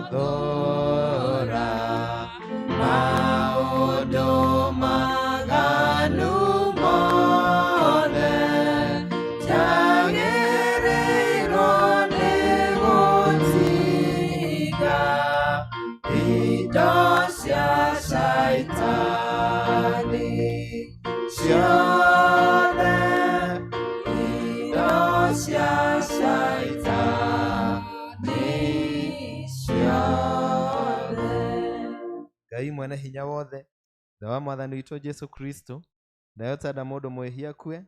Nĩgũthũra maũndũ maganu mothe, njagĩrĩirwo nĩ gũtiga indo cia Shaitani ciothe, indo cia Shaitani ciothe. Ngai mwene hinya wothe, Ithe wa Mwathani witũ Jesu Kristo, ndayo tenda mũndũ mwĩhia akue,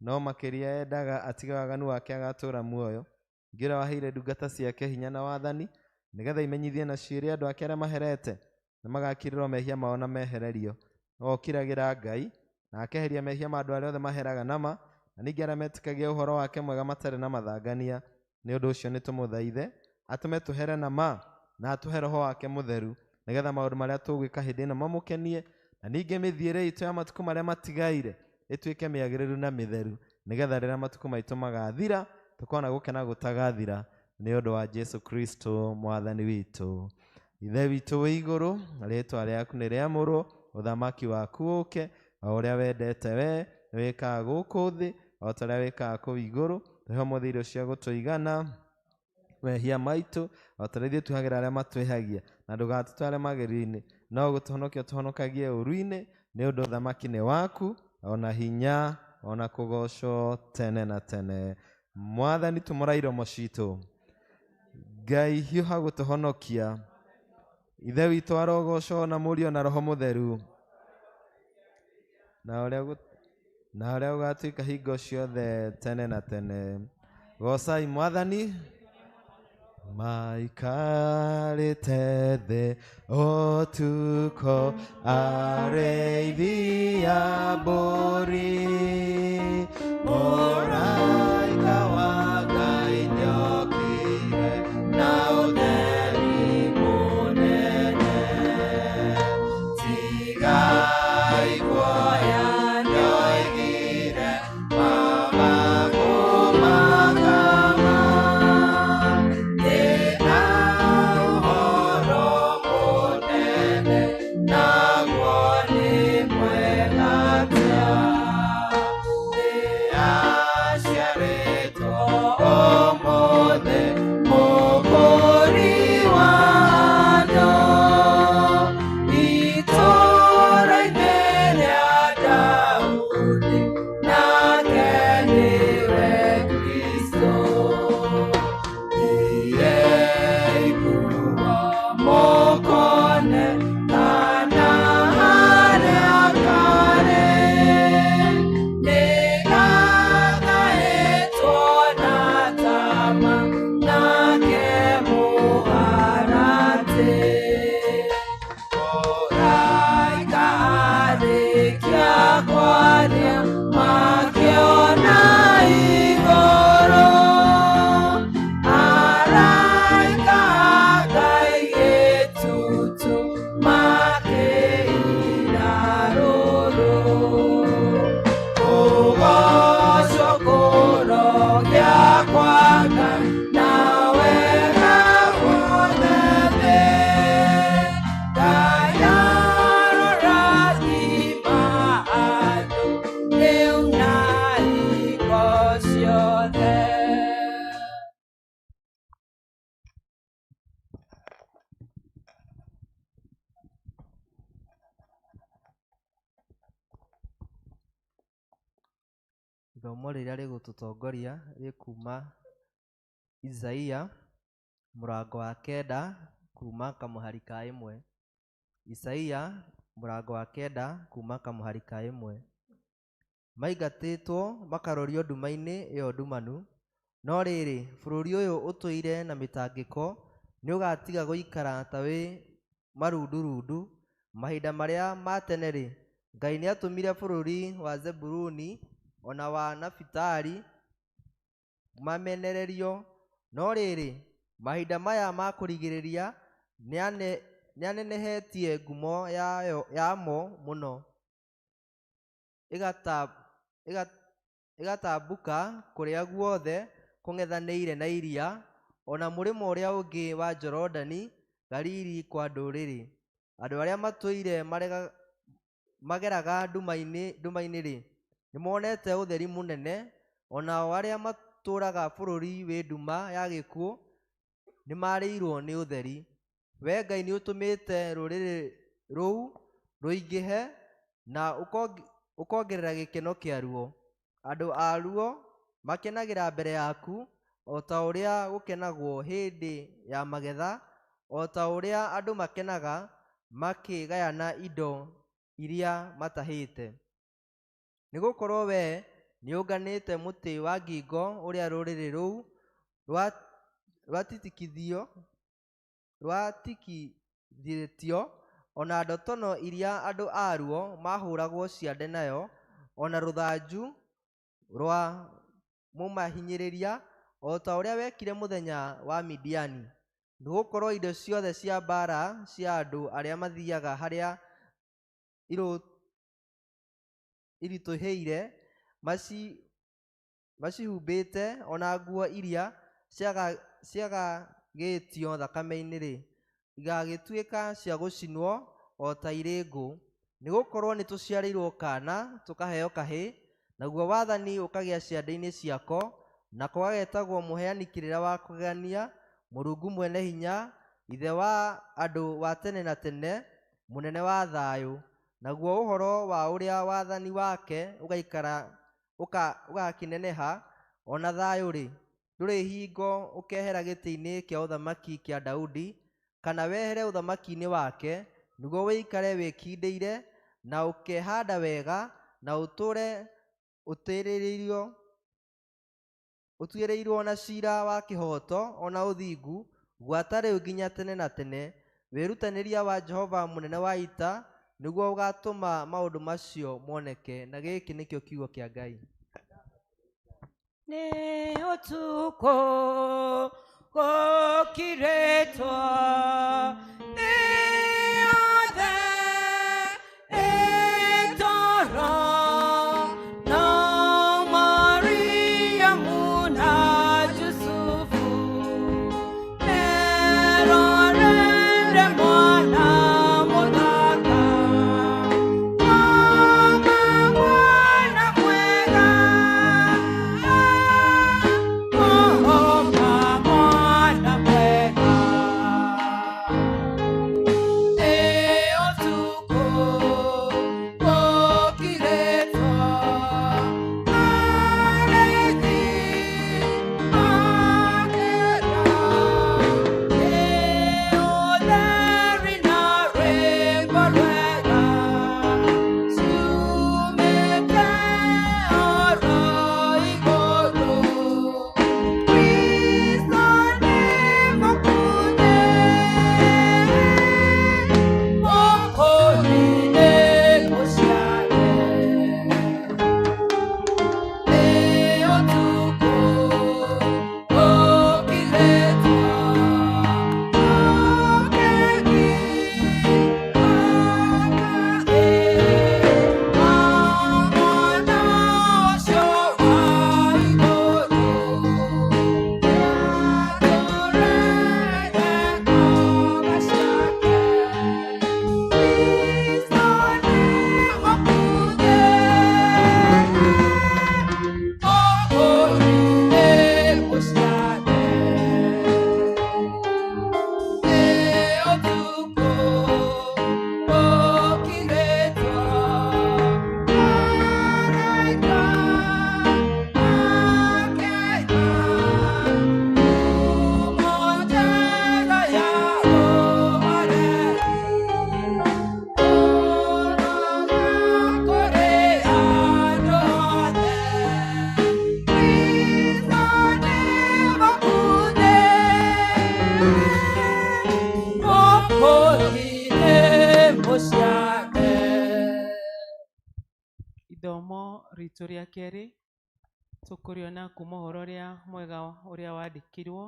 no makĩria endaga atige waganu wake agatũũra muoyo. Ningĩ ũrĩa waheire ndungata ciake hinya na wathani, nĩgetha imenyithie na ciĩre andũ ake arĩa maherete, na magakirĩrwo mehia mao na mehererio. No ũkiragĩra Ngai, na akeheria mehia ma andũ arĩa othe maheraga nama, na ningĩ arĩa metĩkagia ũhoro wake mwega matarĩ na mathangania. Nĩ ũndũ ũcio nĩtũmũthaithe atũme tũhere na ma, na atũhe roho wake mũtheru, nĩgetha maũndũ marĩa tũgwĩka hĩndĩ ĩno mamũkenie, na ningĩ mĩthiĩre itũ ya matukũ marĩa matigaire ĩtuĩke mĩagĩrĩru na mĩtheru, nĩgetha rĩrĩa matukũ maitũ magathira tũkona gũkena gũtagathira, nĩ ũndũ wa Jesu Kristo Mwathani witũ. Ithe witũ wĩ igũrũ, rĩĩtwa rĩaku nĩ rĩamũrwo, ũthamaki waku ũke, o ũrĩa wendete we wĩkaga gũkũ thĩ o ta ũrĩa wĩkaga kũu igũrũ. Tũhe ũmũthĩ irio cia gũtũigana, mehia maitũ o ta ũrĩa ithuĩ tuohagĩra arĩa matwĩhagia, na ndũgatũtware magerio-inĩ, no gũtũhonokia ũtũhonokagie ũũru-inĩ, nĩ ũndũ ũthamaki nĩ waku, ona hinya, ona kũgoocwo tene na tene. Mwathani tumũra iromo citũ. Ngai hiũha gũtũhonokia. Ithe witũ arogocwo na Mũriũ na Roho Mũtheru, na ũrĩa ũgatuĩka hingo ciothe tene na tene. Gocai Mwathani. Maikarĩte thĩ ũtukũ arĩithi a mbũri, mũraika wa Ngai nĩokire na ũtheri mũnene. Tigai guoya nĩoigire, Baba kũmakama, ndĩna ũhoro mũnene, naguo nĩ mwega atĩa. Nĩaciarĩtwo ũmũthĩ Mũkũũri wa andũ, itũũra-inĩ rĩa Daudi, nake nĩwe Kristo. Thiĩi kuo mũkone kana harĩa karĩ, nĩgagaĩtwo na tama, nake mũharatĩ. Mũraika arĩkia kwaria, makĩona igũrũ, araika a Ngai gĩtutu makĩina rũrũ. Kũgoocwo kũrogĩa kwa Ngai, na wega wothe thĩ. Ngai arorathima andũ rĩu na hingo ciothe. Ithomo rĩrĩa rĩgũtũtongoria rĩkuma Isaia mũrango wa 9 kuma kamũhari ka 1. Isaia mũrango wa 9 kuma kamũhari ka 1. Maingatĩtwo makarorio nduma-inĩ ĩyo ndumanu, no rĩrĩ, bũrũri ũyũ ũtũire na mĩtangĩko nĩũgatiga gũikara ta wĩ marundurundu. Mahinda marĩa ma tene-rĩ, Ngai nĩatũmire bũrũri wa Zebuluni ona wa Nafitali mamenererio, no rĩrĩ, mahinda maya ma kũrigĩrĩria nĩanenehetie ngumo yamo mũno, ĩgatambũka kũrĩa guothe kũng'ethanĩire na iria, o na mũrĩmo ũrĩa ũngĩ wa Jorodani, Galili kwa ndũrĩrĩ. Andũ arĩa matũire mageraga nduma-inĩ-rĩ, nĩmonete ũtheri mũnene; o nao arĩa matũũraga bũrũri wĩ nduma ya gĩkuũ nĩmarĩirwo nĩ ũtheri. Wee Ngai nĩũtũmĩte rũrĩrĩ rũu rũingĩhe, na ũkongerera gĩkeno kĩaruo. Andũ aruo makenagĩra mbere yaku, o ta ũrĩa gũkenagwo hĩndĩ ya magetha, o ta ũrĩa andũ makenaga makĩgayana indo iria matahĩte. Nĩgũkorwo wee nĩũnganĩte mũtĩ wa ngingo ũrĩa rũrĩrĩ rũu rwatikithĩtio, o na ndotono iria andũ aruo maahũũragwo ciande nayo, o na rũthanju rwa mũmahinyĩrĩria, o ta ũrĩa wekire mũthenya wa Midiani. Nĩgũkorwo indo ciothe cia mbaara cia andũ arĩa mathiiaga harĩa iritũhĩire macihumbĩte, o na nguo iria ciagagĩtio thakame-inĩ-rĩ, igagĩtuĩka cia gũcinwo o ta irĩ ngũ. Nĩgũkorwo nĩtũciarĩirwo kaana, tũkaheo kahĩĩ, naguo wathani ũkagĩa ciande-inĩ ciako, nako gagetagwo Mũheani Kĩrĩra wa Kũgegania, Mũrungu Mwene-Hinya, Ithe wa andũ wa tene na tene, Mũnene wa thayũ. Naguo ũhoro wa ũrĩa wathani wake ũgaikara ũgakĩneneha, o na thayũ-rĩ, ndũrĩ hingo ũkehera gĩtĩ-inĩ kĩa ũthamaki kĩa Daudi, kana wehere ũthamaki-inĩ wake, nĩguo ũikare wĩkindĩire, na ũkehaanda wega, na ũtũũre ũtuĩrĩirwo na ciira wa kĩhooto o na ũthingu, gwata rĩu nginya tene na tene. Wĩrutanĩria wa Jehova mũnene wa ita nĩguo ũgaatũma maũndũ macio moneke. Na gĩkĩ nĩkĩo kiugo kĩa Ngai. Nĩ ũtukũ gũkirĩtwo thĩ yothe ĩtoro, no Mariamu na Jusufu merorere mwana mũthaka. Mama mwana mwega, mama mwana mwega. Nĩ ũtukũ gũkirĩtwo, arĩithi makĩra, nĩ ũtheri na rwĩmbo rwega ciumĩte oro igũrũ. Kristo nĩ mũkuthĩ, Mwokozi nĩ mũciare. Nĩ ũtukũ gũkirĩtwo, ũkegi makage, wa mwana ũcio wa igũrũ, nĩatũrehe ngoga ciake. Kristo nĩ mũkuthĩ, Mwokozi nĩ mũciare. Nĩ ũtukũ gũkirĩtwo, araika makĩina ngumo njega ya ũhoreri, kũnoga kũrĩ andũ othe. Kristo nĩ mũkuthĩ, Mwokozi nĩ mũciare. Ithomo ritũ rĩa kerĩ tũkũrĩona kuma ũhoro ũrĩa mwega ũrĩa wandĩkirwo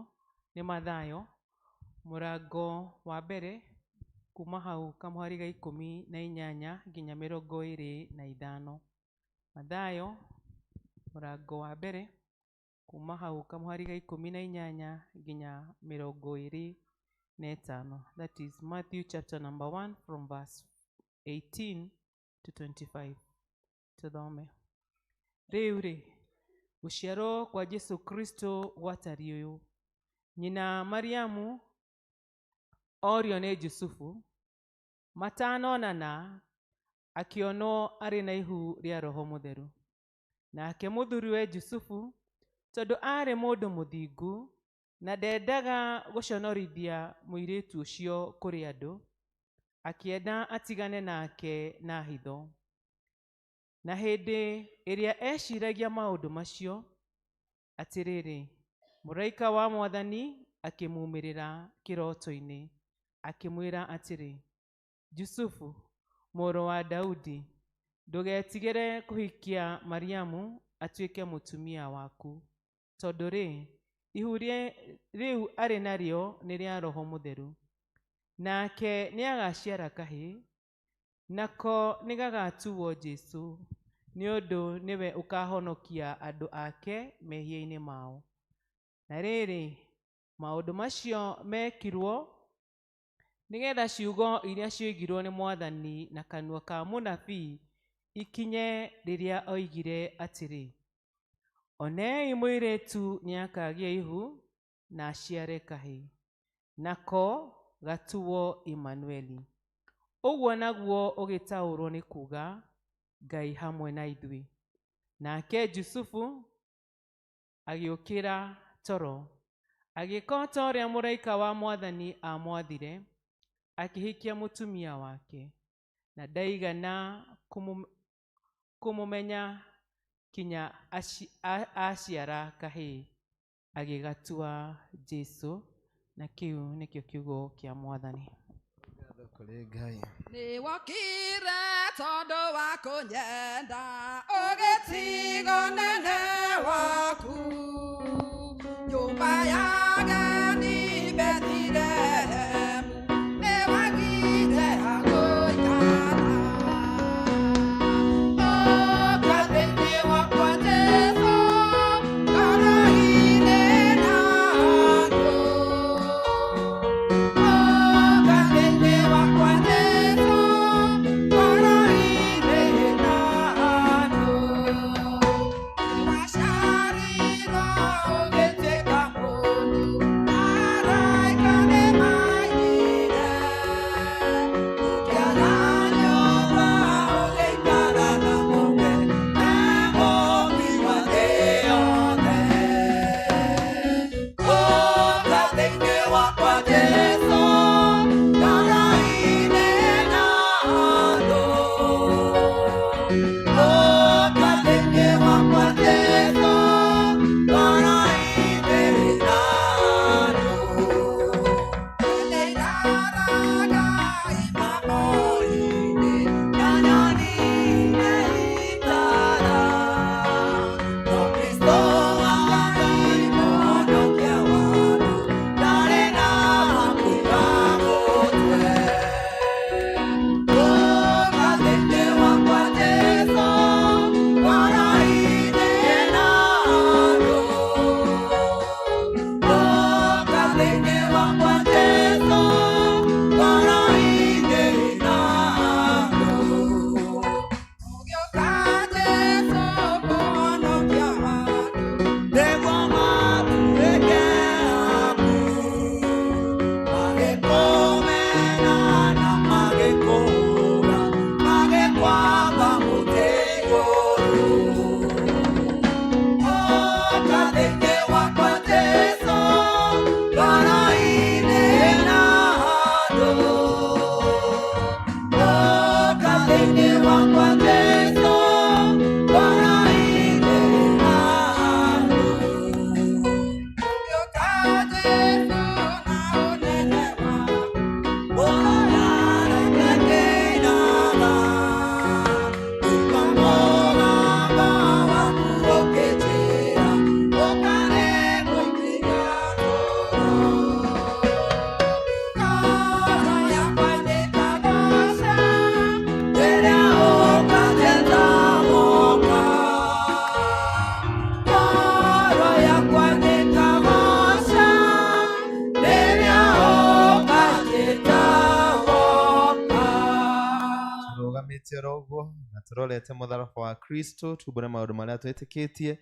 nĩ Mathayo, mũrango wa mbere, kuma hau kamũhari ga 18 nginya 25. Mathayo mũrango wa mbere. Kuma hau kamũhari ga 18 nginya 25. That is Matthew chapter number 1 from verse 18 to 25. Tũthome. Rĩu rĩ, gũciarwo kwa Jesu Kristo gwatariĩ ũyũ. Nyina Mariamu orio nĩ Jusufu, matanonana akĩonwo arĩ na ihu rĩa Roho Mũtheru. Nake mũthuriwe Jusufu, tondũ aarĩ mũndũ mũthingu na ndendaga gũconorithia mũirĩtu ũcio kũrĩ andũ, akĩenda atigane nake na hitho. Na hĩndĩ ĩrĩa eciragia maũndũ macio, atĩrĩrĩ, mũraika wa Mwathani akĩmumĩrĩra kĩroto-inĩ, akĩmwĩra atĩrĩ, Jusufu, mũrũ wa Daudi, ndũgetigĩre kũhikia Mariamu atuĩke mũtumia waku, tondũ rĩ, ihu rĩu arĩ narĩo nĩ rĩa Roho Mũtheru. Nake nĩagaciara kahĩĩ, nako nĩgagatuo Jesũ, nĩ ũndũ nĩwe ũkahonokia andũ ake mehia-inĩ mao. Na rĩrĩ, maũndũ macio mekirwo nĩgetha ciugo iria cioigirwo nĩ Mwathani na kanua ka mũnabii ikinye rĩrĩa oigire atĩrĩ, onei mũirĩtu nĩakagĩa ihu na aciare kahĩĩ, nako gatuo Imanueli. Ũguo naguo ũgĩtaũrwo nĩ kuga Ngai hamwe na ithuĩ. Nake Jusufu agĩũkĩra toro, agĩĩka o ta ũrĩa mũraika wa Mwathani aamwathire, akĩhikia mũtumia wake, na ndaigana kũmũmenya kinya aciara kahĩĩ, agĩgatua Jesũ. Na kĩu nĩkĩo kiugo kĩa Mwathani. Ngatho kũrĩ Ngai. Nĩwokire tondũ wa kũnyenda, ũgĩtiga ũnene waku. Nyũmba ya ageni Bethilehemu, nĩwagire ha gũikara. Ũka thĩinĩ wakwa Jesũ, ngoro-inĩ na andũ. Ũka thĩinĩ wakwa Jesũ, ngoro-inĩ na andũ. Nĩwaciarirwo ũgĩtuĩka mũndũ, araika nĩmainire. Ũkĩara nyũmba ũgĩikara na mũke, na mũmbi wa thĩ yothe. Ũka thĩinĩ wakwa Jesũ, ngoro-inĩ na andũ. Ũka thĩinĩ wakwa Jesũ, ngoro-inĩ na andũ. Nĩiraraga imamo-inĩ, na nyoni nĩitara. No Kristo wa Ngai mũhonokia wa andũ, ndarĩ na Tũrũgamĩte oro ũguo na tũrorete mũtharaba wa Kristo, tumbũre maũndũ marĩa twĩtĩkĩtie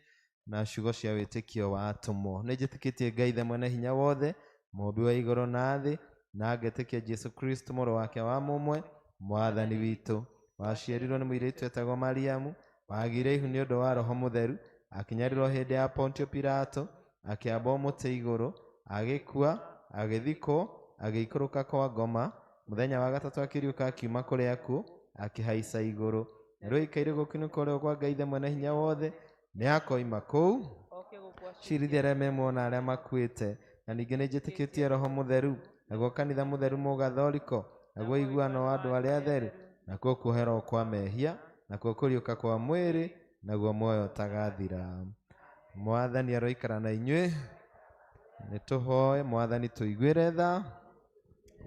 na ciugo cia wĩtĩkio wa atũmwo. Nĩ njĩtĩkĩtie Ngai Ithe mwene hinya wothe, mũũmbi wa igũrũ na thĩ, na ngetĩkia Jesũ Kristo mũrũ wake wa mũmwe, mwathani witũ, waciarirwo nĩ mũirĩtu etagwo Mariamu, wagĩire ihu nĩ ũndũ wa Roho Mũtheru, akĩnyarirwo hĩndĩ ya Pontio Pilato, akĩambwo mũtĩ igũrũ, agĩkua, agĩthikwo, agĩikũrũka kwa ngoma, mũthenya wa gatatũ akĩriũka akiuma kũrĩ akuũ, akĩhaica igũrũ. Na rĩu aikaire guoko-inĩ kwa ũrĩo kwa Ngai Ithe mwene hinya wothe, nĩ akoima kũu Oke gũkua cirithia arĩa me muoyo na arĩa makuĩte. Na ningĩ nĩ njĩtĩkĩtie Roho Mũtheru, naguo kanitha mũtheru mũgatholiko, naguo ũiguano wa andũ arĩa atheru, nakuo kuoherwo kwa mehia, nakuo kũriũka kwa mwĩrĩ, naguo muoyo ũtagathira. Mwathani aroikara na inyuĩ. Nĩ tũhoe Mwathani tũiguĩre tha.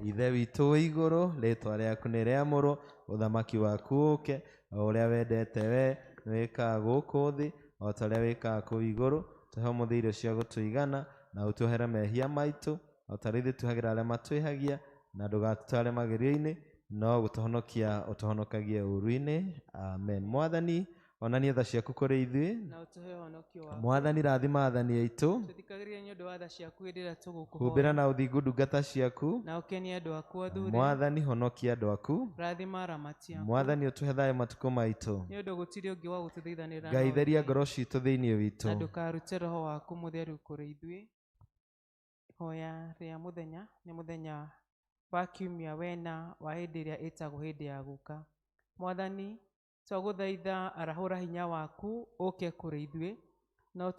Ithe witũ wĩ igũrũ, rĩtwa rĩaku nĩ rĩamũrwo, ũthamaki waku ũke, o ũrĩa wendete we nĩ wĩkaga gũkũ thĩ o ta ũrĩa wĩkaga kũu igũrũ. Tũhe ũmũthĩ irio cia gũtũigana, na ũtuohere mehia maitũ o ta ũrĩa ithuĩ tuohagĩra arĩa matwĩhagia, na ndũgatũtware magerio-inĩ, no gũtũhonokia ũtũhonokagie ũũru-inĩ. Amen. Mwathani, onania tha ciaku kũrĩ ithuĩ. Na ũtũhe ũhonokio waku. Mwathani, rathima athani aitũ. Tũthikagĩrĩrie nĩ ũndũ wa tha ciaku hĩndĩ ĩrĩa tũgũkũhoya. Humbĩra na ũthingu ndungata ciaku. Na ũkenie andũ aku athure. Mwathani, honokia andũ aku. Rathima aramati aku. Mwathani, ũtũhe thayũ matukũ maitũ. Nĩ ũndũ gũtirĩ ũngĩ wa gũtũthaithanĩra Ngai, no theria ũthe. ngoro citũ thĩinĩ witũ. Na ndũkarute roho waku mũtheru kũrĩ ithuĩ. Ihoya rĩa mũthenya nĩ mũthenya wa kiumia wena wa hĩndĩ ĩrĩa ĩtagwo hĩndĩ ya gũka. Mwathani, twagũthaitha arahũra hinya waku ũke kũrĩ ithuĩ, na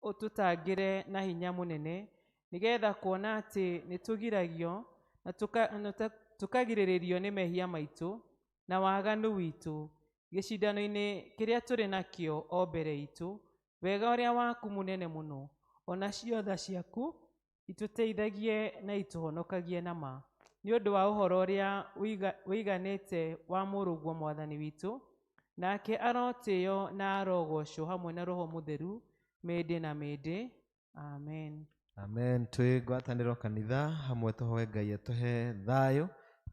ũtũtangĩre na hinya mũnene, nĩgetha kuona atĩ nĩtũgiragio na tũkagirĩrĩrio nĩ mehia maitũ na waganu witũ gĩcindano-inĩ kĩrĩa tũrĩ nakĩo o mbere itũ, wega ũrĩa waku mũnene mũno, onacio tha ciaku itũteithagie na itũhonokagie na ma, nĩ ũndũ wa ũhoro ũrĩa ũiganĩte wa mũrũguo mwathani witũ, nake arotĩo na arogocwo hamwe na Roho Mũtheru mĩndĩ na mĩndĩ. Amen. Amen. Twĩ ngwatanĩro kanitha hamwe tũhoe Ngai atũhe thayũ.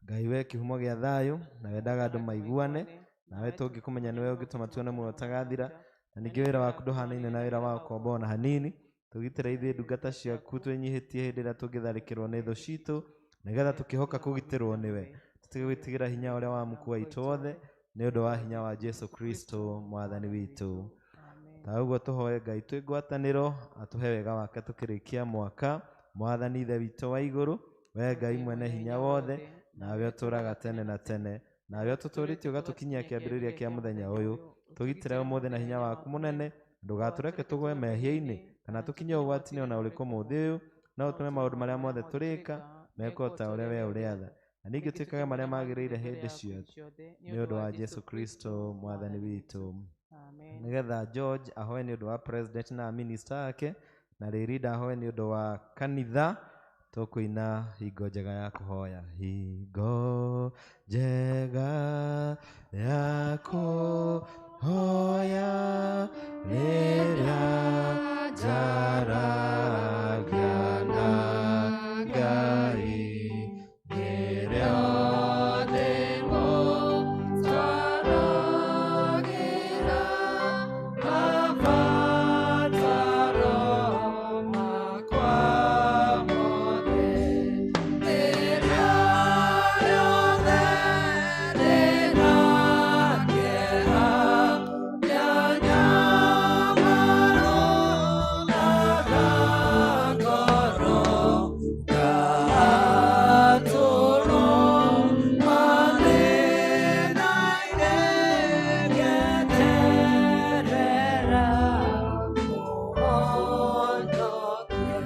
Ngai we kĩhumo gĩa thayũ, na wendaga andũ maiguane, nawe tũngĩkũmenya nĩwe ũngĩtũma tuone muoyo ũtagathira. Na ningĩ wĩra waku ndũhanaine na wĩra wa ũkombo ona hanini. Tũgitĩre ithuĩ ndungata ciaku twĩnyihĩtie hĩndĩ ĩrĩa tũngĩtharĩkĩrwo nĩ thũ citũ, nĩgetha tũkĩhoka kũgitĩrwo nĩwe, tũtige gwĩtigĩra hinya ũrĩa wa mũkua witũ wothe, nĩ ũndũ wa hinya wa Jesũ Kristo mwathani witũ. Ta ũguo tũhoe Ngai twĩ ngwatanĩro atũhe wega wake tũkĩrĩkia mwaka. Mwathani Ithe witũ wa igũrũ, we Ngai mwene hinya wothe, nawe ũtũũraga tene na tene, nawe ũtũtũũrĩtie ũgatũkinyia kĩambĩrĩria kĩa mũthenya ũyũ. Tũgitĩre ũmũthĩ na hinya waku mũnene, ndũgatũreke tũgwe mehia-inĩ kana tũkinye ũgwati-inĩ ona ũrĩkũ mũthĩ ũyũ, no ũtũme maũndũ marĩa mothe tũrĩka mekwo ta ũrĩa we ũrĩatha, na ningĩ twĩkage marĩa magĩrĩire hĩndĩ ciothe, nĩ ũndũ wa Jesũ Kristo mwathani witũ. Amen. Nĩgetha George ahoe nĩ ũndũ wa president na minister ake, na Rĩrinda ahoe nĩ ũndũ wa kanitha, tũkũina hingo njega ya kũhoya. Hingo njega ya kũhoya rĩrĩa njaragia na Ngai, rĩrĩa Ndĩmũtwaragĩra mabataro makwa mothe, rĩrĩa rĩothe ndĩna kĩeha kĩa nyamaro na ngoro ngatũrwo mathĩna-inĩ ngeterera Mũhonokia.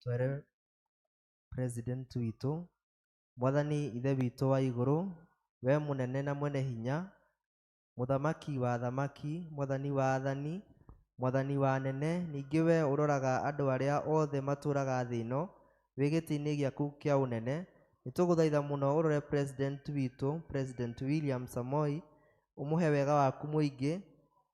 Twere president witũ, Mwathani Ithe witũ wa igũrũ, we mũnene na mwene hinya, mũthamaki wa athamaki, mwathani wa athani, mwathani wa anene, ningĩ we ũroraga andũ arĩa othe matũũraga thĩ ĩno, wĩ gĩtĩ-inĩ gĩaku kĩa ũnene, nĩtũgũthaitha mũno ũrore president witũ, President William Samoei, ũmũhe wega waku mũingĩ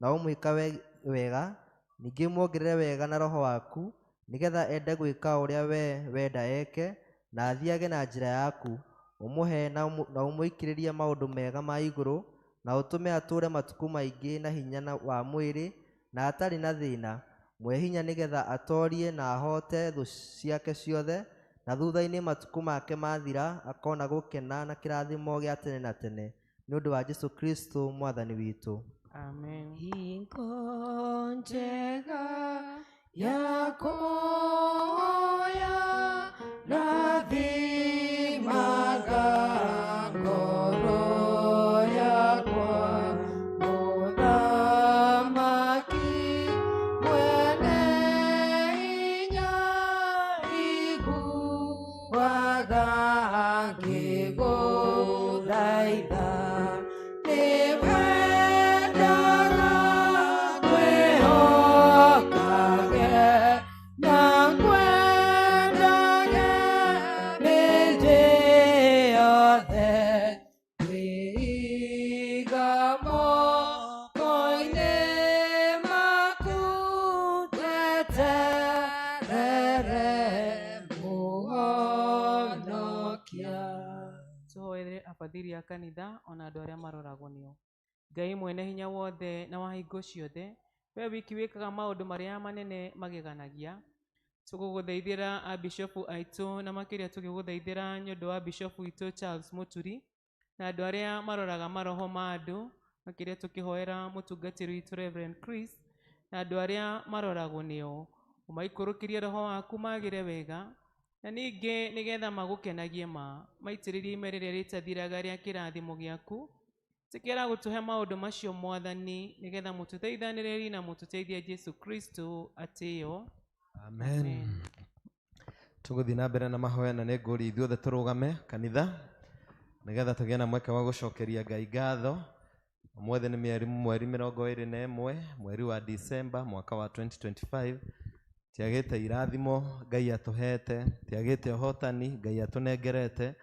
na ũmwĩka wega, ningĩ muongerere wega na roho waku, nĩgetha ende gwĩka ũrĩa we wenda eke, na athiage na njĩra yaku. Ũmũhe na ũmũikĩrĩrie maũndũ mega ma igũrũ, na ũtũme atũũre matukũ maingĩ na hinya wa mwĩrĩ na atarĩ na thĩna. Mũhe hinya nĩgeetha atoorie na ahoote thũ ciake ciothe, na thutha-inĩ matukũ make mathira akona gũkena na kĩrathimo gĩa tene na tene, nĩ ũndũ wa Jesũ Kristũ Mwathani witũ. Amen. Hingo njega ya kuoya rathimaga ngoro yakwa, Mũthamaki mwene hinya, iguaga ngĩgũthaitha. Nĩwendaga ngwĩhokage na ngwendage mĩndĩ yothe, ngwĩiga moko-inĩ maku, ndeterere Mũhonokia. Tũhoere abathiri a kanitha ona andũ arĩa maroragwo nĩo. Ngai mwene hinya wothe na wa hingo ciothe, we wiki wĩkaga maũndũ marĩa manene mageganagia, tũgũgũthaithĩra abishopu aitũ, na makĩria tũgĩgũthaithĩra nĩ ũndũ wa bishopu witũ Charles Mũturi na andũ arĩa maroraga maroho ma andũ, makĩria tũkĩhoera mũtungatĩri witũ Reverend Chris na andũ arĩa maroragwo nĩo. Ũmaikũrũkĩrie roho waku magĩre wega, na ningĩ nĩgetha magũkenagie ma, maitĩrĩrie ime rĩrĩa rĩtathiraga rĩa kĩrathimo gĩaku. Tĩkĩra gũtũhe maũndũ macio Mwathani, nĩgetha mũtũteithanĩrĩri na mũtũteithia Jesũ Kristũ atĩo. Amen. Tũgũthiĩ na mbere na mahoya, na nĩ ngũria ithuothe tũrũgame kanitha nĩgetha tũgĩe na mweke wa gũcokeria Ngai ngatho. Ũmũthĩ nĩ mweri 21, mweri wa December mwaka wa 2025. Tiagĩte irathimo Ngai atũhete, tiagĩte ũhotani Ngai atũnengerete,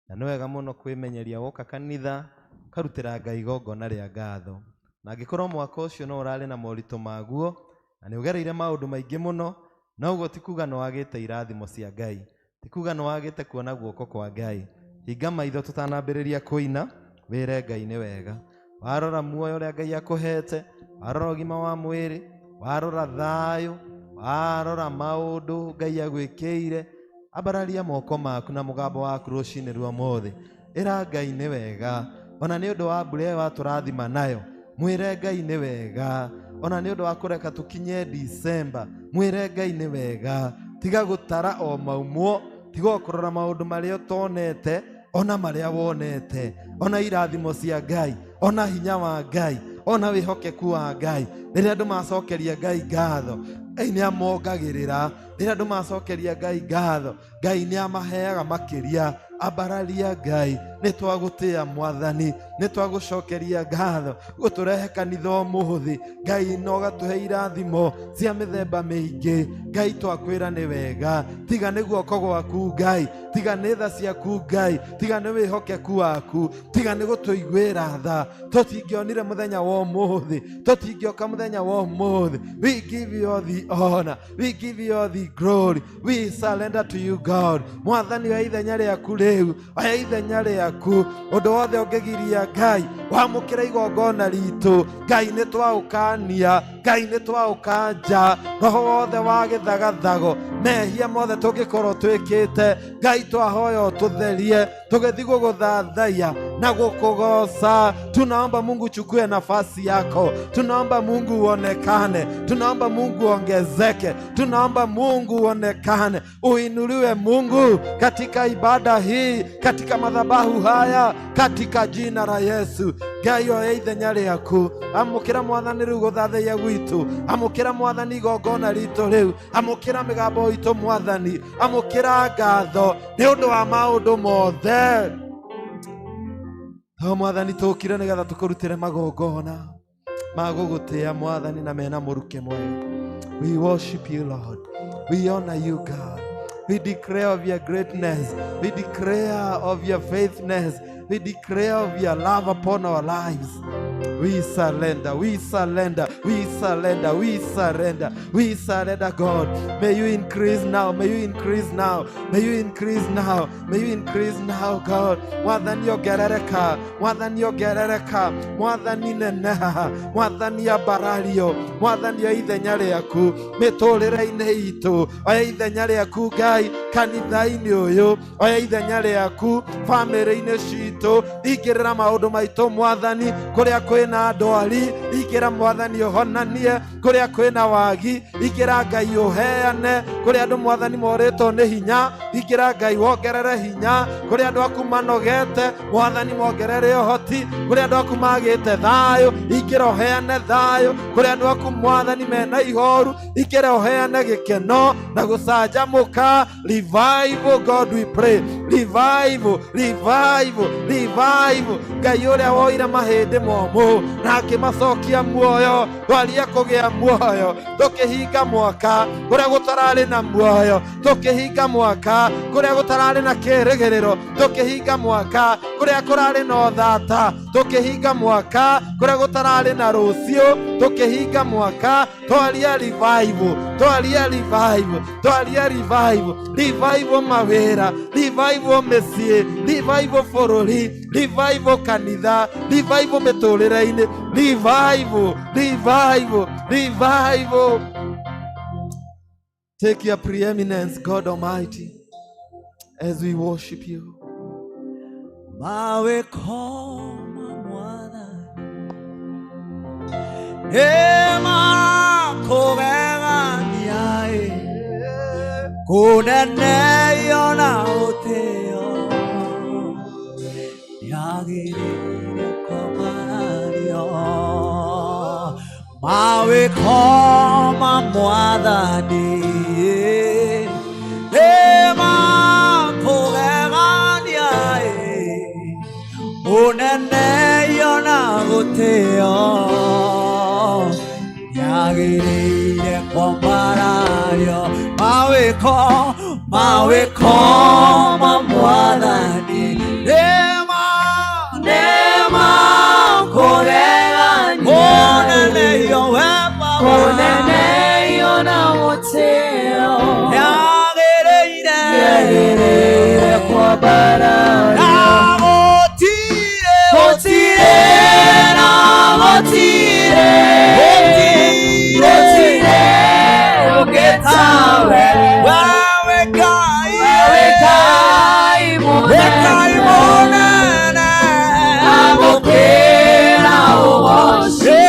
na nĩ wega mũno kwĩmenyeria woka kanitha ũkarutĩra Ngai igongona rĩa ngatho. Na angĩkorwo mwaka ũcio no ũrarĩ na moritũ maguo na nĩ ũgereire maũndũ maingĩ mũno, no ũguo ti kuga nĩ wagĩte irathimo cia Ngai, ti kuga nĩ wagĩte kuona guoko kwa Ngai. Hinga maitho tũtanambĩrĩria kũina, wĩre Ngai nĩ wega. Warora muoyo ũrĩa Ngai akũhete, warora ũgima wa mwĩrĩ, warora thayũ, warora maũndũ Ngai agwĩkĩire, ambararia moko maku na mũgambo waku rũcinĩ rwa ũmũthĩ. Ĩra Ngai nĩ wega, ona nĩ ũndũ wa mbura ĩyo watũrathima nayo, mwĩre Ngai nĩ wega. Ona nĩ ũndũ wa kũreka tũkinye December, mwĩre Ngai nĩ wega. Tiga gũtara o maumwo, tiga o kũrora maũndũ marĩa ũtonete, ona marĩa wonete, ona irathimo cia Ngai, ona hinya wa Ngai, ona wĩhokeku wa Ngai. Rĩrĩa andũ macokeria Ngai ngatho, Ngai nĩ amongagĩrĩra. Rĩrĩa andũ macokeria Ngai ngatho, Ngai nĩ amaheaga makĩria. Ambararia Ngai, nĩ twagũtĩa Mwathani, nĩ twagũcokeria ngatho gũtũrehe kanitha ũmũthĩ. Ngai no ũgatũhe irathimo cia mĩthemba mĩingĩ. Ngai twakwĩra nĩ wega, tiga nĩ guoko gwaku Ngai, tiga nĩ tha ciaku Ngai, tiga nĩ wĩhokeku waku, tiga nĩ gũtũiguĩra tha, tũtingĩonire mũthenya wa ũmũthĩ, tũtingĩoka mũthenya wa ũmũthĩ. We give you all the honor, we give you all the glory, we surrender to you God. Mwathani, oya ithenya rĩaku rĩu, oya ithenya rĩaku. Ũndũ wothe ũngĩgiria Ngai wamũkĩra igongona ritũ, Ngai nĩ twaũkania, Ngai nĩ twaũkanja. Roho wothe wa gĩthagathago, mehia mothe tũngĩkorwo twĩkĩte, Ngai twahoya ũtũtherie, tũgĩthiĩ gũgũthathaiya na gũkũgoca. Tunaomba Mungu uchukue nafasi yako, tunaomba Mungu uonekane, tunaomba Mungu uongezeke, tunaomba Mungu uonekane, uinuliwe Mungu katika ibada hii, katika madhabahu haya, katika jina la Yesu. Ngai oya ithenya rĩaku, amũkĩra Mwathani rĩu gũthathaiya gwitũ, amũkĩra Mwathani igongona ritũ rĩu, amũkĩra mĩgambo itũ Mwathani, amũkĩra ngatho nĩ ũndũ wa maũndũ mothe. To Mwathani tũkire nĩgetha tũkũrutĩre magongona ma gũgũtĩa Mwathani na mena mũrukĩ mwega. We worship you Lord, we honor you God, we declare of your greatness, we declare of your faithfulness, we declare of your love upon our lives. We surrender, we surrender, we surrender, we surrender, we surrender, God. May you increase now, may you increase now, may you increase now, may you increase now, God. Mwathani ongerereka, Mwathani ongerereka, Mwathani neneha, Mwathani ambarario, Mwathani oya ithenya rĩaku mĩtũrĩre-inĩ itũ, oya ithenya rĩaku Ngai kanitha-inĩ ũyũ, oya ithenya rĩaku bamĩrĩ-inĩ citũ, ingĩrĩra maũndũ maitũ Mwathani, kũrĩa kwĩna ndwari ingĩra Mwathani ũhonanie, kũrĩa kwĩna wagi ingĩra Ngai ũheane, kũrĩa andũ Mwathani morĩtwo nĩ hinya ingĩra Ngai wongerere hinya, kũrĩa andũ aku manogete Mwathani mongerere ũhoti, kũrĩa andũ aku magĩte thayũ ingĩra ũheane thayũ, kũrĩa andũ aku Mwathani mena ihoru ingĩra ũheane gĩkeno na gũcanjamũka. Revival, God, we pray. Revival, revival, revival. Ngai ũrĩa woire mahĩndĩ momũ na akĩmacokia muoyo, twaria kũgĩa muoyo, tũkĩhinga mwaka kũrĩa gũtararĩ na muoyo, tũkĩhinga mwaka kũrĩa gũtararĩ na kĩrĩgĩrĩro, tũkĩhinga mwaka kũrĩa kũrarĩ na ũthata, tũkĩhinga mwaka kũrĩa gũtararĩ na rũciũ, tũkĩhinga mwaka twaria revival, twaria revival, twaria revival, revival mawĩra, revival mĩciĩ, revival bũrũri, revival kanitha, revival mĩtũrĩre-inĩ, revival, revival, revival. Take your preeminence, God Almighty, as we worship you. Mawe koma mwathani ema kũgegania ĩ kũneneio na ũtĩo nĩagĩrĩire kwambarario mawe koma mwathani ema kũgegania ĩ ũneneio na gũtĩo nĩagĩrĩire kwambarario mawe koma mwathani nema nema kũgegania ũneneio we Baba Kũneneio na gũtĩo nĩagĩrĩire nĩagĩrĩire kwambarario na gũtirĩ gũtirĩ na gũtirĩ gũtirĩ ũngĩ tawe wewe Ngai wewe Ngai Ngai mũnene mũnene amũkĩra ũgoci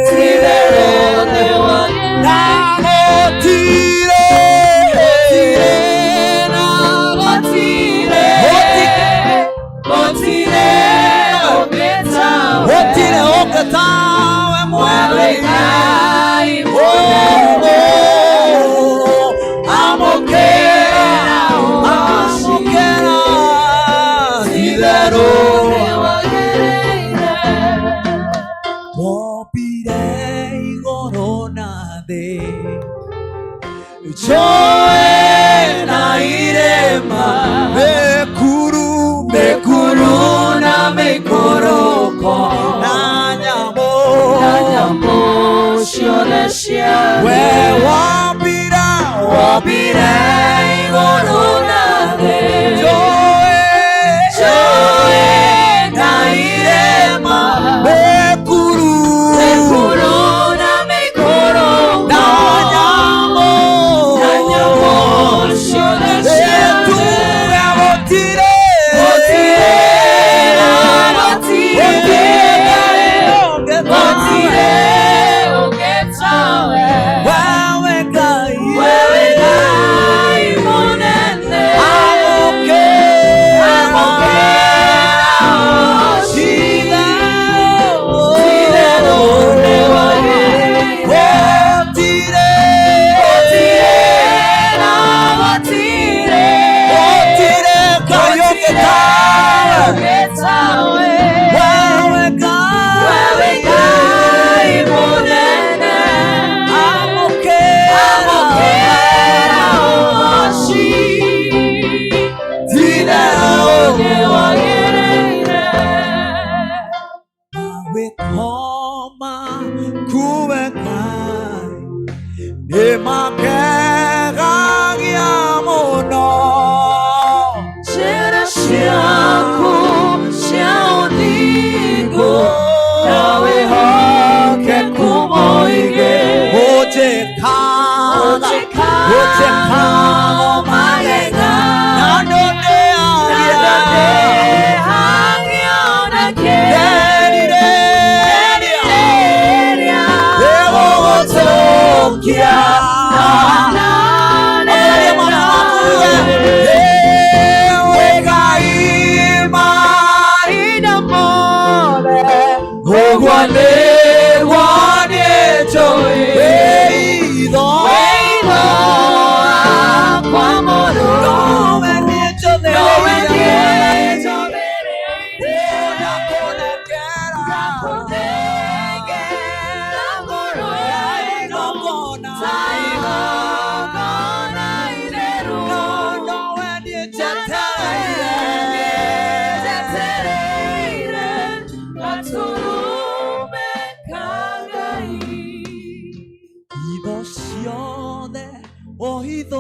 ti-itherũ nĩwagĩrĩire na gũtirĩ gũtirĩ na gũtirĩ gũtirĩ ũngĩ tawe gũtirĩ ũngĩ tawe wewe Mwathani Ngai mũnene amũkĩra ũgoci amũkĩra ti-itherũ nĩwagĩrĩire wombire igũrũ na thĩ njũĩ na irĩma mĩkuru mĩkuru na mĩikũrũko na nyamũ na nyamũ ciothe cia we thĩ wombire wombire igũrũ na thĩ njũĩ njũĩ na irĩma mĩkuru mĩkuru na mĩikũrũko na nyamũ na nyamũ ciothe cia thĩ ĩtuge gũtirĩ gũtirĩ na gũtirĩ gũtirĩ gũtirĩ ũngĩ tawe wewe Ngai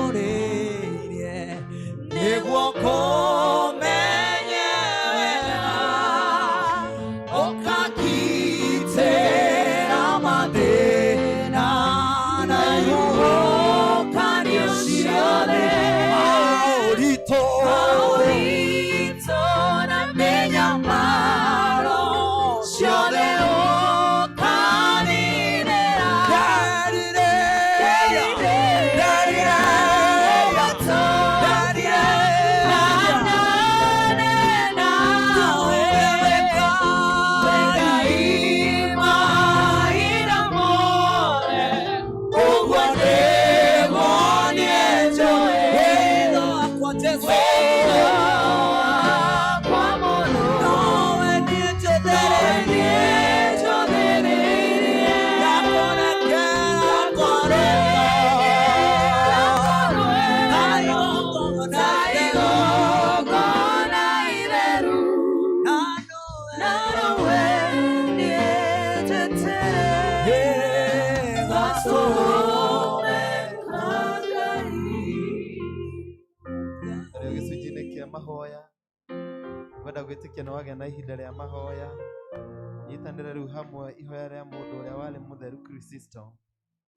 Ndĩyũrĩirie nĩguo kũmenye wega, ũkangitĩra mathĩna na ihuhũkanio ciothe. Maũritũ, Maũritũ na mĩnyamaro ciothe ũkaninĩra. Nderirĩria, nderirĩria, nderirĩria ũguo nĩguo niĩ njũĩ. Wĩtho wakwa Jesũ, nowe niĩ njũthĩrĩirie, ndakũrekera ngoreka ta igongona itheru, na nowe Rĩu gĩcunjĩ-inĩ kĩa mahoya, ngwenda gwĩtĩkia nĩ wagĩa na ihinda rĩa mahoya. Nyitanĩra rĩu hamwe ihoya rĩa mũndũ ũrĩa warĩ mũtheru Kristo.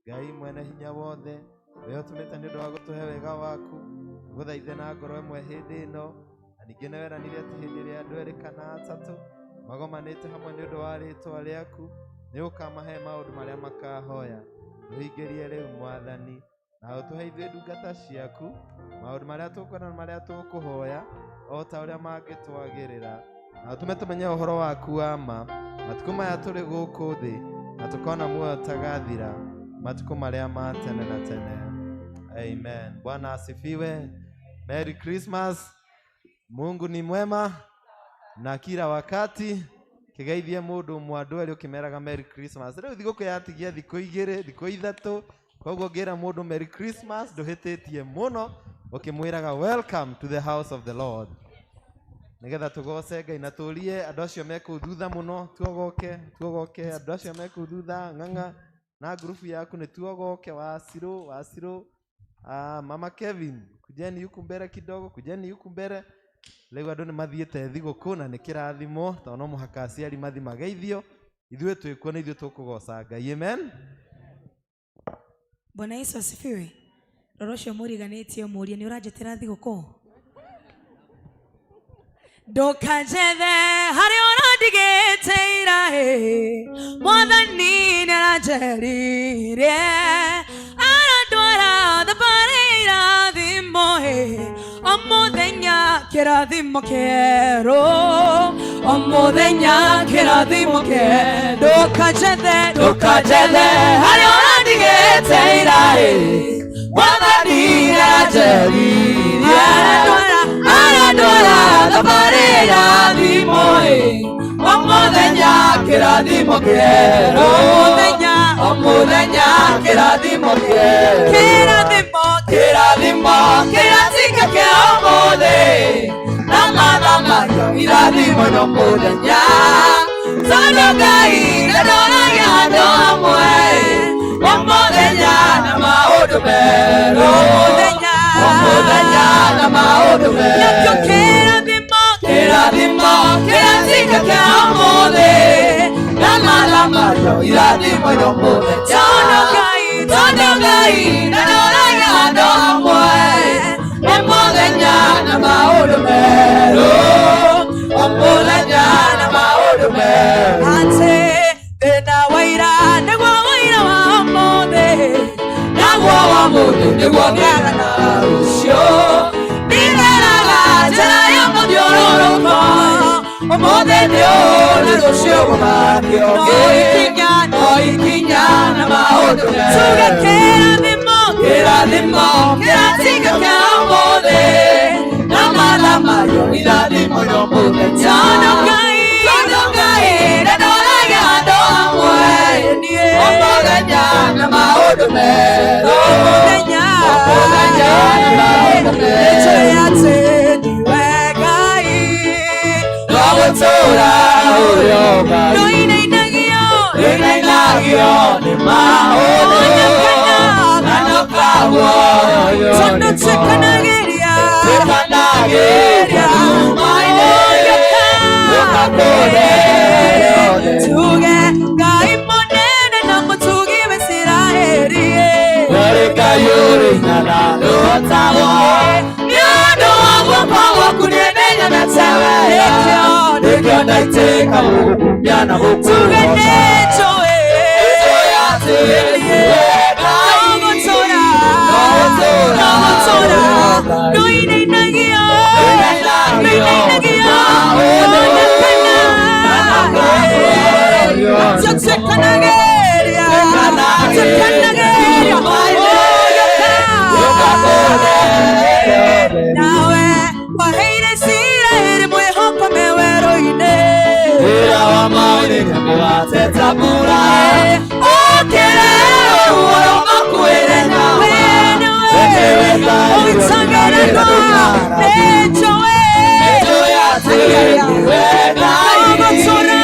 Ngai mwene hinya wothe, we ũtũmĩte nĩ ũndũ wa gũtũhe wega waku, gũthaithe na ngoro ĩmwe hĩndĩ ĩno, na ningĩ nĩ weranire atĩ hĩndĩ ĩrĩa andũ erĩ kana atatũ magomanĩte hamwe nĩ ũndũ wa rĩtwa rĩaku, nĩ ũkamahe maũndũ marĩa makahoya. Tũhingĩrie rĩu Mwathani, na ũtũhe ithuĩ ndungata ciaku maũndũ marĩa tũkwenda na marĩa tũkũhoya o ta ũrĩa mangĩtwagĩrĩra, na ũtũme tũmenye ũhoro waku wa ma matukũ maya tũrĩ gũkũ thĩ, na tũkona muoyo ũtagathira matukũ marĩa ma tene na tene. Amen. Bwana asifiwe. Merry Christmas. Mungu ni mwema na kila wakati. Kĩgeithie mũndũ ũmwe andũ erĩ ũkĩmeraga Merry Christmas. Rĩu thigũkũ yatigia thikũ igĩrĩ, thikũ ithatũ, koguo ngĩra mũndũ Merry Christmas ndũhĩtĩtie mũno ũkĩmwĩraga welcome to the house of the Lord, nĩgetha tũgoce Ngai na tũrie andũ acio me kũu thutha mũno, tuogoke tuogoke, andũ acio me kũu thutha ng'ang'a na ngurubu yaku nĩ tuogoke. Wacirũ, wacirũ, ah, mama Kevin, kujeni huku mbere kidogo, kujeni huku mbere. Rĩu andũ nĩ mathiĩte thigũkũ na nĩ kĩrathimo, tondũ no mũhaka aciari mathi mageithio, ithuĩ twĩkuo nĩ ithuĩ tũkũgoca Ngai. Amen. Bwana Yesu asifiwe. Rora ũcio mũriganĩtie mũrie nĩ ũranjĩtĩra thigũkũ. Ndũkanjethe harĩa ũrandigĩte ira ĩ, Mwathani nĩaranjeririe, arandwara thabarĩ irathimo ĩ, o mũthenya kĩrathimo kĩerũ, o mũthenya kĩrathimo kĩerũ. Ndũkanjethe, ndũkanjethe harĩa ũrandigĩte ira ĩ, Mwathani nĩaranjeririe, arandwara thabarĩ irathimo ĩ, o mũthenya kĩrathimo kĩerũ, o mũthenya kĩrathimo kĩerũ, kĩrathimo, kĩrathimo kĩratika kĩa ũmũthĩ, na mathamario irathimo no mũthenya, tondũ Ngai ndandoragia andũ amwe, o mũthenya na maũndũ merũ, o mũthenya na maũndũ merũ, nakĩo kĩrathimo, kĩrathimo kĩratika kĩa ũmũthĩ, na mathamario irathimo no mũthenya, tondũ Ngai ndandoragia andũ amwe, o mũthenya na maũndũ merũ, o mũthenya na maũndũ merũ. Atĩ thĩna wa ira nĩguo ũira wa ũmũthĩ, naguo wa mũthĩ nĩguo ngĩaga na rũciũ, ndingeraga njĩra ya mũthiũrũrũko, ũmũthĩ nĩ ũũ na rũciũ gũgakĩo ngĩ, no ikinya na maũndũ merũ. Tuge kĩrathimo, kĩrathimo kĩratika kĩa ũmũthĩ, na mathamario irathimo no mũthenya, tondũ Ngai ndandoragia andũ amwe, o mũthenya na maũndũ merũ, o mũthenya na maũndũ merũ. Nĩnjũĩ atĩ nĩwe Ngai, no gũtũũra ũrĩ o Ngai, nĩinainagio nĩ maũndũ, na no muoyo Tondũ tuĩkanagĩria Tuĩkanagĩria nduma-inĩ Gũka kũrĩ Tuge Ngai mũnene na mũtugi wa Isiraeli. Ũrĩ Ngai ũrĩ hinya na ndũhotagwo Nĩ ũndũ wa guoko gwaku niĩ nĩnyonete wega Nĩkĩo ndaitĩka gũgũkumia na Tuge gũkũgooca nĩnjũĩ Nĩnjũĩ atĩ nĩwe Ngai Nogũtũra Nogũtũra Nogũtũra Ndũinainagio Ndũinainagio Ona kana Tuĩkanagĩria Tuĩkanagĩria Nawe waheire Isiraeli mwĩhoko me werũ-inĩ Wĩra wa maũndũ nĩmũgate ta mbura Ũkĩre ũhoro makwĩre nawe Nĩnjũĩ atĩ nĩwe Ngai Nogũtũra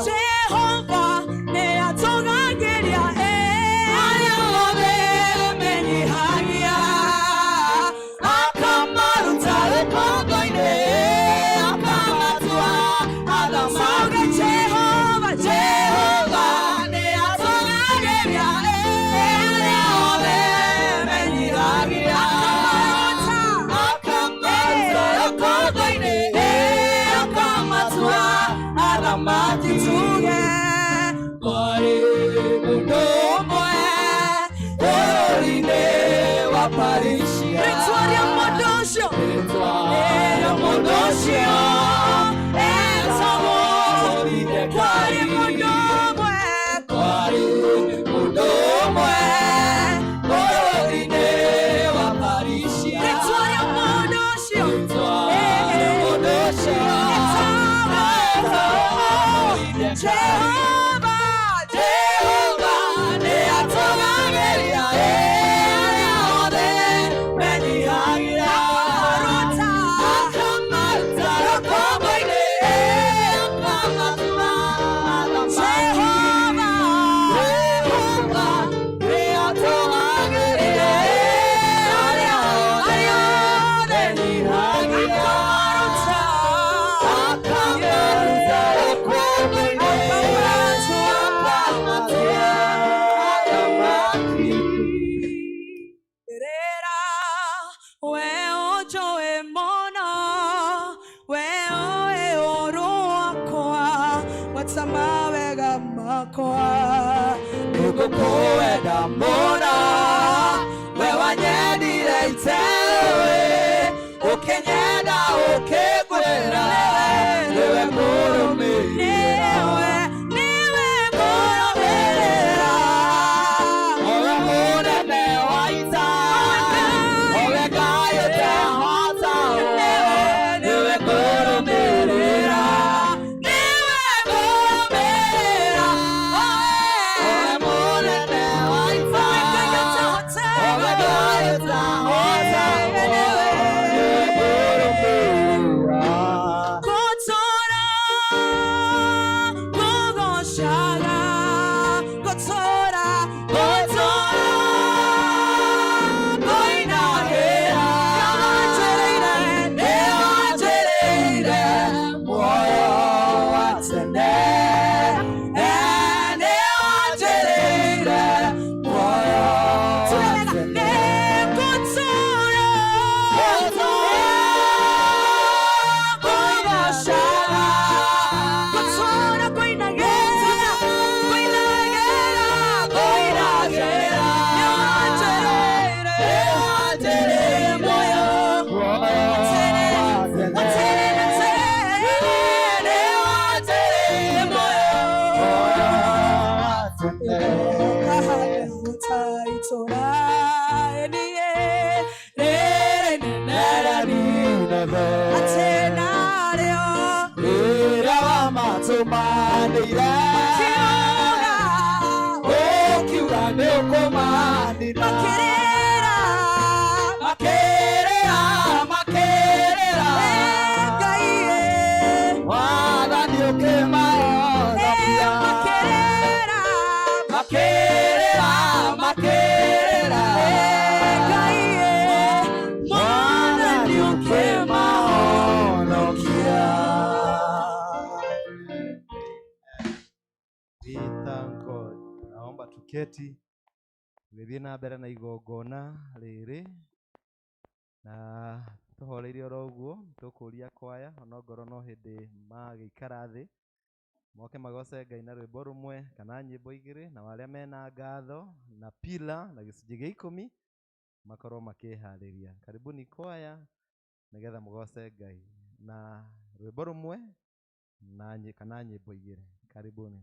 Jehova nĩ atũgagĩria, wa Parisia. Rĩtwa rĩa mũndũ ũcio. Rĩtwa Rĩa mũndũ ũcio etagwo. Kwarĩ mũndũ ũmwe. Kwarĩ mũndũ ũmwe bũrũri-inĩ wa Parisia. Rĩtwa rĩa mũndũ ũcio. Rĩtwa rĩa mũndũ ũcio Etagwo. Jehova. Jehova nĩatũgagĩria arĩa othe menyihagĩra. Akamaruta. Akamaruta rũkũngũ-inĩ, akamatua athamaki. Jehova. Jehova nĩatũgagĩria arĩa othe menyihagĩra. Akamaruta. Akamaruta rũkũngũ-inĩ, akamatua athamaki. Rera, we ũnjũĩ mũno, we ũĩ ũũru wakwa, watama wega makwa. Nĩngũkwenda mũno, we wanyendire itewe, ũkĩnyenda ũkĩngwĩra, nĩwe ngũrũmĩrĩra. Nĩwe, nĩwe ngũrũmĩrĩra. Owe mũnene wa ita, owe Ngai ũtehotagwo, nĩwe ngũrũmĩrĩra. Nĩwe ngũrũmĩrĩra. Owe mũnene wa ita, owe Ngai ũtehotagwo, nĩwe ngũrũmĩrĩra. Gũtũũra ngũgoocaga, gũtũũra, gũtũũra ngũinagĩra. Nĩwanjĩrĩire, Nĩwanjĩrĩire muoyo wa tene. Nĩwanjĩrĩire muoyo wa tene. Nĩngũtũũra Ngũgoocaga, gũtũũra ngũinagĩra, ngũinagĩra, ngũinagĩra. Nĩwanjĩrĩire, Nĩwanjĩrĩire muoyo muoyo wa tene. wa tene na tene. Nĩwanjĩrĩire muoyo wa tene. Rĩrĩa wamatũmanĩire, ũkiuga nĩũkũmanina. Makĩrĩra, makĩrĩra, wathani ũkĩmahonokia. Makĩrĩra, makĩrĩra, mwathani ũkĩmahonokia. We thank God. Naomba tuketi tũgĩthiĩ na mbere na igongona rĩrĩ na tũhoreire oro ũguo tũkũria kwaya onongorwo no hĩndĩ magĩikara thĩ moke magoce Ngai na rwĩmbo rũmwe kana nyĩmbo igĩrĩ na arĩa mena ngatho na pila na gĩcunjĩ gĩa ikũmi makorwo makĩharĩria. Karibuni kwaya nĩgetha mũgoce Ngai na rwĩmbo rũmwe na kana nyĩmbo igĩrĩ. Karibuni.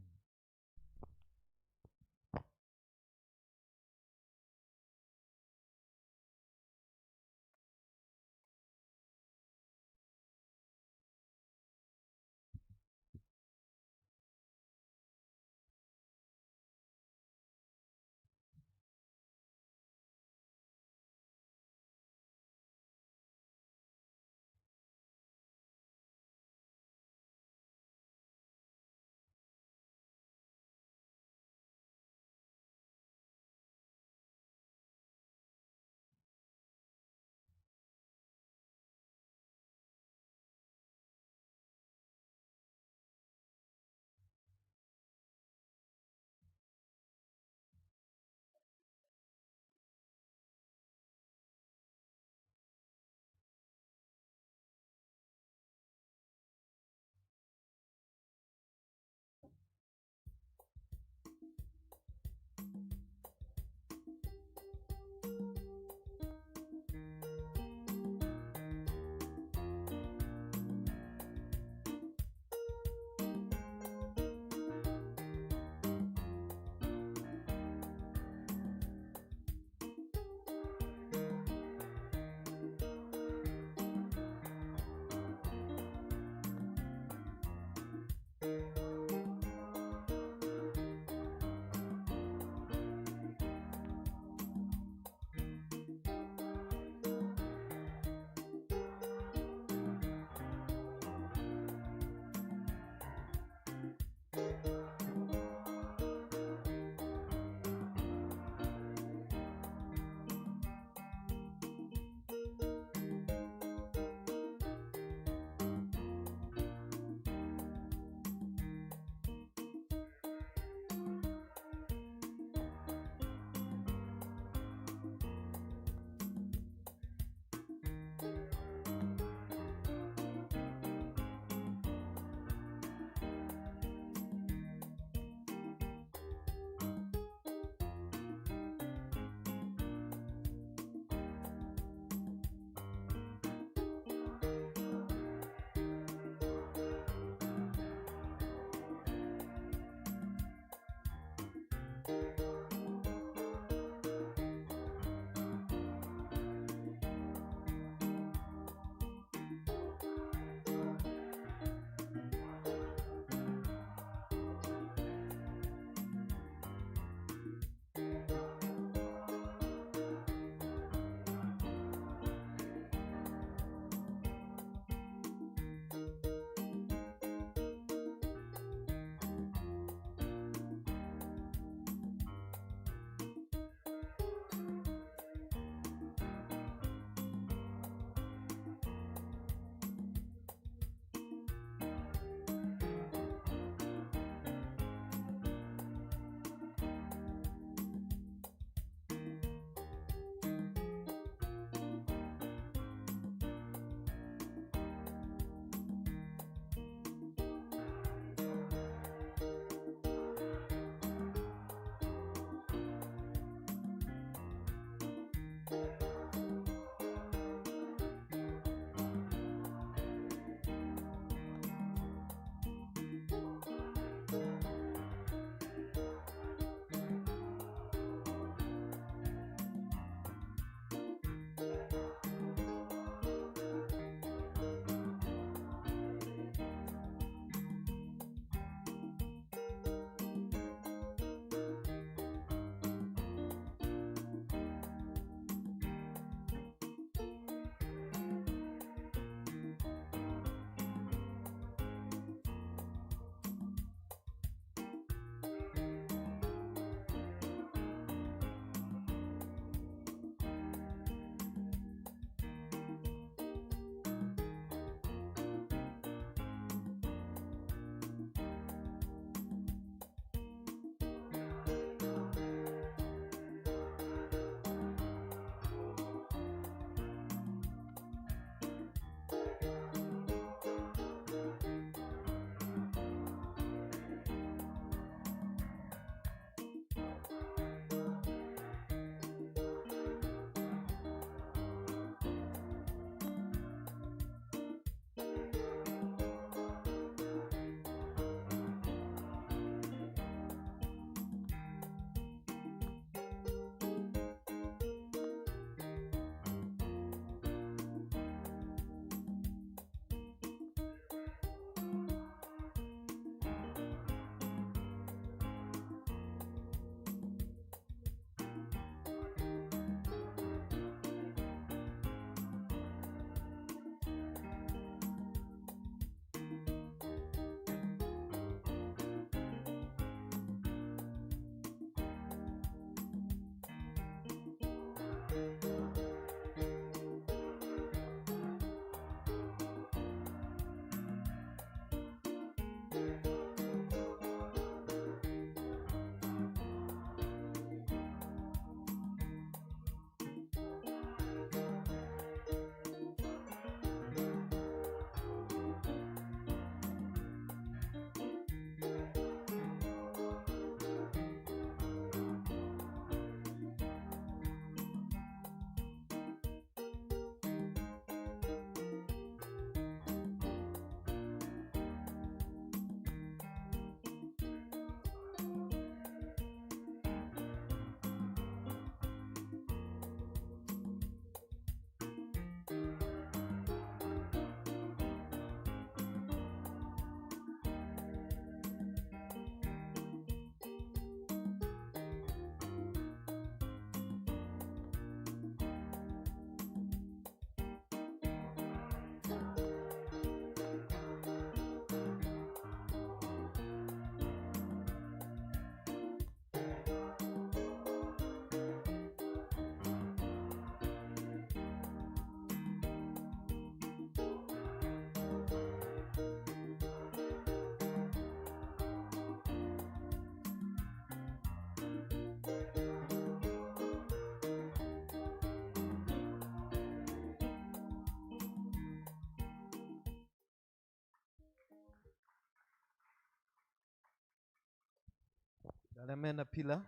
Arĩa mena pillar,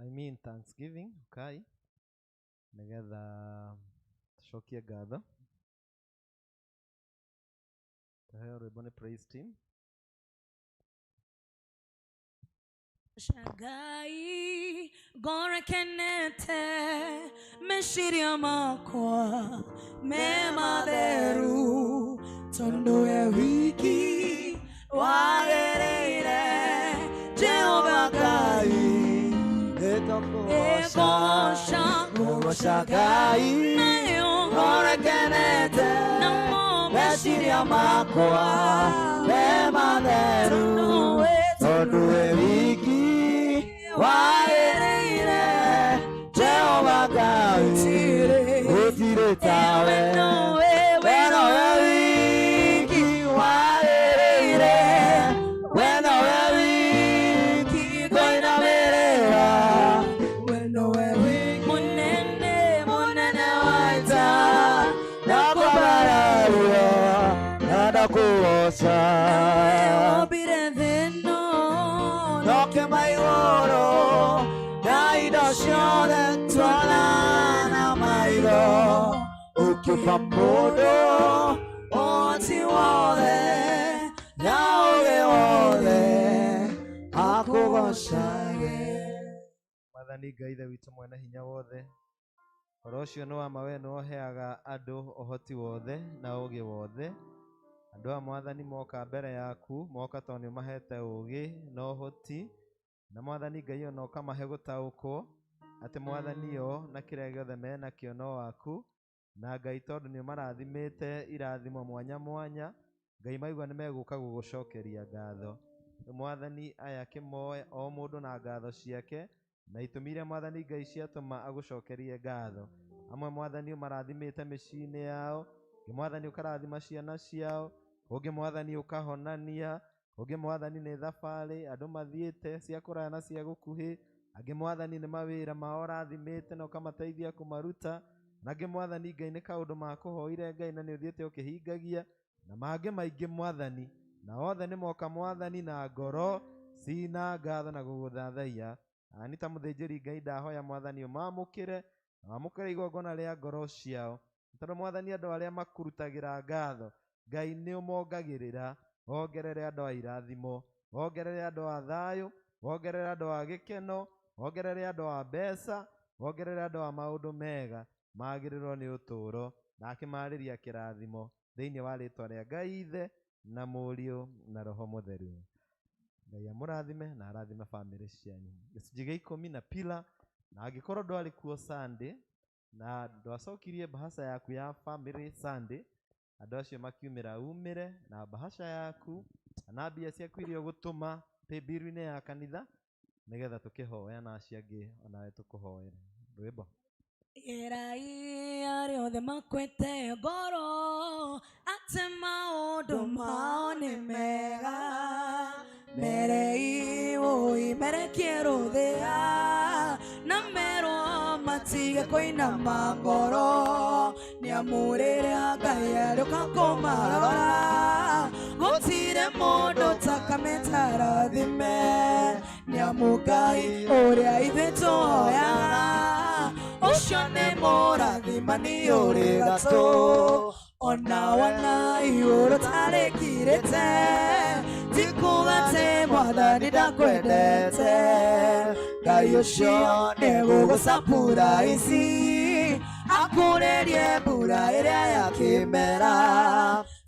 I mean thanksgiving, ukai nĩgetha tũcokie ngatho. Tũheo rwĩmbo nĩ praise team. Ngai ngoro ĩkenete meciria makwa me matheru tondũ we wiki wagĩrĩire Jehova Ngai Nĩtũkũgoca ĩgoca kũgoca Ngai nayo ngoro ĩkenete namo meciria makwa me matheru tondũ we tondũ we wiki wagĩrĩire Jehova Ngai gũtirĩ tawe nowe we nowe wiki wagĩrĩire we nowe wiki ngũinamĩrĩra we nowe wiki mũnene mũnene wa ita ndakwambararia na ndakũgoca wombire thĩ ĩno nokĩma igũrũ na indo ciothe tuona na maitho ũkĩmba mũndũ ũhoti wothe na ũgĩ wothe akũgocage. Mwathani Ngai Ithe witũ mwene hinya wothe, ũhoro ũcio nĩ wa ma we nĩwe ũheaga andũ ũhoti wothe na ũũgĩ wothe. Andũ aya Mwathani moka mbere yaku, moka tondũ nĩ ũmahete ũũgĩ na ũhoti, na Mwathani Ngai ona ũkamahe gũtaũkwo atĩ Mwathani o na kĩrĩa gĩothe menakĩo no waku, na Ngai tondũ nĩ ũmarathimĩte irathimo mwanya mwanya, Ngai maigua nĩ megũka gũgũcokeria ngatho. Rĩu Mwathani aya kĩmoe o mũndũ na ngatho ciake, na itũmi iria Mwathani Ngai ciatũma agũcokerie ngatho. Amwe Mwathani ũmarathimĩte mĩciĩ-inĩ yao, ũngĩ Mwathani ũkarathima ciana ciao, ũngĩ Mwathani ũkahonania, ũngĩ Mwathani nĩ thabarĩ andũ mathiĩte cia kũraya na cia gũkuhĩ, angĩ Mwathani nĩ mawĩra mao ũrathimĩte na ũkamateithia kũmaruta, na angĩ Mwathani Ngai nĩ kaũndũ makũhoire Ngai na nĩ ũthiĩte ũkĩhingagia, na mangĩ maingĩ Mwathani, na othe nĩ moka Mwathani na ngoro cina ngatho na gũgũthathaiya. Na niĩ ta mũthĩnjĩri Ngai ndahoya Mwathani ũmamũkĩre, na wamũkĩre igongona rĩa ngoro ciao, tondũ Mwathani andũ arĩa makurutagĩra ngatho Ngai nĩ ũmongagĩrĩra, wongerere andũ a irathimo, wongerere andũ a thayũ, wongerere andũ a gĩkeno, wongerere andũ a mbeca, wongerere andũ a maũndũ mega magĩrĩrwo nĩ ũtũũro, na akĩmarĩria kĩrathimo thĩinĩ wa rĩtwa rĩa Ngai Ithe na Mũriũ na Roho Mũtheru. Ngai amũrathime na arathime bamĩrĩ cianyu. Gĩcunjĩ gĩa ikũmi na pila, na angĩkorwo ndwarĩ kuo Sunday na ndwacokirie mbahaca yaku ya family Sunday, andũ acio makiumĩra umĩre na mbahaca yaku na mbia ciaku iria ũgũtũma paybill-inĩ ya kanitha nĩgetha tũkĩhoya na acio angĩ onawe tũkũhoere. Rwĩmbo. Ĩrai arĩa othe makwĩte ngoro atĩ maũndũ mao nĩ mega merei ũi merekie rũthĩa na merwo matige kũinama ngoro nĩ amu rĩrĩa Ngai arĩũka kũmarora gũtirĩ mũndũ takamĩtarathime nĩ amu Ngai ũrĩa ithuĩ tũhoyaga ũcio nĩ mũrathimani ũrĩ gatũ ona wona igũrũ tarĩkirĩte ti kuga atĩ mwathani ndakwendete Ngai ũcio nĩegũgũcapura ici akũrĩrie mbura ĩrĩa ya kĩmera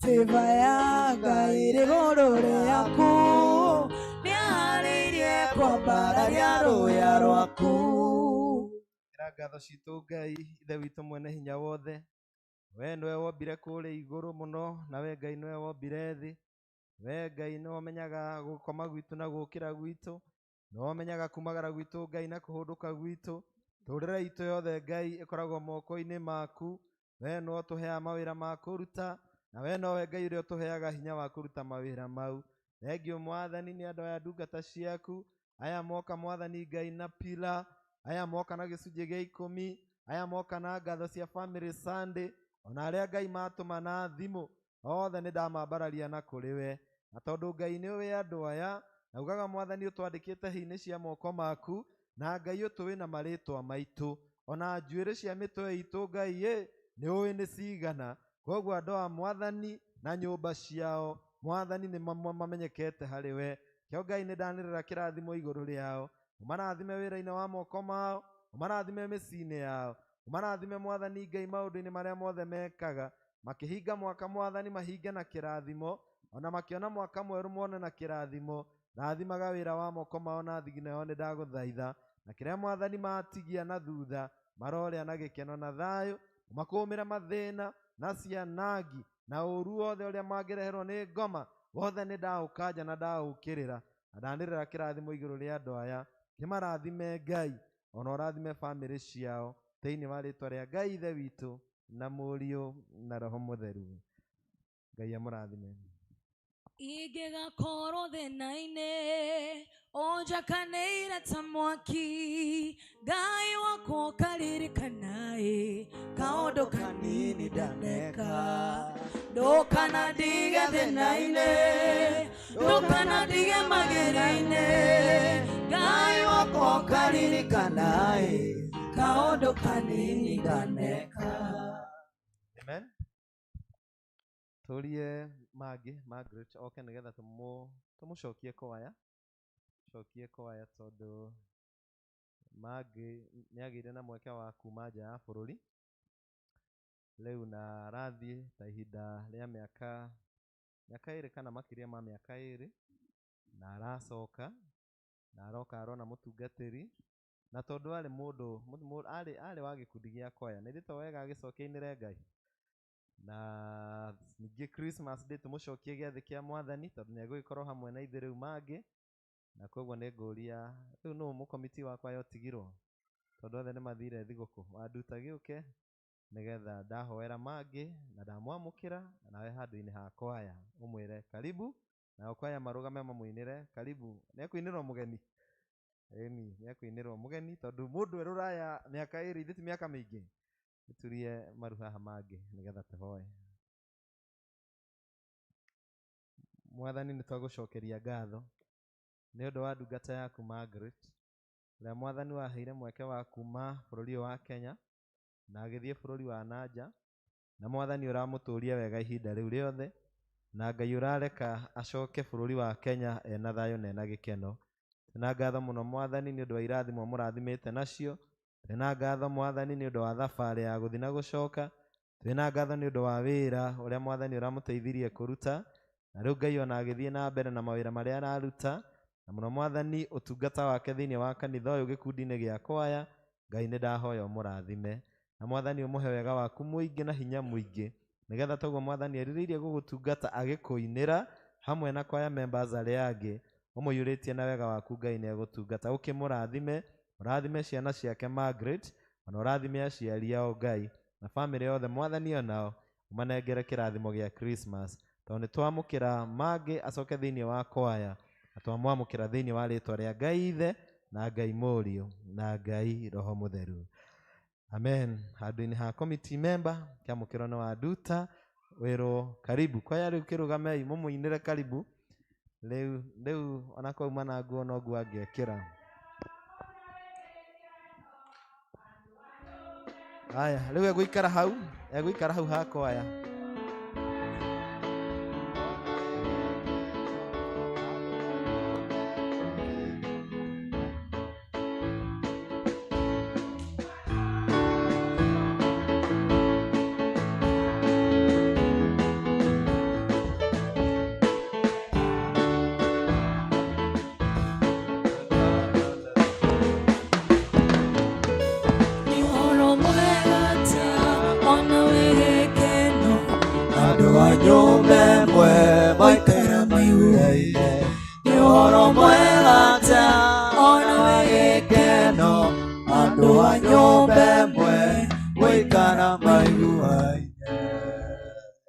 favor ya Ngai ĩrĩ igũrũ rĩaku nĩaharĩirie kwambararia rũya rwaku. Ĩra ngatho citũ Ngai Ithe witũ mwene hinya wothe, we nĩwe wombire kũrĩa igũrũ mũno, na we Ngai nĩwe wombire thĩ, we Ngai nĩwe ũmenyaga gũkoma gwitũ na gũkĩra gwitũ, nĩwe ũmenyaga kumagara gwitũ Ngai na kũhũndũka gwitũ, tũrĩre itũ yothe Ngai ĩkoragwo moko-inĩ maku, we nĩwe ũtũheaga mawĩra ma kũruta, na we nowe Ngai ũrĩa ũtũheaga hinya wa kũruta mawĩra mau. Thengiũ Mwathani nĩ andũ aya ndungata ciaku, aya moka Mwathani Ngai na pila, aya moka na gĩcunjĩ gĩa ikũmi, aya moka na ngatho cia family Sunday, ona arĩa Ngai matũma na thimũ, othe nĩ ndamambararia na kũrĩ we. Na tondũ Ngai nĩ ũĩ andũ aya, na ugaga Mwathani ũtwandĩkĩte hĩ-inĩ cia moko maku, na Ngai ũtũĩ na marĩtwa maitũ, ona njuĩrĩ cia mĩtwe itũ Ngai ĩ, nĩ ũĩ nĩ cigana. Koguo andũ a Mwathani na nyũmba ciao, Mwathani nĩ mamenyekete harĩ we. Kĩo Ngai nĩ ndanĩrĩra kĩrathimo igũrũ rĩao, ũmarathime wĩra-inĩ wa moko mao, ũmarathime mĩciĩ-inĩ yao, ũmarathime Mwathani Ngai maũndũ-inĩ marĩa mothe mekaga. Makĩhinga mwaka Mwathani mahinge na kĩrathimo, ona makĩona mwaka mwerũ mone na kĩrathimo. Rathimaga wĩra wa moko mao na thigino yao nĩ ndagũthaitha, na kĩrĩa Mwathani matigia na thutha marorĩa na gĩkeno na thayũ. Ũmakũũmĩre mathĩna na cianangi na ũũru wothe ũrĩa mangĩreherwo nĩ ngoma wothe nĩ ndaũkanja na ndaũkĩrĩra, na ndanĩrĩra kĩrathimo igũrũ rĩa andũ aya. Kĩmarathime Ngai, ona ũrathime bamĩrĩ ciao, thĩinĩ wa rĩtwa rĩa Ngai Ithe witũ na Mũriũ na Roho Mũtheru. Ngai amũrathime. Ingĩgakorwo thĩna-inĩ ũnjakanĩire ta mwaki, Ngai wakwa ũkaririkanaĩ kaũndũ kanini ndaneka. Ndũkanandige thĩna-inĩ, ndũkanandige magerio-inĩ, Ngai wakwa ũkaririkanaĩ kaũndũ kanini ndaneka. Amen. Tũrie mangĩ Margaret oke nĩgetha tũmũcokie kwaya, cokie kwaya tondũ mangĩ nĩagĩire na mweke wa kuma nja ya bũrũri rĩu na arathiĩ ta ihinda rĩa mĩaka 2 kana makĩria ma mĩaka 2, na aracoka na aroka arona mũtungatĩri, na tondũ arĩ mũndũ, arĩ wa gĩkundi gĩa kwaya, nĩ rĩtwa wega agĩcokia ainĩre Ngai. Na ningĩ Christmas Day tũmũcokie gĩathĩ kĩa Mwathani tondũ nĩegũgĩkorwo hamwe na ithuĩ rĩu mangĩ, na koguo nĩ ngũria rĩu nũ mũkomiti wa kwaya ũtigirwo tondũ othe nĩ mathire thigũkũ, Wanduta gĩũke nĩgetha ndahoera mangĩ na ndamwamũkĩra nawe handũ-inĩ ha kwaya ũmwĩre karibu, nao kwaya marũgame mamũinĩre karibu. Nĩekũinĩrwo mũgeni? Ĩni, nĩekũinĩrwo mũgeni tondũ mũndũ e rũraya mĩaka 2 ithe ti mĩaka mĩingĩ. Turie maru haha mangĩ nĩgetha tũhoe. Mwathani nĩ twagũcokeria ngatho nĩ ũndũ wa ndungata yaku Margaret, ũrĩa Mwathani waheire mweke wa kuma bũrũri ũyũ wa Kenya na agĩthiĩ bũrũri wa nanja, na Mwathani ũramũtũria wega ihinda rĩu rĩothe, na Ngai ũrareka acoke bũrũri wa Kenya ena thayũ na ena gĩkeno. Twĩna ngatho mũno Mwathani nĩ ũndũ wa irathimo mũrathimĩte nacio. Twĩna ngatho Mwathani nĩ ũndũ wa thabarĩ ya gũthiĩ na gũcoka. Twĩna ngatho nĩ ũndũ wa wĩra ũrĩa Mwathani ũramũteithirie kũruta, na rĩu Ngai ona agĩthiĩ na mbere na mawĩra marĩa araruta, na mũno Mwathani ũtungata wake thĩinĩ wa kanitha ũyũ gĩkundi-inĩ gĩa kwaya. Ngai nĩ ndahoya ũmũrathime, na Mwathani ũmũhe wega waku mũingĩ na hinya mũingĩ, nĩgetha toguo Mwathani erirĩirie gũgũtungata agĩkũinĩra hamwe na kwaya members arĩa angĩ, ũmũiyũrĩtie na wega waku Ngai nĩ egũtungata. Ũkĩmũrathime, ũrathime ciana ciake Margaret, ona ũrathime aciari ao Ngai, na bamĩrĩ yothe Mwathani onao ũmanengere kĩrathimo gĩa Christmas, tondũ nĩ twamũkĩra mangĩ acoke thĩinĩ wa kwaya, na twamwamũkĩra thĩinĩ wa rĩtwa rĩa Ngai Ithe na Ngai Mũriũ na Ngai Roho Mũtheru. Amen. Handũ-inĩ ha committee member kĩamũkĩrwo nĩ Wanduta wĩrwo karibu. Kwaya rĩu kĩrũgamei mũmũinĩre karibu. Rĩu ona kwauma na nguo no nguo angĩekĩra. Haya, rĩu egũikara hau, egũikara hau ha kwaya.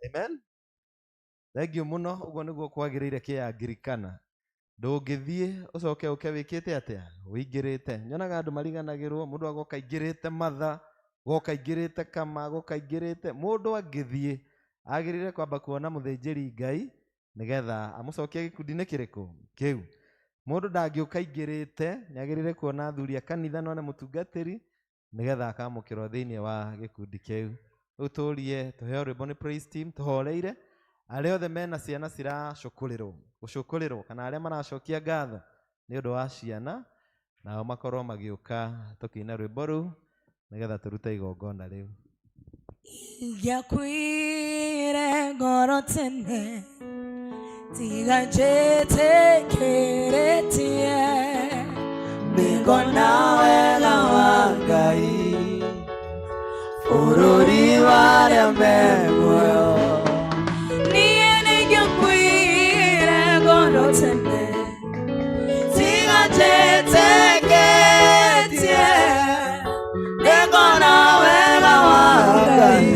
Amen. Thank you muno uguo niguo kwagiriire kĩangirikana. Ndũngĩthiĩ ũcoke ũke wĩkĩte atĩa? Wĩingĩrĩte. Nyonaga andũ mariganagĩrwo, mũndũ agoka aingĩrĩte matha, goka aingĩrĩte kama, goka aingĩrĩte. Mũndũ angĩthiĩ agĩrĩire kwamba kuona mũthĩnjĩri Ngai nĩgetha amũcokie gĩkundi-inĩ kĩrĩkũ kĩu. Mũndũ ndangĩũka aingĩrĩte, nĩagĩrĩire kuona athuri a kanitha none mũtungatĩri nĩgetha akamũkĩrwo thĩinĩ wa gĩkundi kĩu. Rĩu tũrie tũheo rwĩmbo nĩ praise team tũhoreire, Arĩa othe mena ciana ciracũkũrĩrwo, gũcũkũrĩrwo kana arĩa maracokia ngatho nĩ ũndũ wa ciana, nao makorwo magĩũka tũkĩina rwĩmbo rũu nĩgetha tũrute igongona rĩu. Ingĩakuire ngoro tene tiga njĩtĩkĩrĩtie Nĩngona wega wa Ngai bũrũri wa arĩa me muoyo. Niĩ nĩingĩakuire ngoro tene Tiga njĩtĩkĩtie, nĩngona wega wa Ngai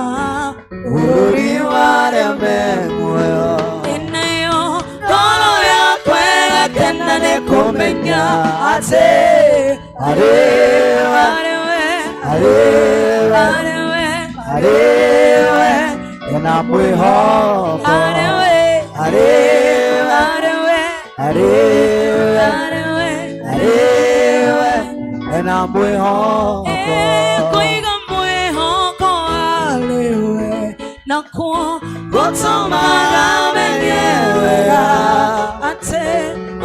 Ah, bũrũri wa arĩa me muoyo. ĩnayo Ngoro yakwa ĩgakena nĩ kũmenya atĩ arĩ we, arĩ we, arĩ we, arĩ we, arĩ we, ena mwĩhoko. arĩ we, Arĩ we, arĩ we, arĩ we, arĩ we. arĩ we, ena mwĩhoko. Kũiga mwĩhoko harĩ we nakuo Gũtũmaga menye wega atĩ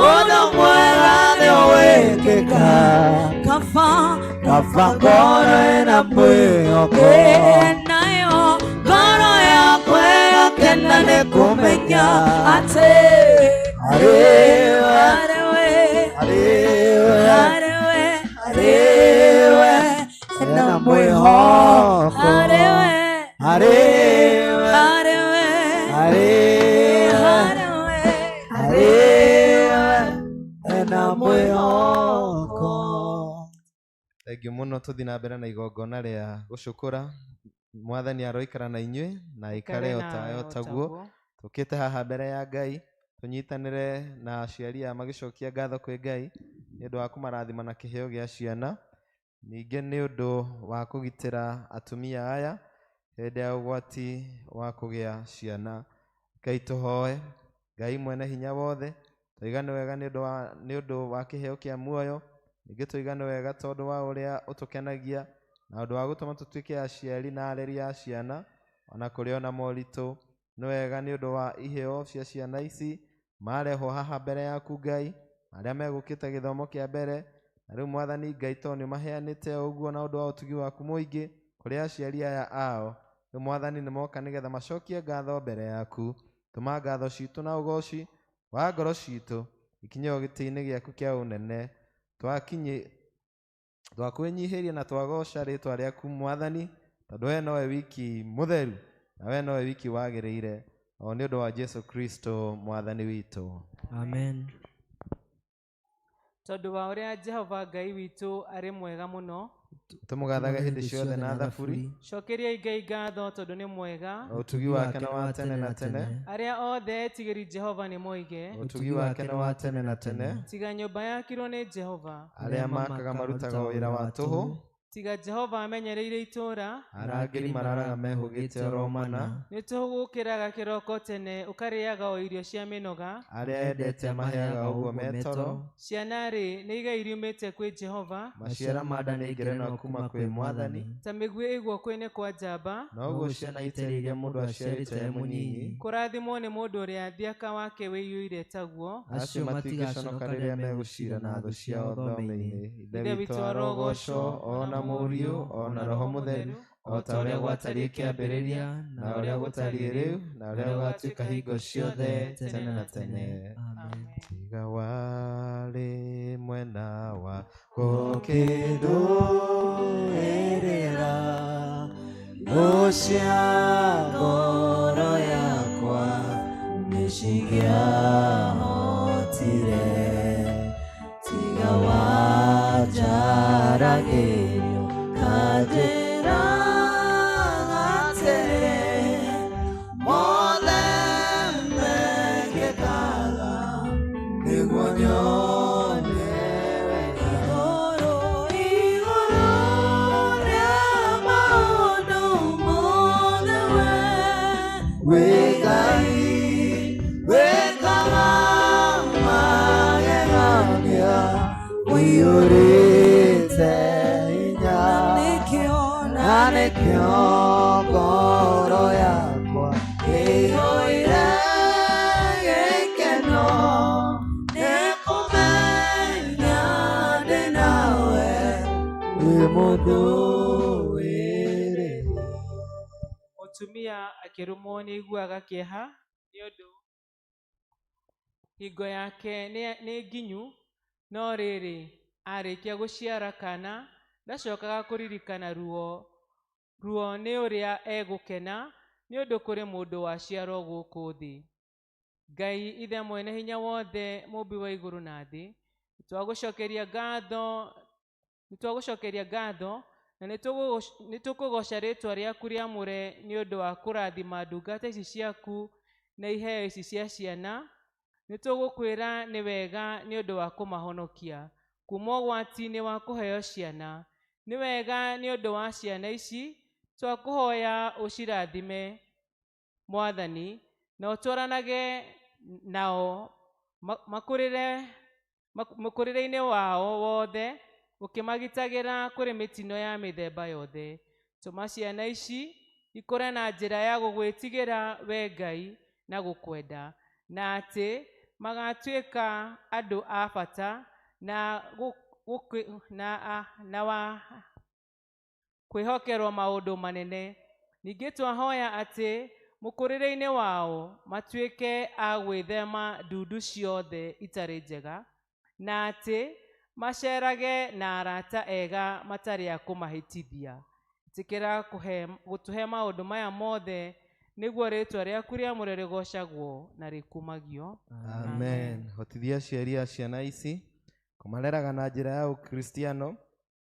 ũndũ mwega nĩ wĩkĩka kaba kaba ngoro ĩna mwĩhoko. nayo ngoro yakwa ĩgakena nĩ kũmenya atĩ Arĩ we, arĩ we, arĩ we, arĩ we, arĩ we, ena mwĩhoko. arĩ we, Arĩ we, arĩ we, arĩ we, arĩ we. arĩ we, ena mwĩhoko. Thengiũ mũno tũthiĩ na mbere na igongona rĩa gũcũkũra. Mwathani aroikara na inyuĩ na aikare o tawe o taguo. Tũkĩte haha mbere ya Ngai tũnyitanĩre na aciari aya magĩcokia ngatho kwĩ Ngai nĩ ũndũ wa kũmarathima na kĩheo gĩa ciana, ningĩ nĩ ũndũ wa kũgitĩra atumia aya hĩndĩ ya ũgwati wa kũgĩa ciana. Ngai tũhoe, Ngai mwene hinya wothe, tũiga nĩ wega nĩ ũndũ wa kĩheo kĩa muoyo, ningĩ tũiga nĩ wega tondũ wa ũrĩa ũtũkenagia na ũndũ wa gũtũma tũtuĩke aciari na areri a ciana ona kũrĩ ona moritũ. Nĩ wega nĩ ũndũ wa iheo cia ciana ici marehwo haha mbere yaku Ngai, arĩa megũkĩte gĩthomo kĩa mbere, na rĩu Mwathani Ngai tondũ nĩ ũmaheanĩte ũguo na ũndũ wa ũtugi waku mũingĩ kũrĩ aciari aya ao, rĩu Mwathani nĩ moka nĩgetha macokie ngatho mbere yaku. Tũma ngatho citũ na ũgoci wa ngoro citũ ikinye o gĩtĩ-inĩ gĩaku kĩa ũnene. Twakwĩnyihĩria na twagoca rĩtwa rĩaku Mwathani, tondũ we nowe wiki mũtheru na we nowe wiki wagĩrĩire, o nĩ ũndũ wa Jesu Kristo Mwathani witũ. Amen. Tondũ wa ũrĩa Jehova Ngai witũ arĩ mwega mũno, Tũmũgathaga hĩndĩ ciothe na thaburi, cokeriai Ngai ngatho tondũ nĩ mwega. ũtugi wake nĩ wa tene na tene, Arĩa othe etigĩri Jehova nĩ moige, ũtugi wake nĩ wa tene na tene. tiga nyũmba yakirwo nĩ Jehova, Arĩa makaga marutaga wĩra wa tũhũ, tiga Jehova amenyereire itũũra, arangĩri mararaga mehũgĩte oro mana, nĩ tũhũgũkĩraga kĩroko tene ũkarĩaga o irio cia mĩnoga. arĩa endete amaheaga ũguo metoro, Ciana-rĩ, nĩ igai riumĩte kwĩ Jehova, maciara ma nda nĩ ngerenwa kuma kwĩ Mwathani, ta mĩguĩ ĩ guoko-inĩ kwa njamba. noguo ciana itarĩ iria mũndũ aciarĩte e mũnyinyi, Kũrathimwo nĩ mũndũ ũrĩa thiaka wake wĩiyũire taguo. acio matingĩconoka rĩrĩa megũciira na thũ ciao thome-inĩ. Ithe witũ arogocwo, o na Mũriũ, o na Roho Mũtheru, o ta ũrĩa gwatariĩ kĩambĩrĩria, na ũrĩa gũtariĩ rĩu, na ũrĩa gũgatuĩka hingo ciothe, tene na tene. Amen. Tiga warĩ mwena wa Gũkĩndũĩrĩra thũ cia ngoro yakwa nĩcingĩahotire, tiga wanjaragĩrio kanjĩraga atĩrĩ, mothe mekĩkaga nĩguo nyone wega. Igũrũ, igũrũ rĩa maũndũ mothe we Wĩ Ngai wĩkaga magegania, ũiyũrĩte hinya, nĩkĩo na nĩkĩo ngoro yakwa ĩiyũrĩte. Ndĩ mũndũ wĩrĩ. Mũtumia akĩrũmwo nĩaiguaga kĩeha nĩ ũndũ hingo yake nĩ nginyu, no rĩrĩ, arĩkia gũciara kana ndacokaga kũririkana ruo ruo nĩ ũrĩa egũkena nĩ ũndũ kũrĩ mũndũ waciarwo gũkũ thĩ. Ngai ithe mwene hinya wothe, mũmbi wa igũrũ na thĩ, nĩtwagũcokeria ngatho, nĩtwagũcokeria ngatho na nĩtũkũgoca rĩtwa rĩaku rĩamũre nĩ ũndũ wa kũrathima ndungata ici ciaku na iheo ici cia ciana. Nĩtũgũkwĩra nĩ wega nĩ ũndũ wa kũmahonokia kuma ũgwati-inĩ wa kũheo ciana. Nĩ wega nĩ ũndũ wa ciana ici, twakũhoya ũcirathime Mwathani, na ũtwaranage nao makũrĩre mũkũrĩre-inĩ wao wothe, ũkĩmagitagĩra kũrĩ mĩtino ya mĩthemba yothe. Tũma ciana ici ikũre na njĩra ya gũgwĩtigĩra we Ngai na gũkwenda, na atĩ magatuĩka andũ a bata na na wa kwĩhokerwo maũndũ manene. Ningĩ twahoya atĩ mũkũrĩre-inĩ wao matuĩke a gwĩthema ndundu ciothe itarĩ njega, na atĩ macerage na arata ega matarĩ a kũmahĩtithia. Ĩtĩkĩra gũtũhe maũndũ maya mothe nĩguo rĩtwa rĩaku rĩamũre rĩgocagwo na rĩkumagio. Amen. Hotithia aciari a ciana ici kũmareraga na njĩra ya ũkristiano,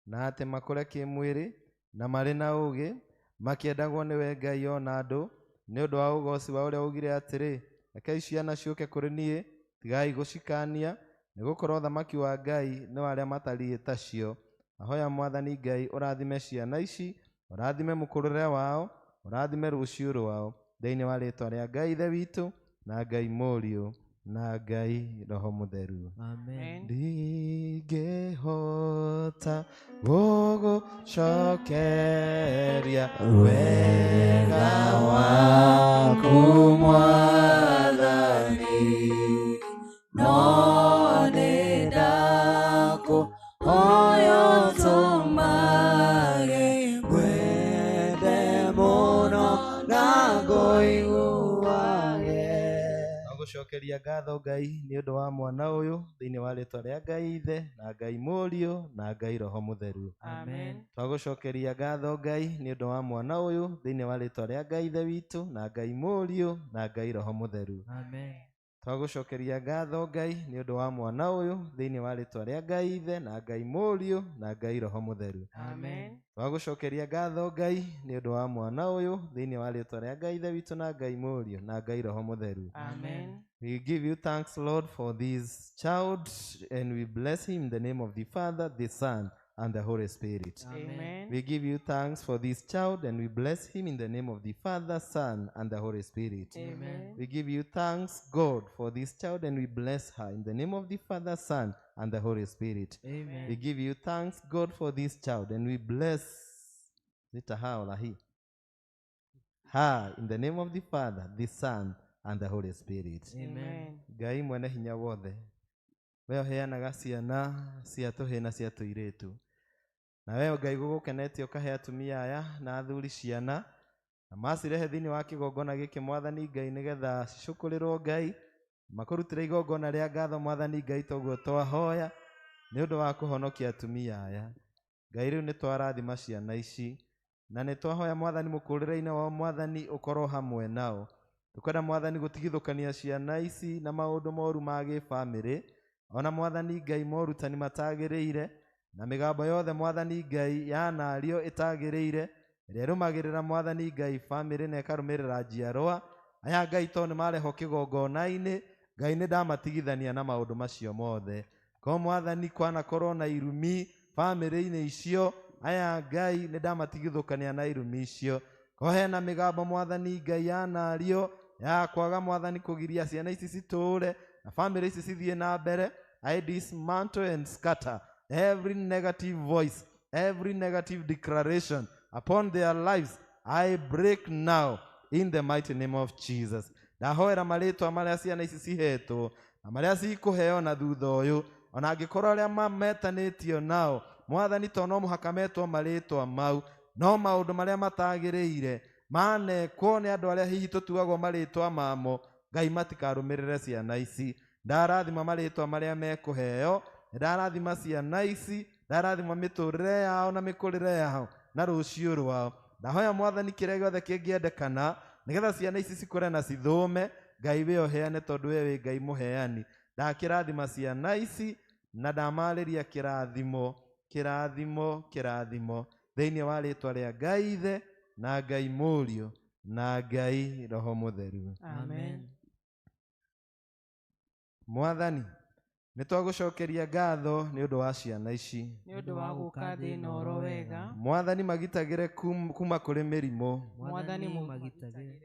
na atĩ makũre kĩmwĩrĩ na marĩ na ũũgĩ, makĩendagwo nĩwe Ngai ona andũ, nĩ ũndũ wa ũgoci wa ũrĩa ugire atĩrĩ, rekei ciana ciũke kũrĩ niĩ, tigai gũcikaania, nĩgũkorwo ũthamaki wa Ngai nĩ wa arĩa matariĩ tacio. Ahoya Mwathani Ngai ũrathime ciana ici, ũrathime mũkũrĩre wao, ũrathime rũciũ rwao, thĩinĩ wa rĩtwa rĩa Ngai Ithe witũ na Ngai Mũriũ na Ngai Roho Mũtheru. Amen. Ndingĩhota gũgũcokeria wega waku Mwathani, no nĩndakũhoya ũtũmage ngwende mũno na ngũiguage. Twagũcokeria ngatho Ngai nĩ ũndũ wa mwana ũyũ, thĩinĩ wa rĩtwa rĩa Ngai Ithe na Ngai Mũriũ na Ngai Roho Mũtheru. Amen. Twagũcokeria ngatho Ngai nĩ ũndũ wa mwana ũyũ, thĩinĩ wa rĩtwa rĩa Ngai Ithe witũ na Ngai Mũriũ na Ngai Roho Mũtheru. Amen. Twagũcokeria ngatho Ngai nĩ ũndũ wa mwana ũyũ, thĩinĩ wa rĩtwa rĩa Ngai Ithe na Ngai Mũriũ na Ngai Roho Mũtheru. Amen. Twagũcokeria ngatho Ngai nĩ ũndũ wa mwana ũyũ, thĩinĩ wa rĩtwa rĩa Ngai Ithe witũ na Ngai Mũriũ na Ngai Roho Mũtheru. Amen. We give you thanks, Lord, for this child, and we bless him in the name of the Father, the Son, and the Holy Spirit. Amen. We give you thanks for this child, and we bless him in the name of the Father, Son, and the Holy Spirit. Amen. We give you thanks, God, for this child, and we bless her in the name of the Father, Son, and the Holy Spirit. Amen. We give you thanks, God, for this child, and we bless it her or he. Her in the name of the Father, the Son, and the Holy Spirit. Amen. Ngai mwene hinya wothe, we ũheanaga ciana cia tũhĩĩ na cia tũirĩtu, na we Ngai gũgũkenetie ũkahe atumia aya na athuri ciana, na macirehe thĩinĩ wa kĩgongona gĩkĩ Mwathani Ngai, nĩgetha cicũkũrĩrwo Ngai, makũrutĩre igongona rĩa ngatho Mwathani Ngai, toguo twahoya nĩ ũndũ wa kũhonokia atumia aya. Ngai rĩu nĩ twarathima ciana ici, na nĩ twahoya Mwathani mũkũrĩre-inĩ wao Mwathani ũkorwo hamwe nao. Tũkwenda Mwathani gũtigithũkania ciana ici na maũndũ moru ma gĩbamĩrĩ, ona Mwathani Ngai morutani matagĩrĩire, na mĩgambo yothe Mwathani Ngai yanario ĩtagĩrĩire, ĩrĩa ĩrũmagĩrĩra Mwathani Ngai bamĩrĩ na ĩkarũmĩrĩra njiarwa. Aya Ngai tondũ nĩ marehwo kĩgongona-inĩ, Ngai nĩ ndamatigithania na maũndũ macio mothe. Ko Mwathani kwanakorwo na irumi bamĩrĩ-inĩ icio, aya Ngai nĩ ndamatigithũkania na irumi icio. Ko hena mĩgambo Mwathani Ngai yanario ya kwaga Mwathani kũgiria ciana ici citũũre na bamĩrĩ ici cithiĩ na mbere, I dismantle and scatter every negative voice, every negative declaration upon their lives. I break now in the mighty name of Jesus. Ndahoera marĩtwa marĩa ciana ici cihetwo na marĩa cikũheo na thutha ũyũ, ona angĩkorwo arĩa mametanĩtio nao Mwathani, to no mũhaka metwo marĩtwa mau, no maũndũ marĩa matagĩrĩire manekwo nĩ andũ arĩa hihi tũtuagwo marĩtwa mamo, Ngai matikarũmĩrĩre ciana ici. Ndarathima marĩtwa marĩa mekũheo, ndarathima ciana ici, ndarathima mĩtũrĩre yao na mĩkũrĩre yao na rũciũ rwao. Ndahoya Mwathani kĩrĩa gĩothe kĩngĩendekana nĩgetha ciana ici cikũre na cithũme, Ngai we ũheane tondũ we wĩ Ngai mũheani. Ndakĩrathima ciana ici na ndamarĩria kĩrathimo, kĩrathimo, kĩrathimo thĩinĩ wa rĩtwa rĩa Ngai Ithe na Ngai Mũriũ na Ngai Roho Mũtheru. Amen. Mwathani, nĩ twagũcokeria ngatho nĩ ũndũ wa ciana ici. Nĩ ũndũ wa gũka thĩ ĩno oro wega. Mwathani, magitagĩre kuma kũrĩ mĩrimũ. Mwathani magitagĩre.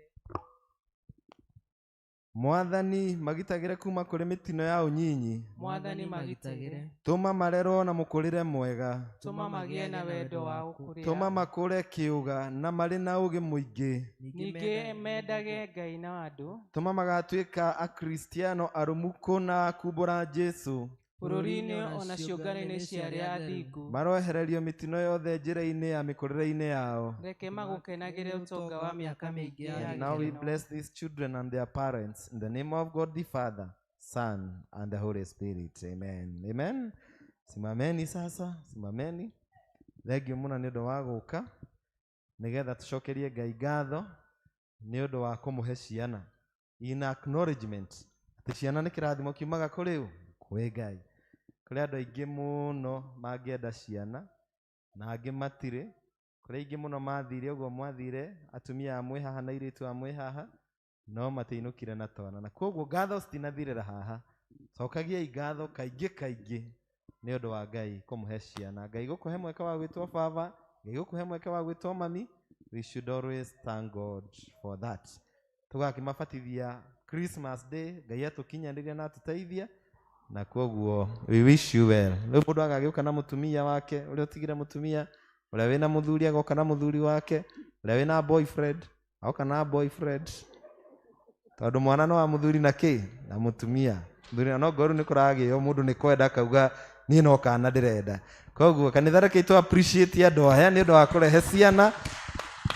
Mwathani, magitagĩre kuma kũrĩ mĩtino ya ũnyinyi. Mwathani magitagĩre. Tũma marerwo na mũkũrĩre mwega. Tũma magĩe na wendo wa gũkũrĩa. Tũma makũre kĩũga na marĩ na ũgĩ mũingĩ. Ningĩ mendage Ngai na andũ. Tũma magatuĩka akristiano arũmu kũna kumbũra Jesu. Bũrũri-inĩ ona ciũngano-inĩ cia arĩa athingu. Maroehererio mĩtino yothe njĩra-inĩ ya mĩkũrĩre-inĩ yao. Reke magũkenagĩre ũtonga wa mĩaka mĩingĩ ya Now we gĩkeno. bless these children and their parents in the name of God the Father, Son, and the Holy Spirit. Amen. Amen. Simameni sasa, simameni. Thengiũ mũno nĩ ũndũ wa gũka nĩgetha tũcokerie Ngai ngatho nĩ ũndũ wa kũmũhe ciana. In acknowledgement atĩ ciana nĩ kĩrathimo kiumaga kũrĩ ũ? Kwĩ Ngai. Kũrĩ andũ aingĩ mũno mangĩenda ciana na angĩ matirĩ. Kũrĩ aingĩ mũno mathire ũguo mwathire, atumia amwe haha na airĩtu amwe haha, no matiainũkire na twana. Na koguo ngatho citinathirĩra haha. Cokagiai ngatho kaingĩ kaingĩ nĩ ũndũ wa Ngai kũmũhe ciana. Ngai gũkũhe mweke wa gwĩtwo baba, Ngai gũkũhe mweke wa gwĩtwo mami. We should always thank God for that. Tũgakĩmabatithia Christmas Day, Ngai atũkinyanĩria na atũteithia, na koguo we wish you well. Rĩu mũndũ agagĩũka na mũtumia wake, ũrĩa ũtigire mũtumia, ũrĩa wĩna mũthuri agoka na mũthuri wake, ũrĩa wĩna boyfriend agoka na boyfriend, tondũ mwana no wa mũthuri na kĩ na mũtumia. Mũthuri no ngorwo nĩ kũragĩo mũndũ nĩ kwenda akauga niĩ no kana ndĩrenda. Koguo kanitha reke tũ appreciate andũ aya nĩ ũndũ wa kũrehe ciana,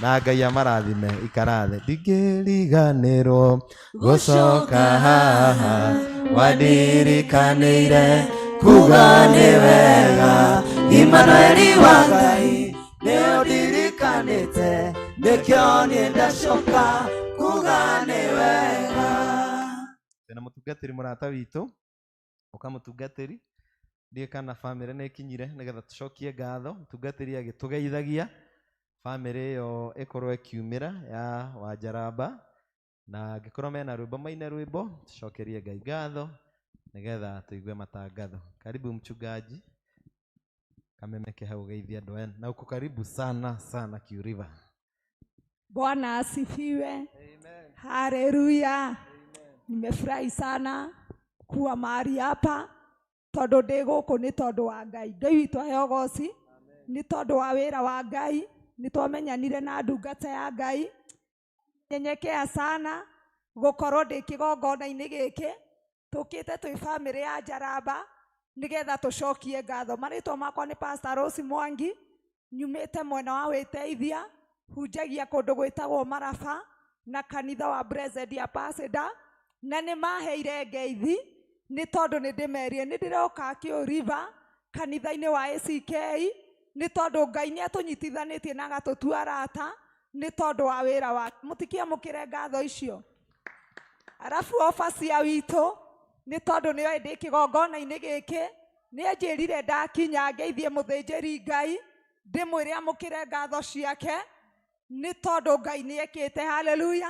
na Ngai amarathime. Ikara thĩ. Ndingĩriganĩrwo gũcoka haha wandirikanĩire kuga nĩ wega. Immanueli wa Ngai nĩ ũndirikanĩte, nĩkĩo niĩ ndacoka kuga nĩ wega. Twĩna mũtungatĩri mũrata witũ, ũka mũtungatĩri, ndiũĩ kana bamĩrĩ nĩ ĩkinyire nĩgetha tũcokie ngatho. Mũtungatĩri agĩtũgeithagia bamĩrĩ ĩyo ĩkorwo ĩkiumĩra ya Wanjaramba, na angĩkorwo mena rwĩmbo maine rwĩmbo, tũcokerie Ngai ngatho nĩgetha tũigue matangatho. Karibu mchungaji Kamemeke hau ũgeithie andũ aya, na uko karibu sana sana Kiuriva. Bwana asifiwe. Haleluya. Nimefurahi sana kuwa mahali hapa tondu ndi guku ni tondu wa Ngai. Ngai witũ aheo goci ni tondu wa wira wa Ngai. Ni twamenyanire na ndungata ya Ngai. Nyenyekea sana gukorwo ndi kigongona-inĩ gĩkĩ. Tũkĩte twĩ bamĩrĩ ya Njaramba nĩgetha tũcokie ngatho. Marĩtwa makwa nĩ Pastor Rose Mwangi, nyumĩte mwena wa Wĩteithia, hunjagia kũndũ gwĩtagwo Maraba na kanitha wa Blessed Ambassador, na nĩ maheire ngeithi nĩ tondũ nĩ ndĩmerire nĩ ndĩroka Kĩũriva kanitha-inĩ wa ACK nĩ tondũ Ngai nĩ atũnyitithanĩtie na agatũtua arata nĩ tondũ wa wĩra wake. Mũtikiamũkĩre ngatho icio. Arabu obacia witũ nĩ tondũ nĩoĩ ndĩ kĩgongona-inĩ gĩkĩ, nĩ anjĩrire ndakinya ngeithie mũthĩnjĩri Ngai ndĩmwĩre amũkĩre ngatho ciake nĩ tondũ Ngai nĩ ekĩte. Haleluya.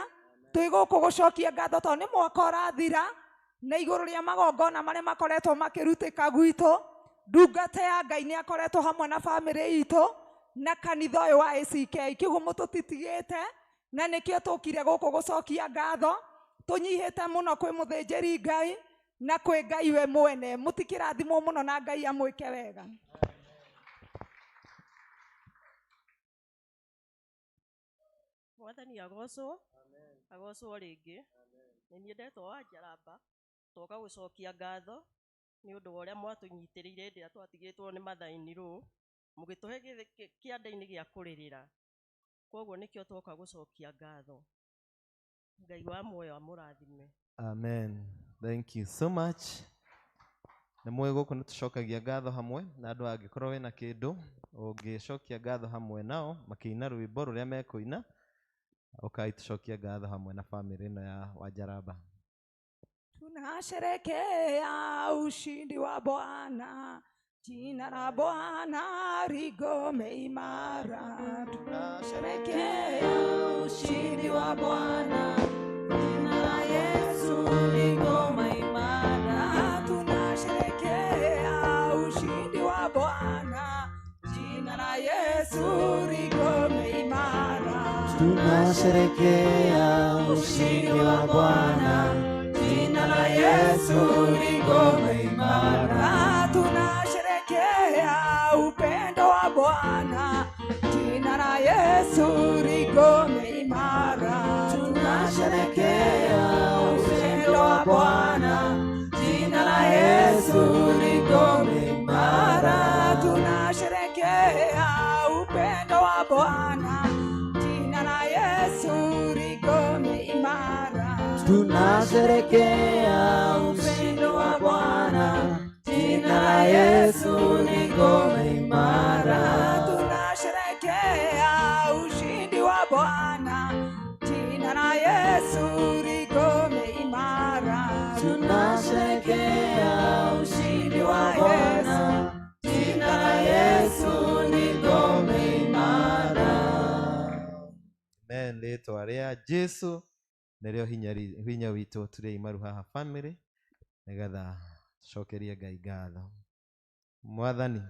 Twĩ gũkũ gũcokia ngatho tondũ nĩ mwaka ũrathira, na igũrũ rĩa magongona marĩa makoretwo makĩrutĩka gwitũ, ndungata ya Ngai nĩ akoretwo hamwe na bamĩrĩ itũ na kanitha ũyũ wa ACK. Kĩguo mũtũtitigĩte, na nĩkĩo tũkire gũkũ gũcokia ngatho. Tũnyihĩte mũno kwĩ mũthĩnjĩri Ngai na kwĩ Ngai we mwene. Mũtikĩrathimwo mũno na Ngai amwĩke wega. Mwathani agocwo, agocwo rĩngĩ. Nĩ niĩ ndetwo Wanjaramba, twoka gũcokia ngatho nĩ ũndũ wa ũrĩa mwatũnyitĩrĩire hĩndĩ ĩrĩa twatigĩtwo nĩ Mathai-inĩ. Mũgĩtũhe kĩanda-inĩ gĩa kũrĩrĩra. Koguo nĩkĩo twoka gũcokia ngatho. Ngai wa muoyo amũrathime. Amen. Thank you so much. Nĩ mũĩ gũkũ nĩ tũcokagia ngatho hamwe na andũ, angĩkorwo wĩna kĩndũ ũngĩcokia ngatho hamwe nao makĩina rwĩmbo rũrĩa mekũina, ũkai tũcokie ngatho hamwe na bamĩrĩ ĩno ya Wanjaramba. Tunasherekea ushindi wa Bwana, jina la Bwana ligome imara. Tunasherekea ushindi wa Bwana, jina la Yesu ligome imara. Tunasherekea ushindi wa Bwana, jina la Yesu ligome imara. Tunasherekea ushindi wa Bwana, jina la Yesu ligome imara. Tunasherekea upendo wa Bwana, jina la Yesu ligome imara. Tunasherekea upendo wa Bwana, jina la Yesu ligome imara. Tunasherekea upendo wa Bwana, jina la Yesu ligome imara. Tunasherekea upendo wa Bwana, jina la Yesu ligome imara. Tunasherekea ushindi wa Bwana, jina la Yesu ligome imara. Tunasherekea ushindi wa Bwana, jina la Yesu ligome imara. Amen. Rĩtwa rĩa Jesu nĩrĩo hinya witũ tũrĩ imaru haha family, nĩgetha tũcokerie Ngai ngatho. Mwathani,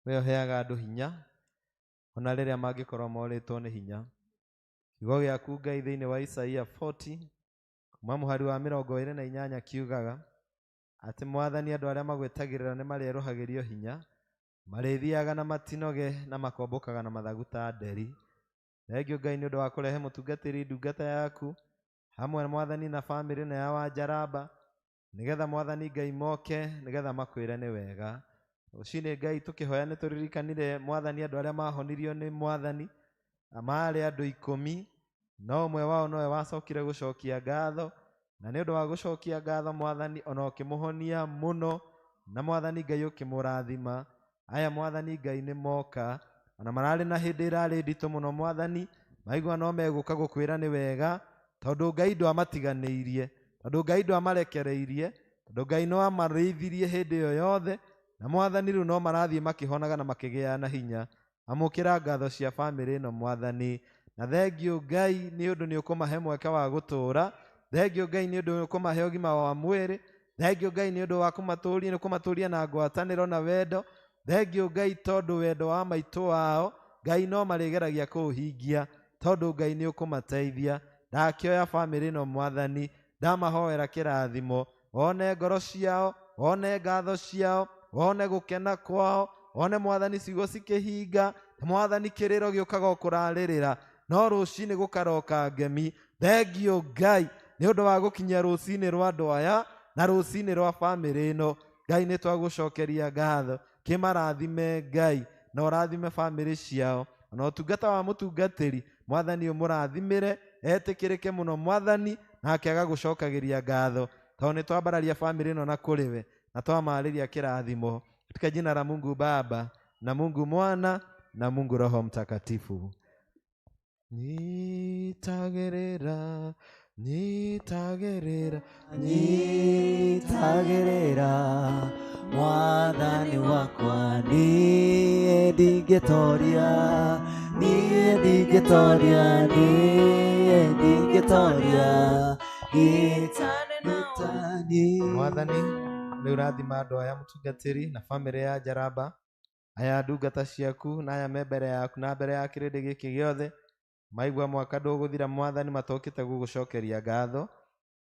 we ũheaga andũ hinya ona rĩrĩa mangĩkorwo morĩtwo nĩ hinya. Kiugo gĩaku Ngai thĩinĩ wa Isaia 40 kuma mũhari wa 28 kiugaga atĩ Mwathani, andũ arĩa magwĩtagĩrĩra nĩ marĩerũhagĩrio hinya, marĩthiaga na matinoge na makombũkaga na mathagu ta nderi. Thengio Ngai nĩ ũndũ wa kũrehe mũtungatĩri ndungata yaku hamwe Mwathani na bamĩrĩ ĩno ya Wanjaramba, nĩgetha Mwathani Ngai moke nĩgetha makwĩre nĩ wega. Rũcinĩ Ngai tũkĩhoya nĩ tũririkanire Mwathani andũ arĩa mahonirio nĩ Mwathani, na marĩ andũ 10, no ũmwe wao nowe wacokire gũcokia ngatho, na nĩ ũndũ wa gũcokia ngatho Mwathani ona ũkĩmũhonia mũno, na Mwathani Ngai ũkĩmũrathima. Aya Mwathani Ngai nĩ moka, ona mararĩ na hĩndĩ ĩrarĩ nditũ mũno Mwathani, maigua no megũka gũkwĩra nĩ wega, tondũ Ngai ndwamatiganĩirie, tondũ Ngai ndwamarekereirie, tondũ Ngai no amarĩithirie hĩndĩ ĩyo yothe, na Mwathani rĩu no marathiĩ makĩhonaga na makĩgĩaga na hinya. Amũkĩra ngatho cia bamĩrĩ ĩno Mwathani, na thengio Ngai nĩ ũndũ nĩ ũkũmahe mweke wa gũtũũra, thengio Ngai nĩ ũndũ nĩ ũkũmahe ũgima wa mwĩrĩ, thengio Ngai nĩ ũndũ wa kũmatũria, nĩ ũkũmatũria na ngwatanĩro na wendo, thengio Ngai tondũ wendo wa maitũ wao Ngai no marĩgeragia kũũhingia, tondũ Ngai nĩ ũkũmateithia. Ndakĩoya bamĩrĩ ĩno Mwathani, ndamahoera kĩrathimo, wone ngoro ciao, wone ngatho ciao, wone gũkena kwao, wone Mwathani ciugo cikĩhinga, Mwathani kĩrĩro gĩũkaga o kũrarĩrĩra, no rũcinĩ gũkaroka ngemi. Thengio Ngai nĩ ũndũ wa gũkinyia rũcinĩ rwa andũ aya na rũcinĩ rwa bamĩrĩ ĩno. Ngai nĩ twagũcokeria ngatho, kĩmarathime Ngai na ũrathime bamĩrĩ ciao, ona ũtungata wa mũtungatĩri Mwathani ũmũrathimĩre, etĩkĩrĩke mũno Mwathani, nake agagũcokagĩria ngatho, tondũ nĩ twambararia bamĩrĩ ĩno na kũrĩ we, na twamarĩria kĩrathimo katika jina la Mungu Baba na Mungu Mwana na Mungu Roho Mtakatifu. Nyitagĩrĩra, nyitagĩrĩra, Nyitagĩrĩra Mwathani wakwa, niĩ ndingĩtoria, niĩ ndingĩtoria, niĩ ndingĩtoria. Mwathani rĩu rathima andũ aya mũtungatĩri na bamĩrĩ ya Njaramba, aya ndungata ciaku na aya me mbere yaku na mbere ya kĩrĩndĩ gĩkĩ gĩothe, maigua mwaka ndũgũthira Mwathani matokĩte gũgũcokeria ngatho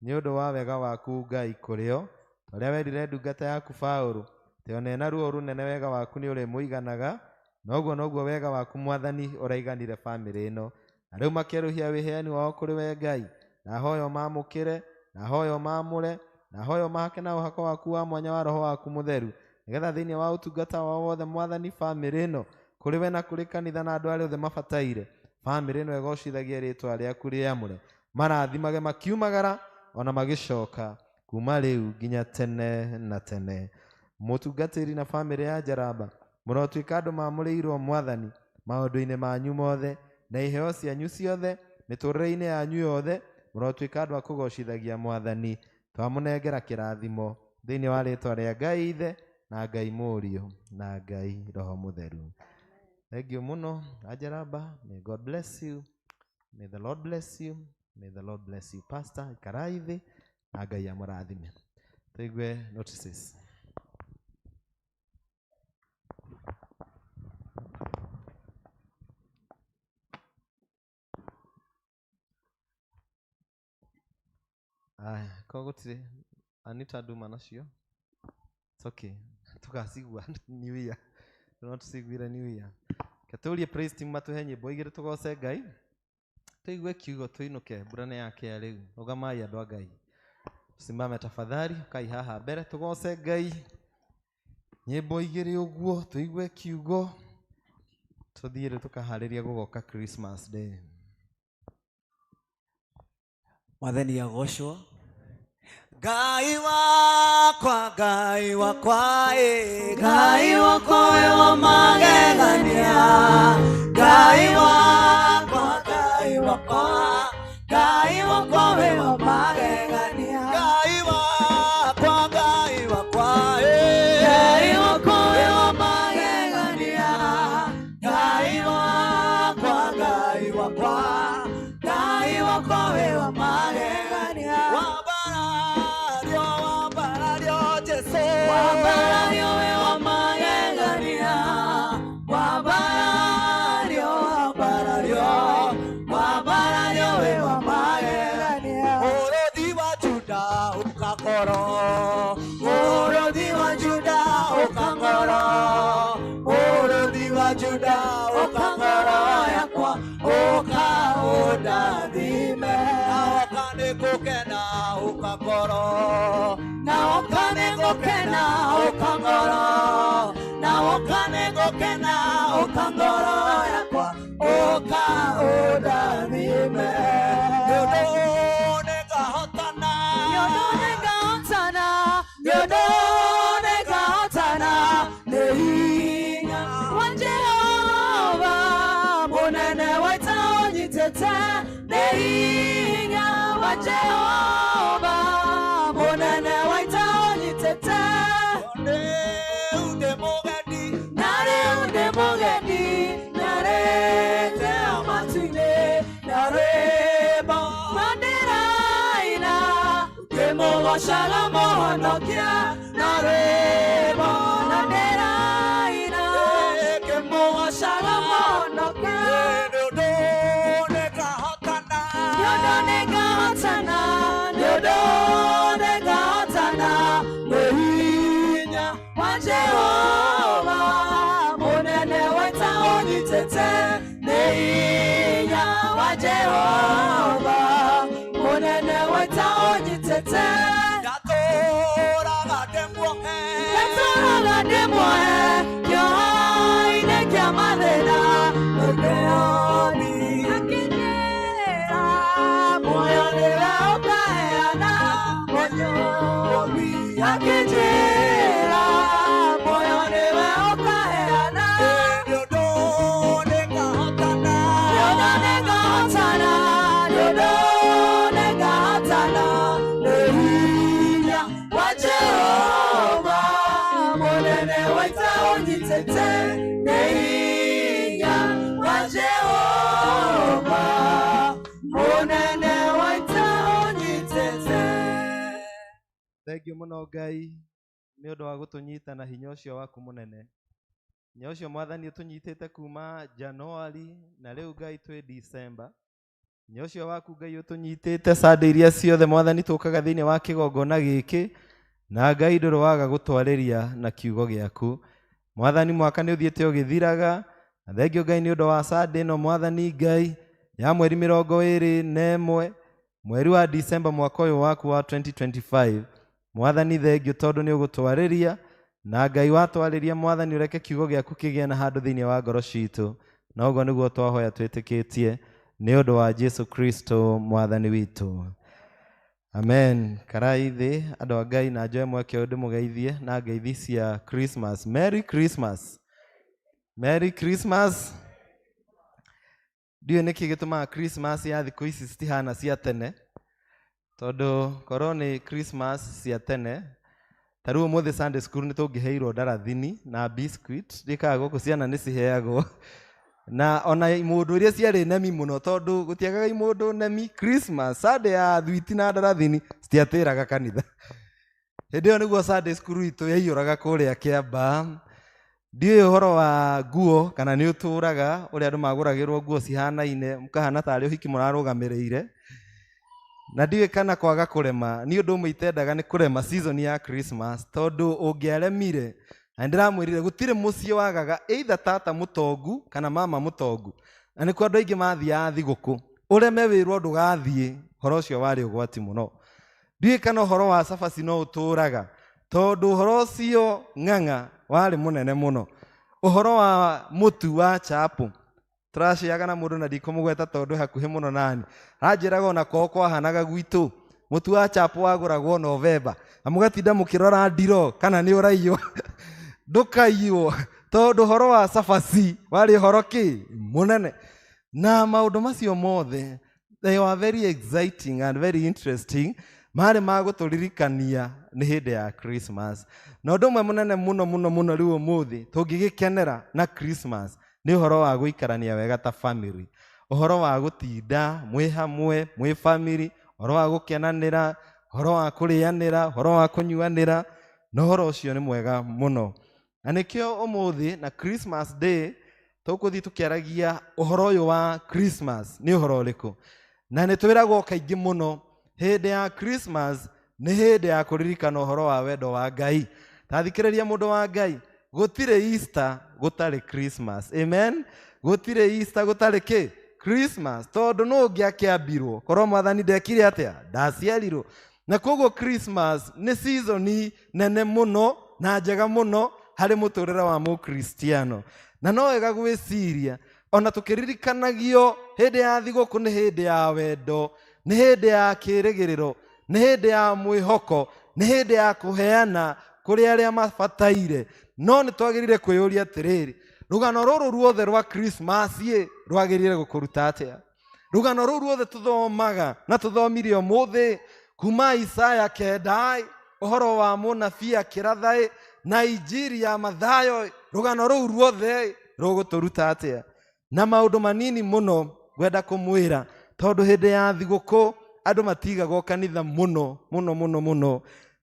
nĩ ũndũ wa wega waku Ngai kũrĩ o, ta ũrĩa werire ndungata yaku Paũlũ, atĩ ona ena ruo rũnene wega waku nĩ ũrĩmũiganaga, noguo noguo wega waku Mwathani ũraiganire bamĩrĩ ĩno. Na rĩu makerũhia wĩheani wao kũrĩ we Ngai, na hoya ũmamũkĩre, na hoya ũmamũre, na hoya ũmahake na ũhako waku wa mwanya wa Roho waku Mũtheru, Nĩgetha thĩinĩ wa ũtungata wao wothe mwathani bamĩrĩ ĩno kũrĩ we na kũrĩ kanitha na andũ arĩa othe mabataire bamĩrĩ ĩno ĩgocithagie rĩtwa rĩaku rĩamũre marathimage makiumagara ona magĩcoka kuma rĩu nginya tene na tene mũtungatĩri na bamĩrĩ ya njaramba mũrotuĩka andũ mamũrĩirwo mwathani maũndũ-inĩ manyu mothe na iheo cianyu ciothe mĩtũrĩre-inĩ yanyu yothe mũrotuĩka andũ a kũgocithagia mwathani twamũnengera kĩrathimo thĩinĩ wa rĩtwa rĩa ngai ithe na ngai mũriũ na ngai roho mũtheru thank you mũno anjaramba may god bless you may the lord bless you may the lord bless you pastor ikarai thĩ na ngai amũrathime tũigue notices aya ko gũtirĩ anita nduma nacio It's okay tũgacigua new year no tũciguire new year Reke tũrie praise team matũhe nyĩmbo igĩrĩ tũgoce ngai tũigue kiugo tũinũke mbura nĩ yakĩa rĩu rũgamai andũ a ngai simame tafadhali ũkai haha mbere tũgoce ngai nyĩmbo igĩrĩ ũguo tũigue kiugo tũthiĩ rĩu tũkaharĩria gũgoka christmas day Mwathani agocwo. Ngai wakwa, Ngai wakwa, ĩ, Ngai wakwa we wa magegania. Ngai wakwa, Ngai wakwa, Ngai wakwa we wa magegania. Ngai wakwa, Ngai wakwa, ĩ, Ngai wakwa we wa magegania. Ngai wakwa, Ngai wakwa, Ngai wakwa we wa magegania. Wambarario, wambarario, Jesũ. Wambarario we wa magegania. Wambarario, wambarario, wambarario we wa magegania. Mũrũthi wa Juda ũkakoro, mũrũthi wa Juda ũkangoro, mũrũthi wa Juda ũkangoro yakwa, ũka ũndathime. Na woka nĩ gũkena ũkangoro, na woka nĩ gũkena ũkangoro, na woka nĩ gũkena ũkangoro yakwa, ũka ũndathime. Nĩ ũndũ nĩngahotana, nĩ ũndũ nĩngahotana, nĩ ũndũ nĩngahotana, nĩ hinya wa Jehova mũnene wa ita ũnyitĩte, nĩ hinya wa Jehova mũnene wa ita ũnyitĩte. Rĩu ndĩ mũgeni, na rĩu ndĩ mũgeni, na rĩte matu-inĩ, na rwĩmbo rwa ndĩraina, ngĩmũgoocaga mũhonokia, na rwĩmbo na ndĩraina, ngĩmũgoocaga mũhonokia. Nĩ ũndũ nĩngahotana, nĩ ũndũ nĩngahotana, nĩ ũndũ nĩngahotana, nĩ hinya wa Jehova mũnene wa ita ũnyitĩte, nĩ hinya wa Jehova mũnene wa ita ũnyitĩte. Ndatũũraga ndĩmuohe, ndatũũraga ndĩmuohe, kĩoha-inĩ kĩa mathĩna, mũthoni akĩnjĩra, muoyo nĩwe ũkaheana, mũnyũmbi akĩnjĩra, muoyo nĩwe ũkaheana. Nĩ ũndũ nĩngahotana, nĩ ũndũ nĩngahotana, nĩ ũndũ nĩngahotana, nĩ hinya wa Jehova mũnene wa ita ũnyitĩte, nĩ hinya wa Jehova mũnene wa ita ũnyitĩte. Thengiũ mũno Ngai nĩ ũndũ wa gũtũnyita na hinya ũcio waku mũnene. Hinya ũcio mwathani ũtũnyitĩte kuma Januari na rĩu Ngai twĩ December. Hinya ũcio waku Ngai ũtũnyitĩte Sunday iria ciothe mwathani tũkaga thĩinĩ wa kĩgongona gĩkĩ na Ngai ndũrĩ waga gũtwarĩria na kiugo gĩaku. Mwathani mwaka nĩ ũthiĩte ũgĩthiraga na thengiũ Ngai nĩ ũndũ wa Sunday ĩno mwathani Ngai ya mweri mĩrongo ĩrĩ na ĩmwe mweri wa December mwaka ũyũ waku wa 2025 mwathani thengiũ tondũ nĩ ũgũtwarĩria Na Ngai watwarĩria Mwathani ũreke kiugo gĩaku kĩgĩe na handũ thĩinĩ wa ngoro citũ. Na ũguo nĩguo twahoya twĩtĩkĩtie nĩ ũndũ wa Jesu Kristo Mwathani witũ. Amen. Karai thĩ andũ a Ngai na njoe mweke ũyũ ndĩmũgeithie na ngeithi cia Christmas. Merry Christmas. Merry Christmas. Ndiũĩ nĩkĩ gĩtũmaga Christmas ya thikũ ici citihana cia tene, tondũ korwo nĩ Christmas cia tene, ta rĩu ũmũthĩ Sunday school nĩ tũngĩheirwo ndarathini na biscuit, ndikaga gũkũ ciana nĩ ciheagwo na ona imũndũ iria ciarĩ nemi mũno, tondũ gũtiagaga imũndũ nemi Christmas Sunday ya thwiti na ndarathini citiatĩraga kanitha. Hĩndĩ ĩyo nĩguo Sunday school itũ yaiyũraga kũrĩa Kĩambaa. Ndiũĩ ũhoro wa nguo kana nĩ ũtũraga ũrĩa andũ magũragĩrwo nguo cihanaine mũkahana tarĩ ũhiki mũrarũgamĩrĩire, na ndiũĩ kana kwaga kũrema. Niĩ ũndũ ũmwe itendaga nĩ kũrema season ya Christmas, tondũ ũngĩaremire, na nĩndĩramwĩrire gũtirĩ mũciĩ wagaga either tata mũtongu kana mama mũtongu, na nĩkuo andũ aingĩ mathiaga thigũkũ. Ũreme wĩrwo ndũgathiĩ, ũhoro ũcio warĩ ũgwati mũno. Ndiũĩ kana ũhoro wa cabaci no ũtũraga, tondũ ũhoro ũcio ng'ang'a warĩ mũnene mũno. Ũhoro wa mũtu wa chapo tũraciaga na mũndũ na ndikũmũgweta tondũ hakuhĩ mũno nani, aranjĩraga ona kwao kwahanaga gwitũ mũtu wa chapo wagũragwo Novemba, na mũgatinda mũkĩrora ndiro kana nĩ ũraiywo ndũkaiywo, tondũ ũhoro wa cabaci warĩ ũhoro kĩ mũnene. Na maũndũ macio mothe they were very exciting and very interesting, marĩ ma gũtũririkania nĩ hĩndĩ ya Christmas. Na ũndũ ũmwe mũnene mũno mũno mũno rĩu ũmũthĩ tũngĩgĩkenera na Christmas nĩ ũhoro wa gũikarania wega ta family, ũhoro wa gũtinda mwĩ hamwe mwĩ family, ũhoro wa gũkenanĩra, ũhoro wa kũrĩanĩra, ũhoro wa kũnyuanĩra, na ũhoro ũcio nĩ mwega mũno. Na nĩkĩo ũmũthĩ na Christmas Day tũkũthiĩ tũkĩaragia ũhoro ũyũ wa Christmas nĩ ũhoro ũrĩkũ. Na nĩ twĩragwo kaingĩ mũno hĩndĩ ya Christmas nĩ hĩndĩ ya kũririkana ũhoro wa wendo wa Ngai. Ta thikĩrĩria mũndũ wa Ngai, gũtirĩ Easter gũtarĩ Christmas. Amen. Gũtirĩ Easter gũtarĩ kĩ? Christmas. Tondũ nũ ũngĩakĩambirwo korwo Mwathani ndekire atĩa? Ndaciarirwo. Na koguo Christmas nĩ season nene mũno na njega mũno harĩ mũtũrĩre wa mũkristiano. Na no wega gwĩciria ona tũkĩririkanagio hĩndĩ ya thigũkũ nĩ hĩndĩ ya wendo, nĩ hĩndĩ ya kĩĩrĩgĩrĩro, nĩ hĩndĩ ya mwĩhoko, nĩ hĩndĩ ya kũheana kũrĩ arĩa mabataire. No nĩ twagĩrĩire kwĩyũria atĩrĩrĩ, rũgano rũrũ ruothe rwa Christmas ĩ rwagĩrĩire gũkũruta atĩa? Rũgano rũu ruothe tũthomaga na tũthomire ũmũthĩ kuma Isaya 9, ũhoro wa mũnabii akĩratha na injiri ya Mathayo, rũgano rũu ruothe rũgũtũruta atĩa? Na maũndũ manini mũno ngwenda kũmwĩra, tondũ hĩndĩ ya thigũkũ andũ matigagwo kanitha mũno mũno mũno mũno,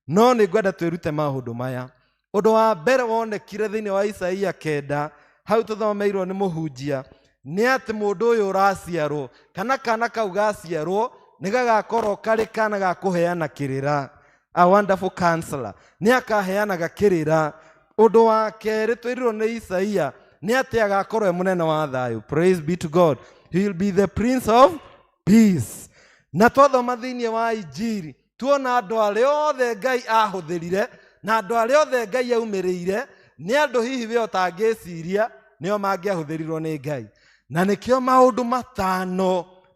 no nĩ ngwenda twĩrute maũndũ maya. Ũndũ wa mbere wonekire thĩinĩ wa Isaia 9, hau tũthomeirwo nĩ mũhunjia, nĩ atĩ mũndũ ũyũ ũraciarwo kana kana kau gaciarwo nĩ gagakorwo karĩ kana ga kũheana kĩrĩra, a wonderful counselor, nĩ akaheanaga kĩrĩra. Ũndũ wa kerĩ twĩrirwo nĩ Isaia nĩ atĩ agakorwo e mũnene wa thayũ. Praise be to God. He will be the Prince of Peace. Na twathoma thĩinĩ wa Injiri tuona andũ arĩa othe Ngai ahũthĩrire na andũ arĩa othe Ngai aumĩrĩire nĩ andũ hihi we ũtangĩciria nĩo mangĩahũthĩrirwo nĩ Ngai. Na nĩkĩo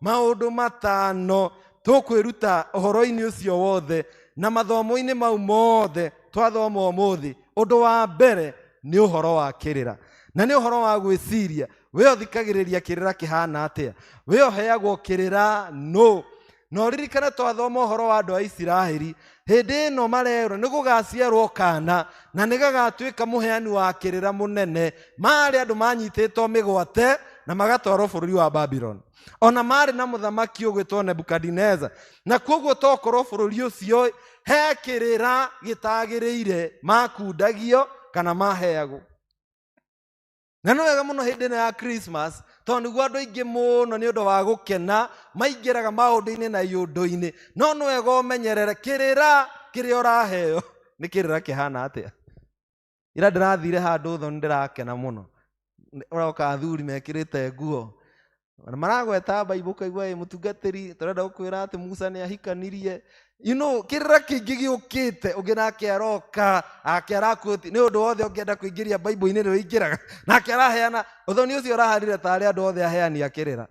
maũndũ matano tũkwĩruta ũhoro-inĩ ũcio wothe na mathomo-inĩ mau mothe twathoma ũmũthĩ. Ũndũ wa mbere nĩ ũhoro wa kĩrĩra, na nĩ ũhoro wa gwĩciria we ũthikagĩrĩria kĩrĩra kĩhana atĩa, we ũheagwo kĩrĩra nũ. Na ũririkane twathoma ũhoro wa andũ a Isiraeli hĩndĩ ĩno marerwo nĩ gũgaciarwo kana na nĩ gagatuĩka mũheani wa kĩrĩra mũnene. Marĩ andũ manyitĩtwo mĩgwate na magatwarwo bũrũri wa Babylon, ona marĩ na mũthamaki ũgwĩtwo Nebukadineza, na koguo tokorwo bũrũri ũcio he kĩrĩra gĩtagĩrĩire makundagio kana maheagwo. Na nĩ wega mũno hĩndĩ ĩno ya Christmas, tondũ nĩguo andũ aingĩ mũno nĩ ũndũ wa gũkena maingĩraga maũndũ-inĩ na iũndũ-inĩ. No nĩ wega ũmenyerere kĩrĩra kĩrĩa ũraheo nĩ kĩrĩra kĩhana atĩa. Ira ndĩrathire handũ thoni ndĩrakena mũno, ũroka athuri mekĩrĩte nguo na maragweta Bible, ũkaigua ĩ mũtungatĩri tũrenda gũkwĩra atĩ Musa nĩ ahikanirie. You know, kĩrĩra kĩingĩ gĩũkĩte ũngĩ nake aroka ake arakuti nĩ ũndũ wothe ũngĩenda kũingĩria Bible-inĩ nĩ ũingĩraga nake araheana ũthoni ũcio ũraharire tarĩ andũ othe aheani a kĩrĩra.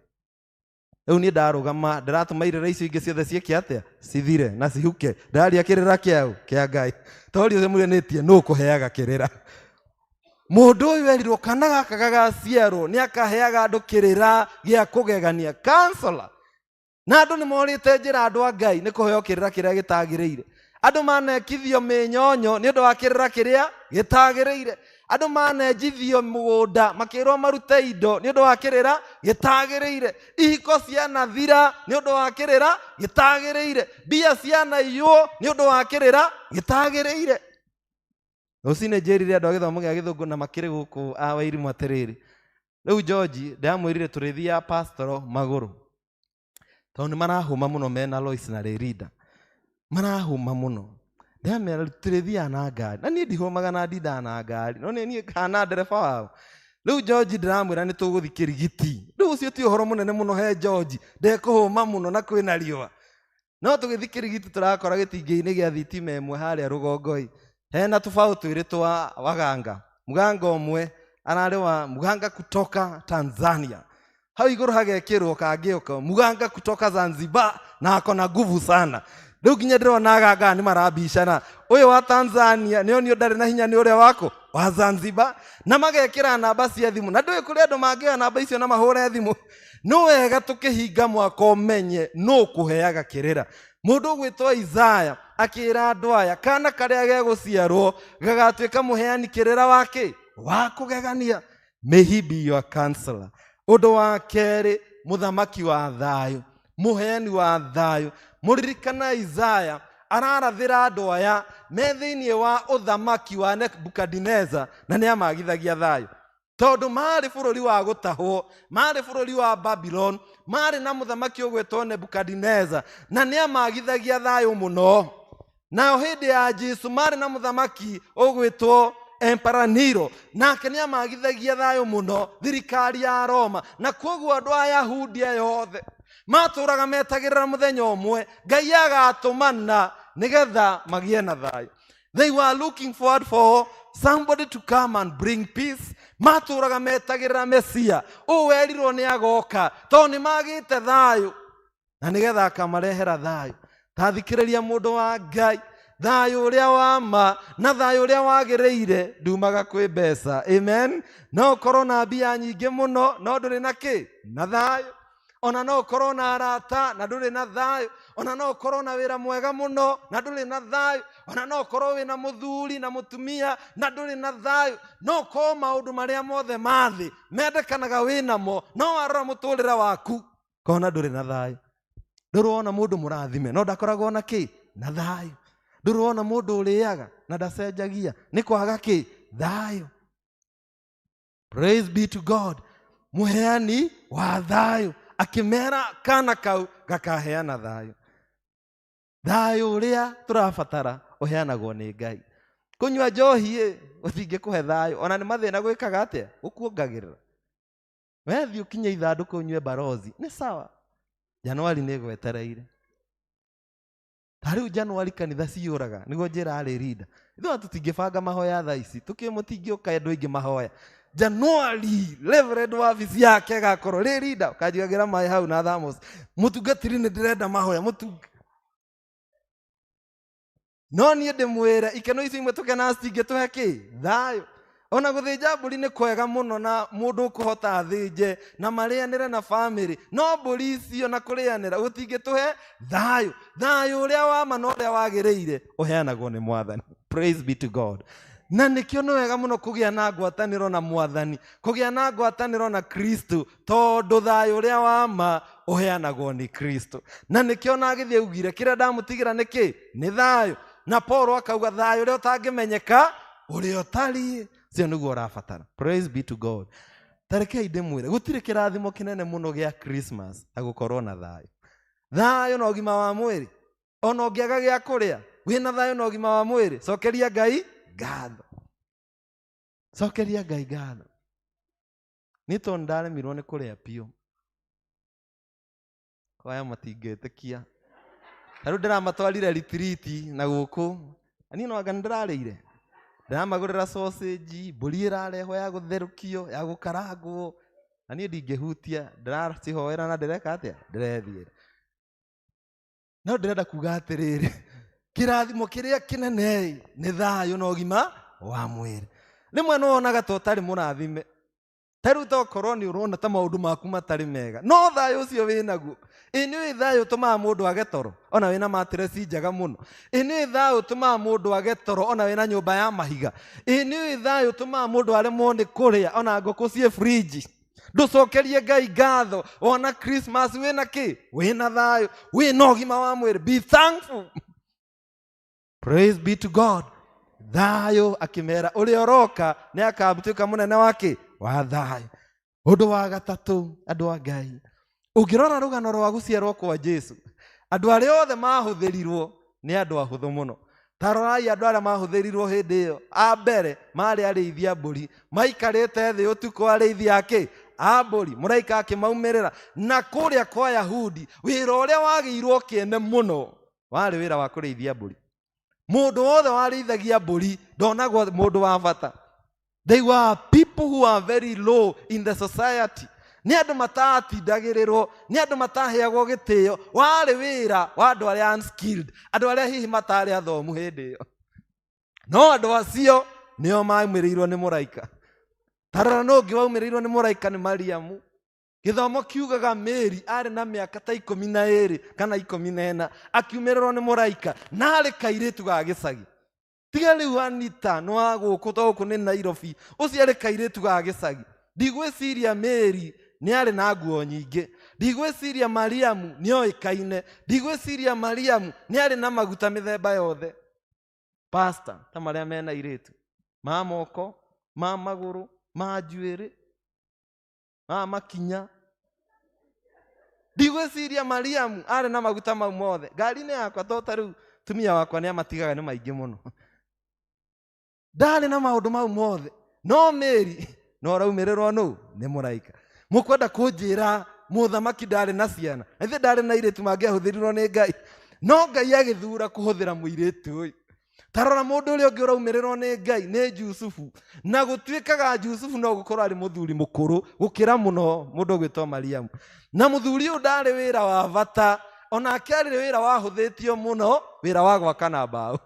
Rĩu niĩ ndarũgama ndĩratũma irĩra icio ingĩ ciothe ciĩke atĩa cithire na cihuke ndĩraria kĩrĩra kĩaũ kĩa Ngai tori ũcio mũrianĩtie nũ kũheaga kĩrĩra. Mũndũ ũyũ erirwo kana gaka gagaciarwo nĩ akaheaga andũ kĩrĩra gĩa kũgegania counselor. Na andũ nĩ morĩte njĩra andũ a Ngai nĩ kũheo kĩrĩra kĩrĩa gĩtagĩrĩire. Andũ manekithio mĩnyonyo nĩ ũndũ wa kĩrĩra kĩrĩa gĩtagĩrĩire. Andũ manenjithio mũgũnda makĩrwo marute indo nĩ ũndũ wa kĩrĩra gĩtagĩrĩire. Ihiko cianathira nĩ ũndũ wa kĩrĩra gĩtagĩrĩire. Mbia cianaiywo nĩ ũndũ wa kĩrĩra gĩtagĩrĩire. Rũcinĩ njĩrire andũ a gĩthomo gĩa gĩthũngũ na makĩrĩ gũkũ a Wairimũ atĩrĩrĩ. Rĩu George ndĩramwĩrire tũrĩthiaga pastoral magũrũ. Tondũ nĩ marahũma mũno mena Lois na Lerida. Marahũma mũno. Ndĩramera tũrĩthiaga na ngari. Na niĩ ndihũmaga na ndindaga na ngari. No nĩ niĩ kana ndereba wao. Rĩu George ndĩramwĩra nĩ tũgũthiĩ Kĩrigiti. Rĩu ũcio ti ũhoro mũnene mũno he George. Ndekũhũma mũno na kwĩna riũa. No tũgĩthiĩ Kĩrigiti tũrakora gĩtingĩ-inĩ gĩa thitima ĩmwe harĩa rũgongo-ĩ. Hena tũbaũ twĩrĩ twa waganga. Muganga ũmwe ararĩ wa muganga kutoka Tanzania. Hau igũrũ hagekĩrwo kangĩ muganga kutoka Zanzibar na ako na nguvu sana. Rĩu nginya ndĩrona aganga nĩ marabicana. Ũyũ wa Tanzania nĩ onio ndarĩ na hinya nĩ ũrĩa wako wa Zanzibar na magekĩra namba cia thimũ na ndũĩ kũrĩ andũ mangĩoya namba icio na mahũre thimũ. Nĩ wega tũkĩhinga mwaka ũmenye nũ kũheaga kĩrĩra. Mũndũ ũgwĩtwo Isaya akĩra andũ aya kana karĩa gegũciarwo gagatuĩka mũheani kĩrĩra wake wa kũgegania. May he be your counselor. Ũndũ wa kerĩ, mũthamaki wa thayũ, mũheani wa thayũ. Mũririkana Isaya ararathĩra andũ aya me thĩinĩ wa ũthamaki wa Nebukadineza na nĩ amagithagia thayũ. Tondũ marĩ bũrũri wa gũtahwo, marĩ bũrũri wa Babylon, marĩ na mũthamaki ũgwĩtwo Nebukadineza na nĩ amagithagia thayũ mũno. Nao hĩndĩ ya Jesu marĩ na mũthamaki ũgwĩtwo Emperor Nero nake nĩ amagithagia thayũ mũno thirikari ya Roma na koguo andũ a Yahudi aya othe matũraga metagĩrĩra mũthenya ũmwe Ngai agatũmana nĩgetha magĩe na thayũ. They were looking forward for somebody to come and bring peace. Matũraga metagĩrĩra Mesia ũũ werirwo nĩ agoka tondũ nĩ magĩte thayũ na nĩgetha akamarehera thayũ. Tathikĩrĩria mũndũ wa Ngai, thayũ ũrĩa wa ma na thayũ ũrĩa wagĩrĩire ndumaga kwĩ mbeca. Amen. No ũkorwo na mbia nyingĩ mũno no ndũrĩ na kĩ na thayũ. Ona no ũkorwo na arata na ndũrĩ na thayũ. Ona no ũkorwo na wĩra mwega mũno na ndũrĩ na thayũ. Ona no ũkorwo wĩna mũthuri na mũtumia na ndũrĩ na thayũ. No ũkorwo maũndũ marĩa mothe ma thĩ mendekanaga wĩnamo no warora mũtũrĩre waku kona ndũrĩ na thayũ. Ndũrona mũndũ mũrathime no ndakoragwo na kĩ na thayũ. Ndũrona mũndũ ũrĩaga na ndacenjagia nĩ kwaga kĩ thayũ. Praise be to God. Mũheani wa thayũ akĩmera kana kau gakaheana thayũ. Thayũ ũrĩa tũrabatara ũheanagwo nĩ Ngai. Kũnyua njohi ĩ gũtingĩkũhe thayũ ona nĩ mathĩna gwĩkaga atĩa gũkuongagĩrĩra. Wethiĩ ũkinye ithandũkũ ũnyue barozi nĩ sawa. Januari nĩ ĩgwetereire. Ta rĩu Januari kanitha ciyũraga nĩguo njĩra arĩ rinda. Ithuĩ tũtingĩbanga mahoya thaa ici tũkĩ mũtingĩũka andũ aingĩ mahoya. Januari Reverend wabici yake gakorwo rĩ rinda ũkanjigagĩra maĩ hau na thamos. Mũtungatĩri nĩ ndĩrenda mahoya no niĩ ndĩmwĩre ikeno icio imwe tũkenaga citingĩtũhe kĩ thayũ. Ona gũthĩnja mbũri nĩ kwega mũno na mũndũ ũkũhota athĩnje na marĩanĩre na famĩlĩ no mbũri icio na kũrĩanĩra gũtingĩtũhe thayũ. Thayũ ũrĩa wa ma na ũrĩa wagĩrĩire ũheanagwo nĩ Mwathani. Praise be to God. Na nĩkĩo nĩ wega mũno kũgĩa na ngwatanĩro na Mwathani, kũgĩa na ngwatanĩro na Kristo tondũ thayũ ũrĩa wa ma ũheanagwo nĩ Kristo. Na nĩkĩo na agĩthiĩ augire kĩrĩa ndamũtigĩra nĩ kĩ nĩ thayũ. Na Paul akauga thayũ ũrĩa ũtangĩmenyeka ũrĩa ũtariĩ ũcio nĩguo ũrabatara. Praise be to God. Tarekei ndĩmwĩre gũtirĩ kĩrathimo kĩnene mũno gĩa Christmas ta gũkorwo na thayũ. Thayũ na ũgima wa mwĩrĩ. Ona ũngĩaga gĩa kũrĩa wĩna thayũ na ũgima wa mwĩrĩ cokeria Ngai ngatho. Cokeria Ngai ngatho. Niĩ tondũ nĩndaremirwo nĩ kũrĩa biũ. Kwaya matingĩtĩkia. Ta rĩu ndĩramatwarire retreat na gũkũ, niĩ no anga nĩndĩrarĩire, ndĩramagũrĩra sausage, mbũri ĩrarehwo ya gũtherũkio, ya gũkarangwo, na niĩ ndingĩhutia, ndĩracihoera na ndĩreka atĩa, ndĩrethiĩra. No ndĩrenda kuga atĩrĩrĩ, kĩrathimo kĩrĩa kĩnene nĩ thayũ na ũgima wa mwĩrĩ. Rĩmwe nĩ wonaga ta ũtarĩ mũrathime, ta rĩu tokorwo nĩ ũrona ta maũndũ maku matarĩ mega, no thayũ ũcio wĩnaguo, ĩ nĩ ũĩ thayũ ũtũmaga mũndũ age toro ona wĩna matireci njega mũno. Ĩ nĩ ũĩ thayũ ũtũmaga mũndũ age toro ona wĩna nyũmba ya mahiga. Ĩ nĩ ũĩ thayũ ũtũmaga mũndũ aremwo nĩ kũrĩa ona ngũkũ ciĩ fridge. Ndũcokerie Ngai ngatho wona Christmas wĩna kĩ, wĩna thayũ, wĩna ũgima wa mwĩrĩ. Be thankful. Praise be to God. Thayũ akĩmera ũrĩa ũroka nĩ akatuĩka mũnene wa kĩ, wa thayũ. Ũndũ wa gatatũ, andũ a Ngai, ũngĩrora rũgano rwa gũciarwo kwa Jesu, andũ arĩa othe mahũthĩrirwo nĩ andũ ahũthũ mũno. Ta rorai andũ arĩa mahũthĩrirwo hĩndĩ ĩyo. A mbere marĩ arĩithi a mbũri, maikarĩte thĩ ũtukũ arĩithi a kĩ, a mbũri, mũraika akĩmaumĩrĩra. Na kũrĩa kwa Yahudi wĩra ũrĩa wagĩirwo kĩene mũno warĩ wĩra wa kũrĩithia mbũri. Mũndũ wothe warĩithagia mbũri ndonagwo mũndũ wa bata. They were people who are very low in the society. Nĩ andũ matatindagĩrĩrwo, nĩ andũ mataheagwo gĩtĩo. Warĩ wĩra wa andũ arĩa unskilled, andũ arĩa hihi matarĩ athomu hĩndĩ ĩyo. No andũ acio nĩo maumĩrĩirwo nĩ mũraika. Ta rora nũ ũngĩ waumĩrĩirwo nĩ mũraika nĩ Mariamu. Gĩthomo kiugaga Mary arĩ na mĩaka ta 12 kana 14 akiumĩrĩrwo nĩ mũraika, na arĩ kairĩtu ga gĩcagi. Tiga rĩu Anita nĩ wa gũkũ, to gũkũ nĩ Nairobi, ũcio arĩ kairĩtu ga gĩcagi. Ndigwĩciria Mary nĩ arĩ na nguo nyingĩ, ndigwĩciria Mariamu nĩ oĩkaine, ndigwĩciria Mariamu nĩ arĩ na maguta mĩthemba yothe. Pastor ta marĩa mena airĩtu, ma moko, ma magũrũ, ma njuĩrĩ, ma makinya. Ndigwĩciria Mariamu arĩ na maguta mau mothe. Ngari-inĩ yakwa to ta rĩu tumia wakwa nĩ amatigaga nĩ maingĩ mũno. Ndarĩ na maũndũ mau mothe. No Mary no araumĩrĩrwo nũ? Nĩ mũraika. Mũkwenda kũnjĩra mũthamaki ndarĩ na ciana? Ithe ndarĩ na airĩtu mangĩahũthĩrirwo nĩ Ngai. No Ngai agĩthura kũhũthĩra mũirĩtu ũyũ. Ta rora mũndũ ũrĩa ũngĩ ũraumĩrĩrwo nĩ Ngai nĩ Jusufu. Na gũtuĩkaga Jusufu no gũkorwo arĩ mũthuri mũkũrũ gũkĩra mũno mũndũ ũgwĩtwo Mariamu. Na mũthuri ũyũ ndarĩ wĩra wa bata, onake arĩ wĩra wahũthĩtio mũno, wĩra wa gwaka na mbaũ.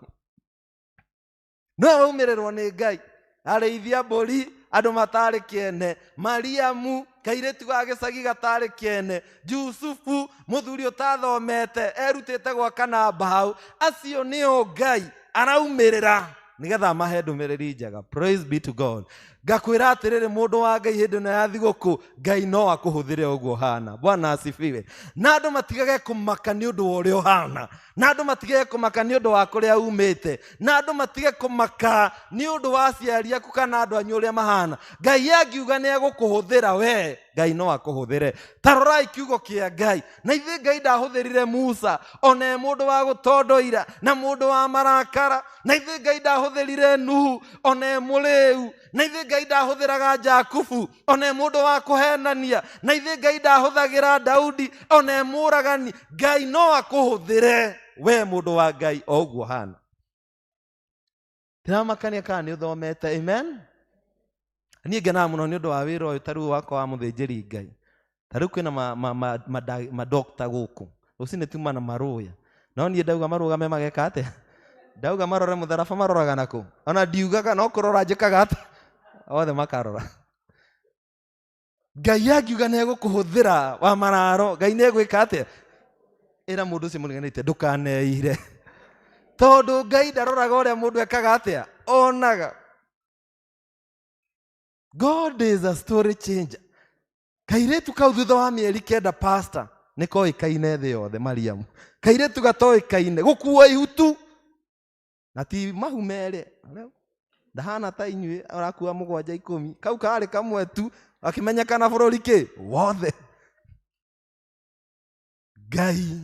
No waumĩrĩrwo nĩ Ngai, arĩithia mbũri, andũ matarĩ kĩene, Mariamu kairĩtu ga gĩcagi gatarĩ kĩene, Jusufu mũthuri ũtathomete erutĩte gwaka na mbaũ, acio nĩo Ngai araumĩrĩra nĩgetha amahe ndũmĩrĩri njega. Praise be to God. Ngakwĩra atĩrĩrĩ, mũndũ wa Ngai, hĩndĩ ĩno ya thigũkũ Ngai no akũhũthĩre ũguo ũhana. Bwana asifiwe. Na andũ matigage kũmaka nĩ ũndũ wa ũrĩa ũhana, na andũ matigage kũmaka nĩ ũndũ wa kũrĩa umĩte, na andũ matige kũmaka nĩ ũndũ wa aciari aku kana andũ anyu ũrĩa mahana. Ngai angiuga nĩ egũkũhũthĩra we, Ngai no akũhũthĩre. Ta rorai kiugo kĩa Ngai. Na ithuĩ Ngai ndahũthĩrire Musa ona e mũndũ wa gũtondoira na mũndũ wa marakara. Na ithuĩ Ngai ndahũthĩrire Nuhu ona e mũrĩu. Na ithuĩ Ngai ndahũthĩraga Jakubu ona e mũndũ wa kũhenania. Na ithuĩ Ngai ndahũthagĩra Daudi ona e mũragani. Ngai no akũhũthĩre we mũndũ wa Ngai o ũguo hana. Ndĩramakania kana nĩ ũthomete. Amen. Niĩ ngenaga mũno nĩ ũndũ wa wĩra ũyũ ta rĩu wakwa wa mũthĩnjĩri Ngai. Ta rĩu kwĩna madokta gũkũ, rũcinĩ tuma na marũya, no niĩ ndauga marũgame mageka atĩa? Ndauga marore mũtharaba maroraga nakũ? Ona ndiugaga, no kũrora njĩkaga atĩa? Othe makarora. Ngai angiuga nĩ egũkũhũthĩra wa mararo, Ngai nĩ egwĩka atĩa? Ĩra mũndũ ũcio mũriganĩte ndũkaneire, tondũ Ngai ndaroraga ũrĩa mũndũ ekaga atĩa, onaga. God is a story changer. Kairĩtu kau thutha wa mĩeri 9 pastor nĩ koĩkaine thĩ yothe. Mariamu kairĩtu gatoĩkaine gũkua ihutu na ti mahu merĩ, ndahana ta inyuĩ ũrakua 7 10, kau karĩ kamwe tu akĩmenyekana bũrũri kĩ wothe. Ngai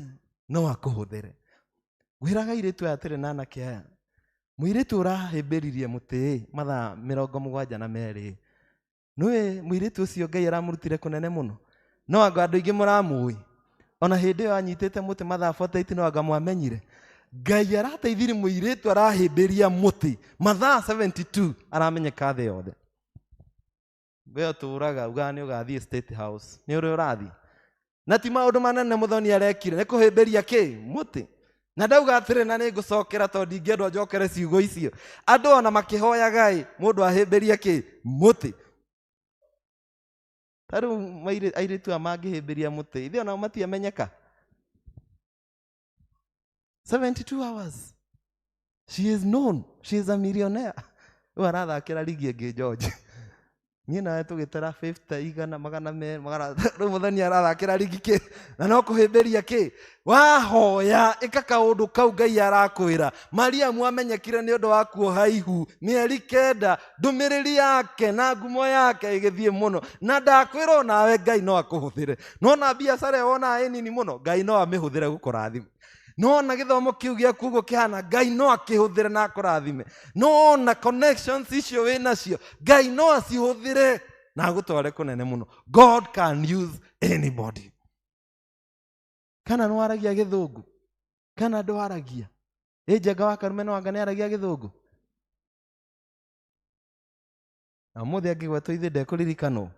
no akũhũthĩre. Ngwĩraga airĩtu aya atĩrĩ na anake aya, mũirĩtu ũrahĩmbĩririe mũtĩ mathaa 72, nĩwe mũirĩtu ũcio Ngai aramũrutire kũnene mũno. No anga andũ aingĩ mũramũĩ. Ona hĩndĩ ĩyo anyitĩte mũtĩ mathaa 48 no anga mwamenyire. Ngai arateithirie mũirĩtu arahĩmbĩria mũtĩ mathaa 72 aramenyeka thĩ yothe. We ũtũraga ugaga nĩ ũgathiĩ State House, nĩ ũrĩa ũrathiĩ. Na ti maũndũ manene mũthoni arekire, nĩ kũhĩmbĩria kĩ? Mũtĩ. Na ndauga atĩrĩ na nĩ ngũcokera tondũ ndingĩendwo njokere ciugo icio. Andũ ona makĩhoyaga ĩ, mũndũ ahĩmbĩrie kĩ? Mũtĩ. Ta rĩu airĩtu aya mangĩhĩmbĩria mũtĩ, ithuĩ onao matiamenyeka. 72 hours. She is known. She is a millionaire. Rĩu arathakĩra ligi ĩngĩ George. Niĩ nawe tũgĩtara 50 igana magana merĩ magana rĩu mũthoni arathakĩra ligi kĩ na no kũhĩmbĩria kĩ wahoya ĩka kaũndũ kau Ngai arakwĩra. Mariamu amenyekire nĩ ũndũ wa kuoha ihu mĩeri 9, ndũmĩrĩri yake na ngumo yake ĩgĩthiĩ mũno, na ndakwĩra onawe Ngai no akũhũthĩre. Nona biacara ĩyo wonaga ĩ nini mũno, Ngai no amĩhũthĩre gũkũrathima. Nona gĩthomo kĩu gĩaku ũguo kĩhana, Ngai no akĩhũthĩre na akũrathime. Nona connections icio wĩ nacio, Ngai no acihũthĩre na agũtware kũnene mũno. God can use anybody. Kana nĩwaragia gĩthũngũ, kana ndwaragia. Ĩ Njenga wa Karume no anga nĩaragia gĩthũngũ? Na ũmũthĩ angĩgwetwo ithuĩ ndekũririkanwo.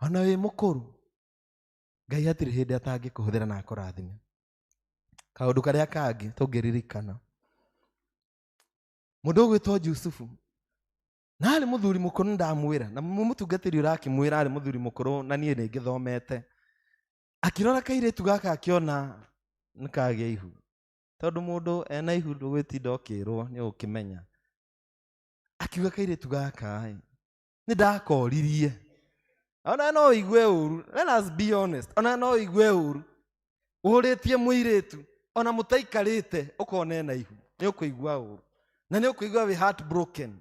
Ona wĩ mũkũrũ, Ngai hatirĩ hĩndĩ atangĩkũhũthĩra na akũrathime. Kaũndũ karĩa kangĩ tũngĩririkana, mũndũ ũgwĩtwo Jusufu, na arĩ mũthuri mũkũrũ, ndamwĩra, na mũtungatĩri ũrakĩmwĩra arĩ mũthuri mũkũrũ, na niĩ nĩngĩthomete. Akĩrora kairĩtu gaka akĩona nĩ kagĩa ihu, tondũ mũndũ ena ihu ndũgwĩtinda ũkĩrwo nĩ ũkĩmenya. Akiuga kairĩtu gaka ĩ, nĩ ndakoririe. Ona no ũigue ũru, let us be honest, ona no ũigue ũru ũrĩtie mũirĩtu ona mũtaikarĩte ũkona ena ihu, nĩ ũkũigua ũru na nĩ ũkũigua wĩ heartbroken.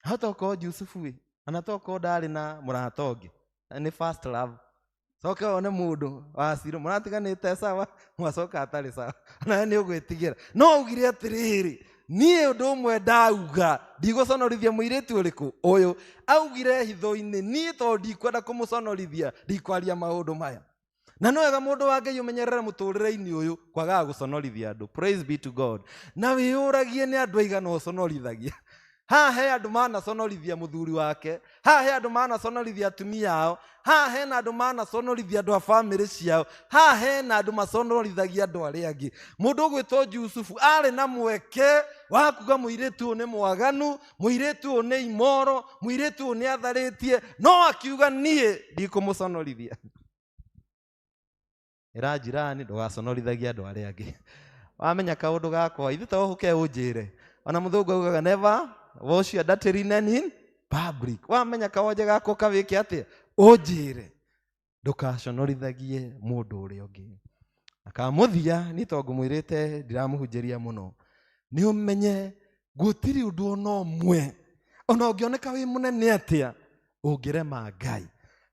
Hata okorwo Jusufu ĩ, ona to okorwo ndarĩ na mũrata ũngĩ, nĩ first love. Coke wone mũndũ wa ciro mũratiganĩte sawa, mwacoka atarĩ sawa, nawe nĩ ũgwĩtigĩra. No augire atĩrĩrĩ, niĩ ũndũ ũmwe ndauga, ndigũconorithia mũirĩtu ũrĩkũ ũyũ. Augire hitho-inĩ, niĩ tondũ ndikwenda kũmũconorithia, ndikwaria maũndũ maya. Na no wega mũndũ wa Ngai ũmenyerere mũtũrĩre-inĩ ũyũ kwagaga gũconorithia andũ. Praise be to God. Na wĩyũragie nĩ andũ aigana ũconorithagia. Haha he andũ manaconorithia mũthuri wake, haha he andũ manaconorithia atumia ao, haha hena andũ manaconorithia andũ a bamĩrĩ ciao, haha hena andũ maconorithagia andũ arĩa angĩ. Mũndũ ũgwĩtwo Jusufu arĩ na mweke wa kuga mũirĩtu ũyũ nĩ mwaganu, mũirĩtu ũyũ nĩ imoro, mũirĩtu ũyũ nĩ atharĩtie, no akiuga niĩ ndikũmũconorithia. Ĩra jirani ndũgaconorithagie andũ arĩa angĩ. Wamenya kaũndũ gakwa, ithuĩ to ũke ũnjĩre. Ona mũthũngũ augaga never wash your dirty linen in public. Wamenya kawonje gakwa kawĩke atĩa? Ũnjĩre. Ndũgaconorithagie mũndũ ũrĩa ũngĩ. Na kamũthia, niĩ to ngũmwĩrĩte ndiramũhunjĩria mũno. Nĩ ũmenye gũtirĩ ũndũ ona ũmwe, ona ũngĩoneka wĩ mũnene atĩa, ũngĩrema Ngai.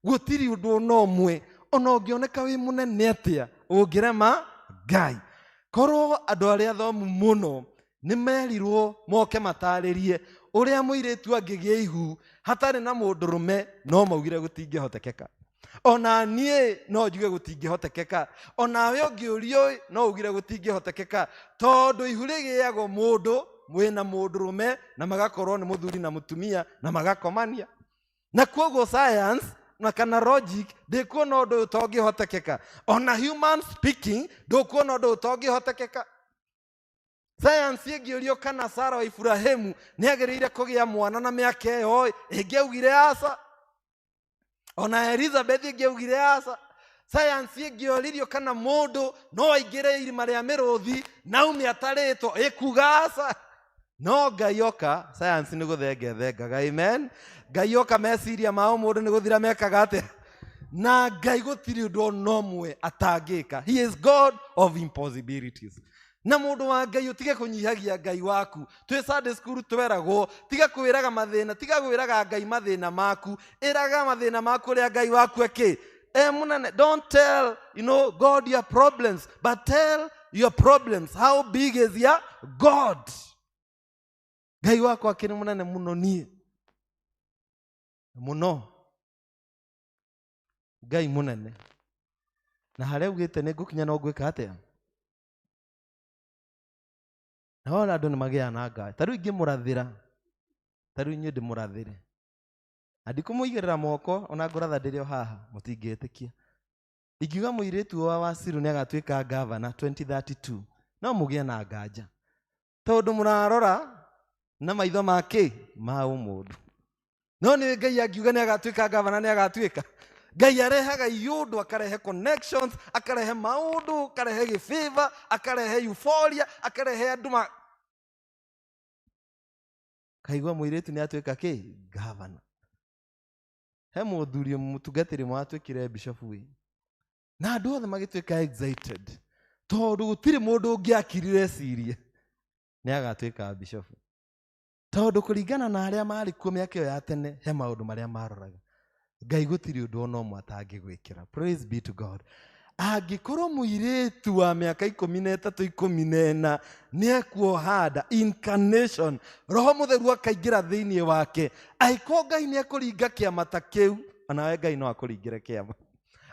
Gũtirĩ ũndũ ona ũmwe, ona ũngĩoneka wĩ mũnene atĩa, ũngĩrema Ngai. Korwo andũ arĩa athomu mũno nĩ merirwo moke matarĩrie ũrĩa mũirĩtu angĩgĩa ihu hatarĩ na mũndũrũme, no maugire gũtingĩhotekeka. Ona niĩ no njuge gũtingĩhotekeka. Onawe ũngĩũrio no ugire gũtingĩhotekeka, tondũ ihu rĩgĩagwo mũndũ mwĩna mũndũrũme na magakorwo nĩ mũthuri na mũtumia na magakomania. Na koguo science na kana logic ndĩkuona ũndũ ũyũ ũtongĩhotekeka. Ona human speaking ndũkuona ũndũ ũyũ ũtongĩhotekeka. Science ĩngĩũrio kana Sara wa Ibrahimu nĩagĩrĩire kũgĩa mwana na mĩaka ĩyo, ĩngĩaugire aca. Ona Elizabeth ĩngĩaugire aca. Science ĩngĩoririo kana mũndũ no aingĩre irima rĩa mĩrũthi na aume atarĩtwo, ĩkuga aca. No Ngai oka, science nĩ gũthengethengaga, amen. Ngai oka meciria ma mũndũ nĩ gũthira mekaga atĩa? Na Ngai gũtirĩ ũndũ ona ũmwe atangĩka. He is God of impossibilities. Na mũndũ wa Ngai ũtige kũnyihagia Ngai waku. Twĩ Sunday school tweragwo, tiga kwĩraga mathĩna, tiga gwĩraga Ngai mathĩna maku, ĩraga mathĩna maku ũrĩa Ngai waku ekĩ. Mũnene, don't tell, you know, God your problems, but tell your problems. How big is your God? Ngai wakwa akĩrĩ mũnene mũno niĩ. Mũno. Ngai mũnene na harĩa augĩte nĩ ngũkinya no ngwĩka atĩa. Na wona andũ nĩ magĩaga na nganja. Ta rĩu ingĩmũrathĩra, ta rĩu inyuĩ ndĩmũrathĩre na ndikũmũigĩrĩra moko, ona ngũratha ndĩrĩ o haha mũtingĩtĩkia. Ingiuga mũirĩtu wa Waciru nĩ agatuĩka gavana 2032, no mũgĩe na nganja tondũ mũrarora na maitho ma kĩ ma ũmũndũ. No nĩ Ngai angiuga nĩ agatuĩka gavana, nĩ agatuĩka. Ngai arehaga iũndũ, akarehe connections, akarehe maũndũ, akarehe gĩbĩba, akarehe euphoria, akarehe andũ ma kaigua mũirĩtu nĩ atuĩka kĩ gavana. He mũthuri mũtungatĩri ũmwe watuĩkire bishop ĩ, na andũ othe magĩtuĩka excited tondũ gũtirĩ mũndũ ũngĩakirire ecirie nĩ agatuĩka bishop, tondũ kũringana na arĩa marĩ kuo mĩaka ĩyo ya tene he maũndũ marĩa maroraga. Ngai gũtirĩ ũndũ ona ũmwe atangĩgwĩkĩra. Praise be to God. Angĩkorwo mũirĩtu wa mĩaka 13 14 nĩ ekuoha nda, incarnation, Roho Mũtheru akaingĩra thĩinĩ wake, angĩkorwo Ngai nĩ ekũringa kĩama ta kĩu, onawe Ngai no akũringĩre kĩama.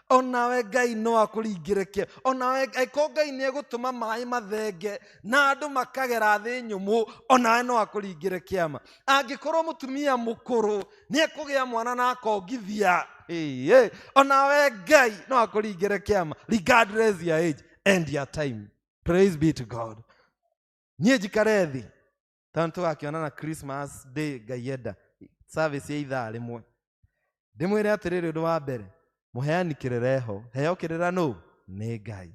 Onawe Ngai no akũringĩre kĩama. Onawe angĩkorwo Ngai nĩ egũtũma maĩ mathenge na andũ makagera thĩ nyũmũ, onawe no akũringĩre kĩama. Angĩkorwo mũtumia mũkũrũ nĩ ekũgĩa mwana na akongithia, ĩĩ, onawe Ngai no akũringĩre kĩama, regardless your age and your time. Praise be to God. Niĩ njikare thĩ tondũ tũgakĩonana Christmas day, Ngai enda, service ya ithaa rĩmwe. Ndĩmwĩre atĩrĩrĩ, ũndũ wa mbere, mũheani kĩrĩra eho, heo kĩrĩra nũ? Nĩ Ngai.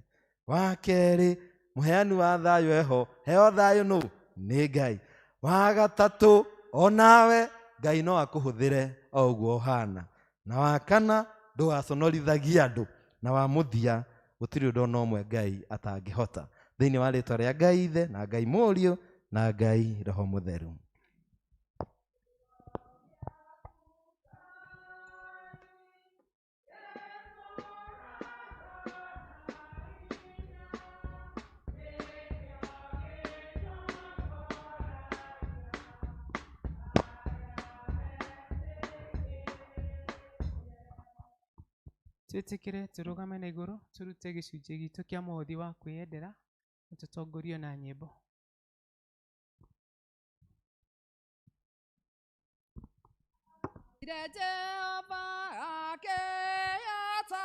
Wa kerĩ, mũheani wa thayũ eho, heo thayũ nũ? Nĩ Ngai. Wa gatatũ, onawe Ngai no akũhũthĩre o ũguo ũhana. Na wa kana, ndũgaconorithagie andũ. Na wa mũthia, gũtirĩ ũndũ ona ũmwe Ngai atangĩhota. Thĩinĩ wa rĩtwa rĩa Ngai Ithe na Ngai Mũriũ na Ngai Roho Mũtheru. Twĩtĩkĩre tũrũgame na igũrũ tũrute gĩcunjĩ gitũ kĩa mũhothi wa kwĩyendera na tũtongorio na nyĩmbo. Jehova akĩyata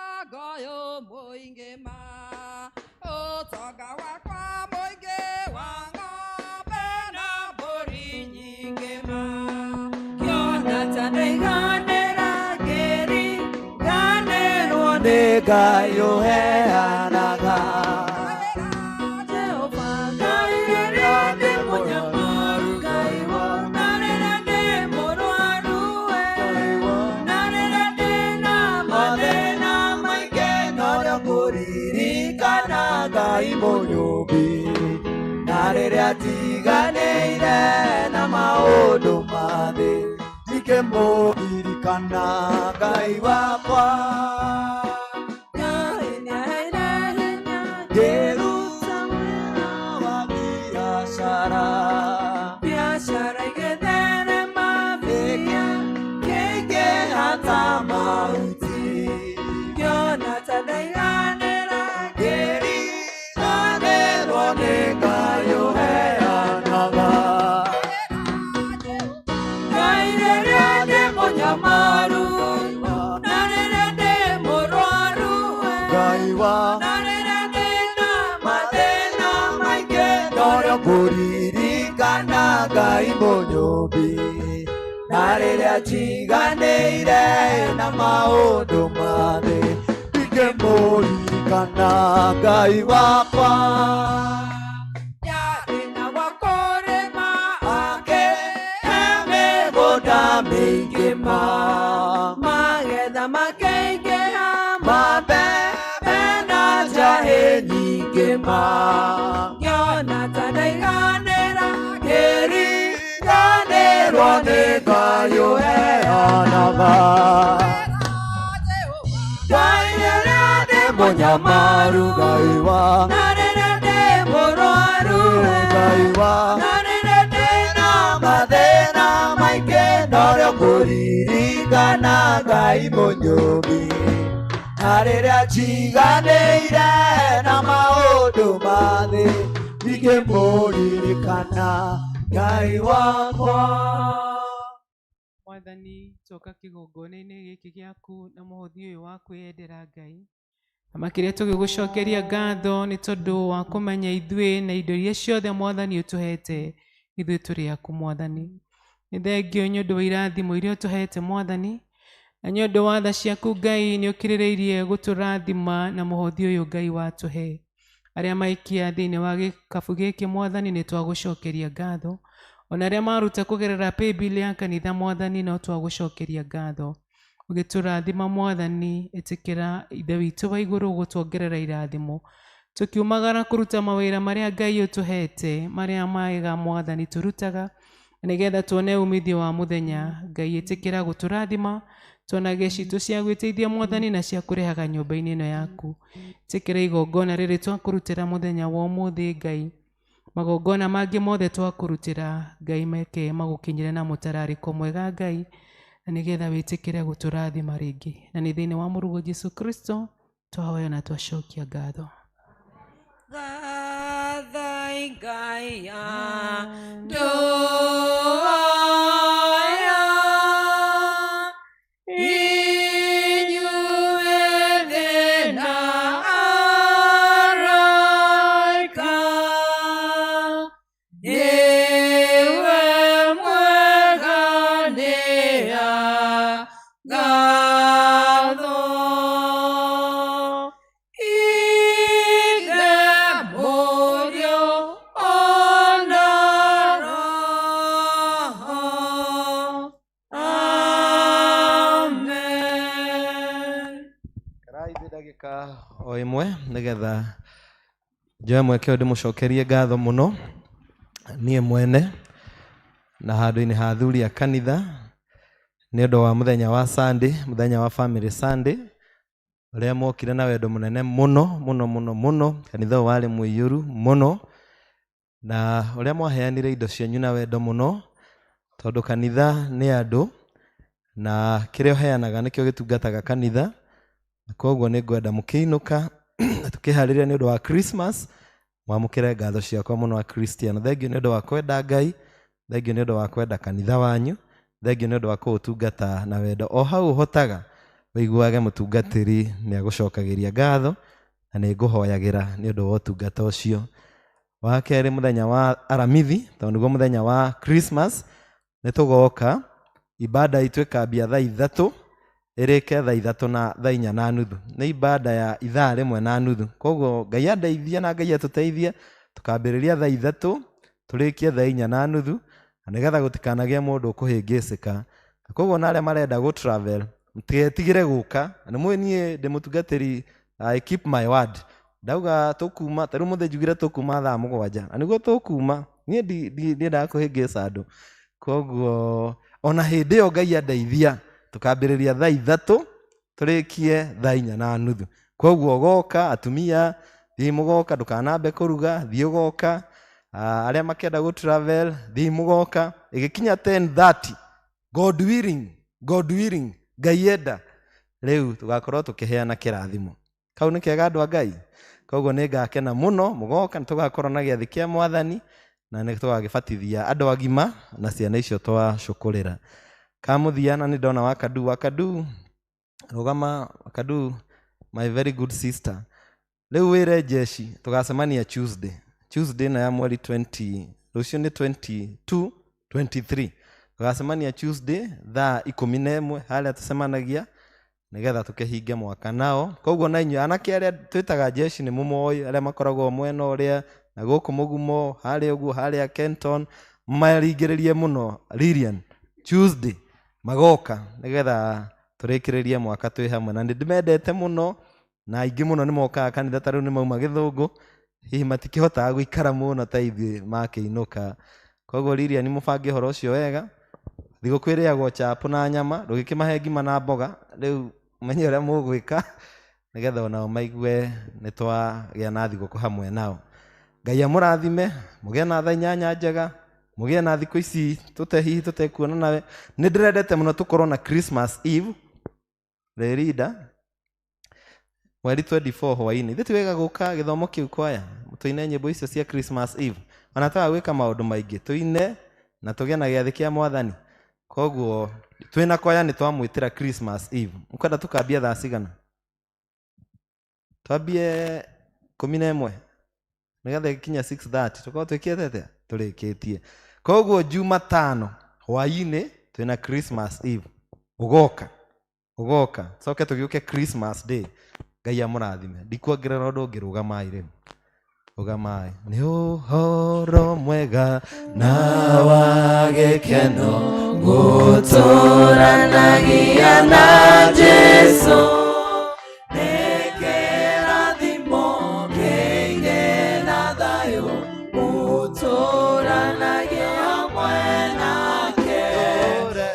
mũingĩ ma ũtonga wakwa mũingĩ wa ng'ombe na mbũri nyingĩ ma kĩona ta ndaiganĩra ngĩriganĩrwo nĩ Ngai ũheanaga. Jehova Ngai rĩrĩa ndĩ mũnyamaru Ngai wa na rĩrĩa ndĩ mũrwaru we na rĩrĩa ndĩ na mathĩna maingĩ Norĩo ngũririkana Ngai mũnyũmbi, na rĩrĩa njiganĩire na maũndũ ma thĩ, ndingĩmũririkana Ngai wakwa. Ngai nĩaheire hinya Ngĩruta wĩra wa biacara, biacara igĩtherema mbia kĩingĩha ta mahuti, ngĩona ta ndaiganĩra ngĩriganĩrwo nĩ Ngai ũheanaga. Ngai rĩrĩa ndĩ mũnyamaru na rĩrĩa ndĩ mũrwaru we Ngai wa na rĩrĩa ndĩ na mathĩna maingĩ norĩo ngũririkana Ngai mũnyũmbi, na rĩrĩa njiganĩire na maũndũ ma thĩ, ndingĩmũririkana Ngai wakwa. Yarĩ na gwa kũrĩma Akĩhe mĩgũnda mĩingĩ ma magetha makĩingĩha mambembe na njahĩ nyingĩ ma ngĩona ta ndaiganĩra ngĩriganĩrwo nĩ Ngai ũheanaga. Ngai rĩrĩa ndĩ mũnyamaru Ngai wa na rĩrĩa ndĩ mũrwaru we Ngai wa na rĩrĩa ndĩ na mathĩna maingĩ norĩo ngũririkana Ngai mũnyũmbi, Na rĩrĩa njiganĩire na maũndũ ma thĩ ingĩmũririkana Ngai wakwa. Mwathani, twoka kĩgongona-inĩ gĩkĩ gĩaku na mũhothi ũyũ wa kwĩyendera Ngai. Na makĩria tũgĩgũcokeria ngatho nĩ tondũ wa kũmenya ithuĩ na indo iria ciothe Mwathani ũtũhete, ithuĩ tũrĩ aku Mwathani. Nĩ thengio nĩ ũndũ wa irathimo iria ũtũhete Mwathani, na nĩ ũndũ wa tha ciaku Ngai nĩ ũkĩrĩrĩirie gũtũrathima na mũhothi ũyũ Ngai watũhe. Arĩa maikia thĩinĩ wa gĩkabu gĩkĩ Mwathani nĩ twagũcokeria ngatho. Ona arĩa maruta kũgerera paybill ya kanitha Mwathani no twagũcokeria ngatho. Ũgĩtũrathima Mwathani, ĩtĩkĩra Ithe witũ wa igũrũ gũtuongerera irathimo. Tũkiumagara kũruta mawĩra marĩa Ngai ũtũhete, marĩa mega Mwathani tũrutaga, na nĩgetha tuone umithio wa mũthenya. Ngai ĩtĩkĩra gũtũrathima, tuonage citũ cia gwĩteithia Mwathani na cia kũrehaga nyũmba-inĩ ĩno yaku. Ĩtĩkĩra igongona rĩrĩ twakũrutĩra mũthenya wa ũmũthĩ Ngai. Magongona mangĩ mothe twakũrutĩra Ngai meke magũkinyĩre na mũtararĩko mwega Ngai, na nĩgetha wĩtĩkĩre gũtũrathima rĩngĩ. Na nĩ thĩinĩ wa mũrũguo Jesu Kristo twahoya na twacokia ngatho. Gathai Ngai andũ aya, inyuĩ thĩ na araika, nĩwe mwega nĩangathwo. Ithe, Mũriũ, ona Roho. Amen. Karai thĩ ndagĩka o ĩmwe nĩgetha njoe mweke ũyũ ndĩmũcokerie ngatho mũno niĩ mwene na handũ-inĩ ha athuri a kanitha nĩ ũndũ wa mũthenya wa Sunday, mũthenya wa Family Sunday ũrĩa mwokire na wendo mũnene mũno mũno mũno mũno. Kanitha ũyũ warĩ mũiyũru mũno, na ũrĩa mwaheanire indo cianyu na wendo mũno, tondũ kanitha nĩ andũ na kĩrĩa ũheanaga nĩkĩo gĩtungataga kanitha. Na koguo nĩ ngwenda mũkĩinũka na tũkĩharĩria nĩ ũndũ wa Christmas, mwamũkĩre ngatho ciakwa mũno a Christian. Thengiũ nĩ ũndũ wa kwenda Ngai, thengiũ nĩ ũndũ wa kwenda kanitha wanyu, thengiũ nĩ ũndũ wa kũũtungata na wendo. O hau ũhotaga ũiguage mũtungatĩri nĩ agũcokagĩria ngatho, na nĩ ngũhoyagĩra nĩ ũndũ wa ũtungata ũcio. Wa kerĩ, mũthenya wa Aramithi, tondũ nĩguo mũthenya wa Christmas, nĩ tũgoka ibada itũ ĩkambia thaa 3 ĩrĩke thaa 3 na thaa 4:30. Nĩ ibada ya ithaa rĩmwe na nuthu. Koguo Ngai andeithia na Ngai atũteithie, tũkambĩrĩria thaa 3 tũrĩkie thaa 4:30, na nĩgetha gũtikanagĩe mũndũ ũkũhĩngĩcĩka. Koguo na arĩa marenda gũ travel mũtigetigĩre gũka. Na nĩ mũĩ niĩ ndĩ mũtungatĩri, I keep my word. Ndauga tũkuma, ta rĩu mũthĩ njugire tũkuma thaa 7, na nĩguo tũkuma. Niĩ ndiendaga kũhĩngĩca andũ. Koguo ona hĩndĩ ĩyo Ngai andeithia, tũkambĩrĩria thaa 3 tũrĩkie thaa 4:30. Koguo ũgoka, atumia thiĩ mũgoka, ndũkanambe kũruga, thiĩ ũgoka. Arĩa makenda gũ travel thiĩ mũgoka. Ĩgĩkinya 10:30, God willing, God willing, Ngai enda, rĩu tũgakorwo tũkĩheana kĩrathimo. Kau nĩ kega andũ a Ngai. Koguo nĩ ngakena mũno mũgoka, nĩ tũgakorwo na gĩathĩ kĩa Mwathani na nĩ tũgagĩbatithia andũ agima na ciana icio twacũkũrĩra. Kamũthia na nĩ ndona Wakadu, Wakadu rũgama, Wakadu my very good sister. Rĩu wĩre jeshi tũgacemania Tuesday. Tuesday ĩno ya mweri 20, rũciũ nĩ 22, 23. Tũgacemania Tuesday thaa 11 harĩa tũcemanagia nĩgetha tũkĩhinge mwaka nao. Koguo na inyuĩ anake arĩa twĩtaga jeshi nĩ mũmoĩ, arĩa makoragwo mwena ũrĩa na gũkũ mũgumo, harĩa ũguo, harĩa Kenton, maringĩrĩrie mũno Lilian Tuesday magoka nĩgetha tũrĩkĩrĩrie mwaka twĩ hamwe. Na nĩ ndĩmendete mũno, na aingĩ mũno nĩ mokaga kanitha, ta rĩu nĩ mauma Gĩthũngũ, hihi matikĩhotaga gũikara mũno ta ithuĩ makĩinũka. Koguo Lilian mũbange ũhoro ũcio wega. Thigũkũ ĩrĩagwo chapo na nyama, ndũgĩkĩmahe ngima na mboga, rĩu menye ũrĩa mũgwĩka nĩgetha onao maigue nĩ twagĩa na thigũkũ hamwe nao. Ngai amũrathime, mũgĩe na thaa 8 njega, mũgĩe na thikũ ici tũte hihi tũtekuona nawe. Nĩ ndĩrendete mũno tũkorwo na Christmas Eve rĩrinda, Mweri 24 hwainĩ. Ithuĩ ti wega gũka gĩthomo kĩu kwaya tũine nyĩmbo icio cia Christmas Eve. Ona twaga gwĩka maũndũ maingĩ tũine na tũgĩe na gĩathĩ kĩa mwathani. Koguo twĩna kwaya nĩ twamwĩtĩra Christmas Eve. Mũkwenda tũkambia thaa cigana? Twambie 11 nĩgetha ĩkinya 6:30 tũkorwo twĩkĩte atĩa? Tũrĩkĩtie. Koguo Jumatano hwainĩ twĩna Christmas Eve. Ũgoka ũgoka coke tũgĩũke Christmas Day. Ngai amũrathime. Ndikuongerera ũndũ ũngĩ, rũgamai rĩu, rũgamai. Nĩ ũhoro mwega na wa gĩkeno Gũtũranagia na Jesũ nĩ kĩrathimo kĩingĩ na thayũ gũtũranagia hamwe nake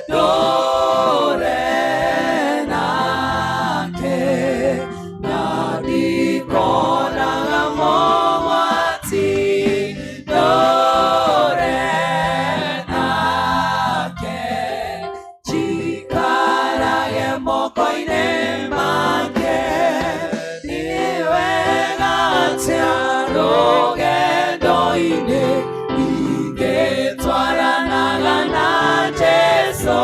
ndũre nake na ndikonaga mogwati ndũre nake njikarage moko-inĩ make nĩ wega atĩa rũgendo-inĩ ingĩtwaranaga na Jesũ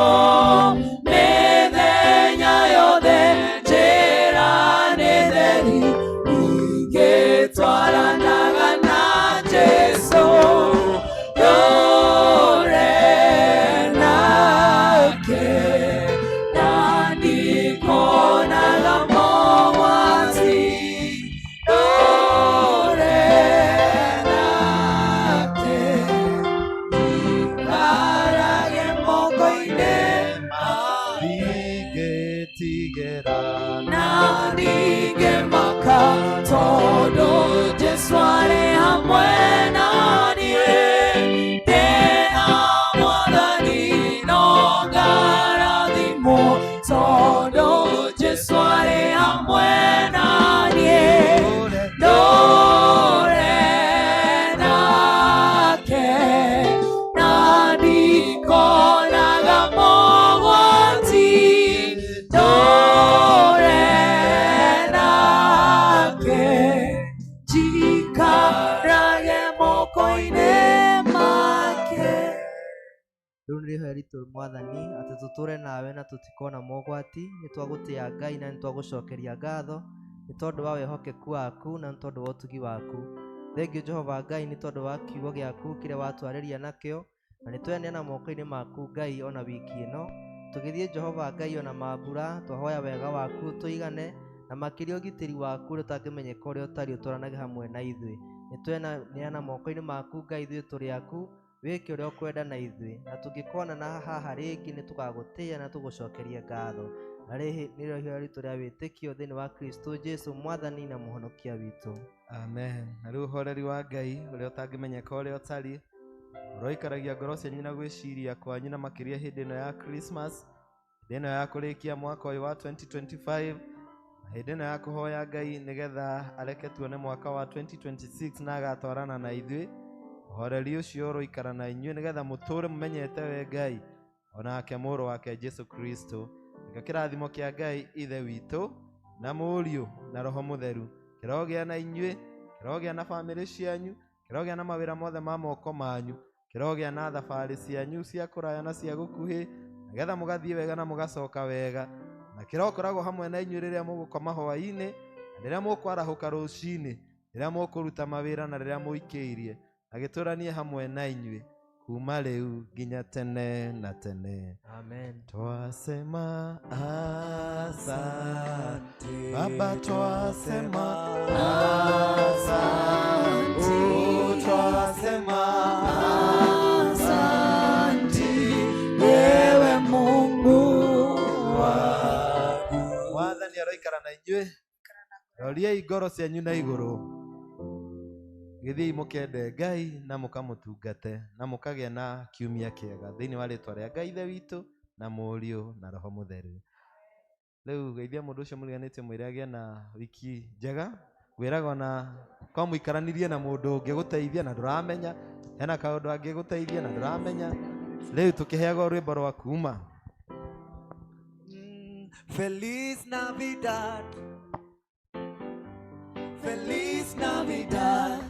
mĩthenya yothe njĩra nĩ theri ingĩtwaranaga na Jesũ ndũre nake na ndikonaga mogwati ndũre nake njikarage moko-inĩ make Ndingĩtigĩra na ndingĩmaka tondũ Jesũ arĩ hamwe na niĩ ndĩna mwathani no ngarathimwo tondũ Jesũ arĩ hamwe na niĩ ndũre nake na ndikonaga mogwati ndũre nake njikarage moko-inĩ make. Rĩu nĩ rĩhoya ritũ mwathani atĩ tũtũre nawe na tũtikona mogwati. Nĩ twagũtĩa Ngai na nĩ twagũcokeria ngatho nĩ tondũ wa wĩhokeku waku na nĩ tondũ wa ũtugi waku. Thengiũ Jehova Ngai nĩ tondũ wa kiugo gĩaku kĩrĩa watwarĩria nakĩo, na nĩ tweneana moko-inĩ maku Ngai ona wiki ĩno tũgĩthiĩ Jehova Ngai ona mambura twahoya wega waku tũigane na makĩria ũgitĩri waku ũrĩa ũtangĩmenyeka ũrĩa ũtariĩ ũtwaranage hamwe na ithuĩ. Nĩ tweneana moko-inĩ maku Ngai ithuĩ tũrĩ aku wĩke ũrĩa ũkwenda na ithuĩ, na tũngĩkonana haha rĩngĩ nĩ tũgagũtĩĩa na tũgũcokerie ngatho. Na rĩhĩ nĩrĩo ihoya ritũ rĩa wĩtĩkio thĩinĩ wa Kristo Jesu mwathani na mũhonokia witũ. Amen. Na rĩu ũhoreri wa Ngai ũrĩa ũtangĩmenyeka ũrĩa ũtariĩ ũroikaragia ngoro cianyu na gwĩciria kwanyu na makĩria hĩndĩ ĩno ya Christmas, hĩndĩ ĩno ya kũrĩkia mwaka ũyũ wa 2025, na hĩndĩ ĩno ya kũhoya Ngai nĩgetha areke tuone mwaka wa 2026 na agatwarana na ithuĩ. Ũhoreri ũcio ũroikara na inyuĩ nĩgetha mũtũre mũmenyete we Ngai onake mũrũ wake Jesu Kristo. Nĩkĩo kĩrathimo kĩa Ngai Ithe witũ na Mũriũ na Roho Mũtheru kĩrogĩa na inyuĩ, kĩrogĩa na bamĩrĩ cianyu, kĩrogĩa na mawĩra mothe ma moko manyu, kĩrogĩa na thabarĩ cianyu cia kũraya na cia gũkuhĩ, nĩgetha mũgathiĩ wega na mũgacoka wega, na kĩrokoragwo hamwe na inyuĩ rĩrĩa mũgũkoma hwaĩ-inĩ na rĩrĩa mũkwarahũka rũcinĩ, rĩrĩa mũkũruta mawĩra na rĩrĩa mũikĩirie, na gĩtũranie hamwe na inyuĩ kuma rĩu nginya tene na tene. Amen. Twasema asante Baba, twasema asante, twasema Asante ewe Mungu wangu. Mwathani aroikara na inyuĩ. Roriai ngoro cianyu na igũrũ, gĩthiĩi mũkende Ngai na mũkamũtungate na mũkagĩa na kiumia kĩega thĩinĩ wa rĩtwa rĩa Ngai Ithe witũ na Mũriũ na Roho Mũtheru. Rĩu geithia mũndũ ũcio mũriganĩtie mwĩre agĩe na wiki njega. Ngwĩraga ona kwa mũikaranirie na mũndũ ũngĩgũteithia na ndũramenya, hena kaũndũ angĩgũteithia na ndũramenya. Rĩu tũkĩheagwo rwĩmbo rwa kuma. Feliz Navidad. Feliz Navidad.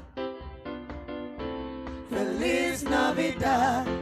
Feliz Navidad.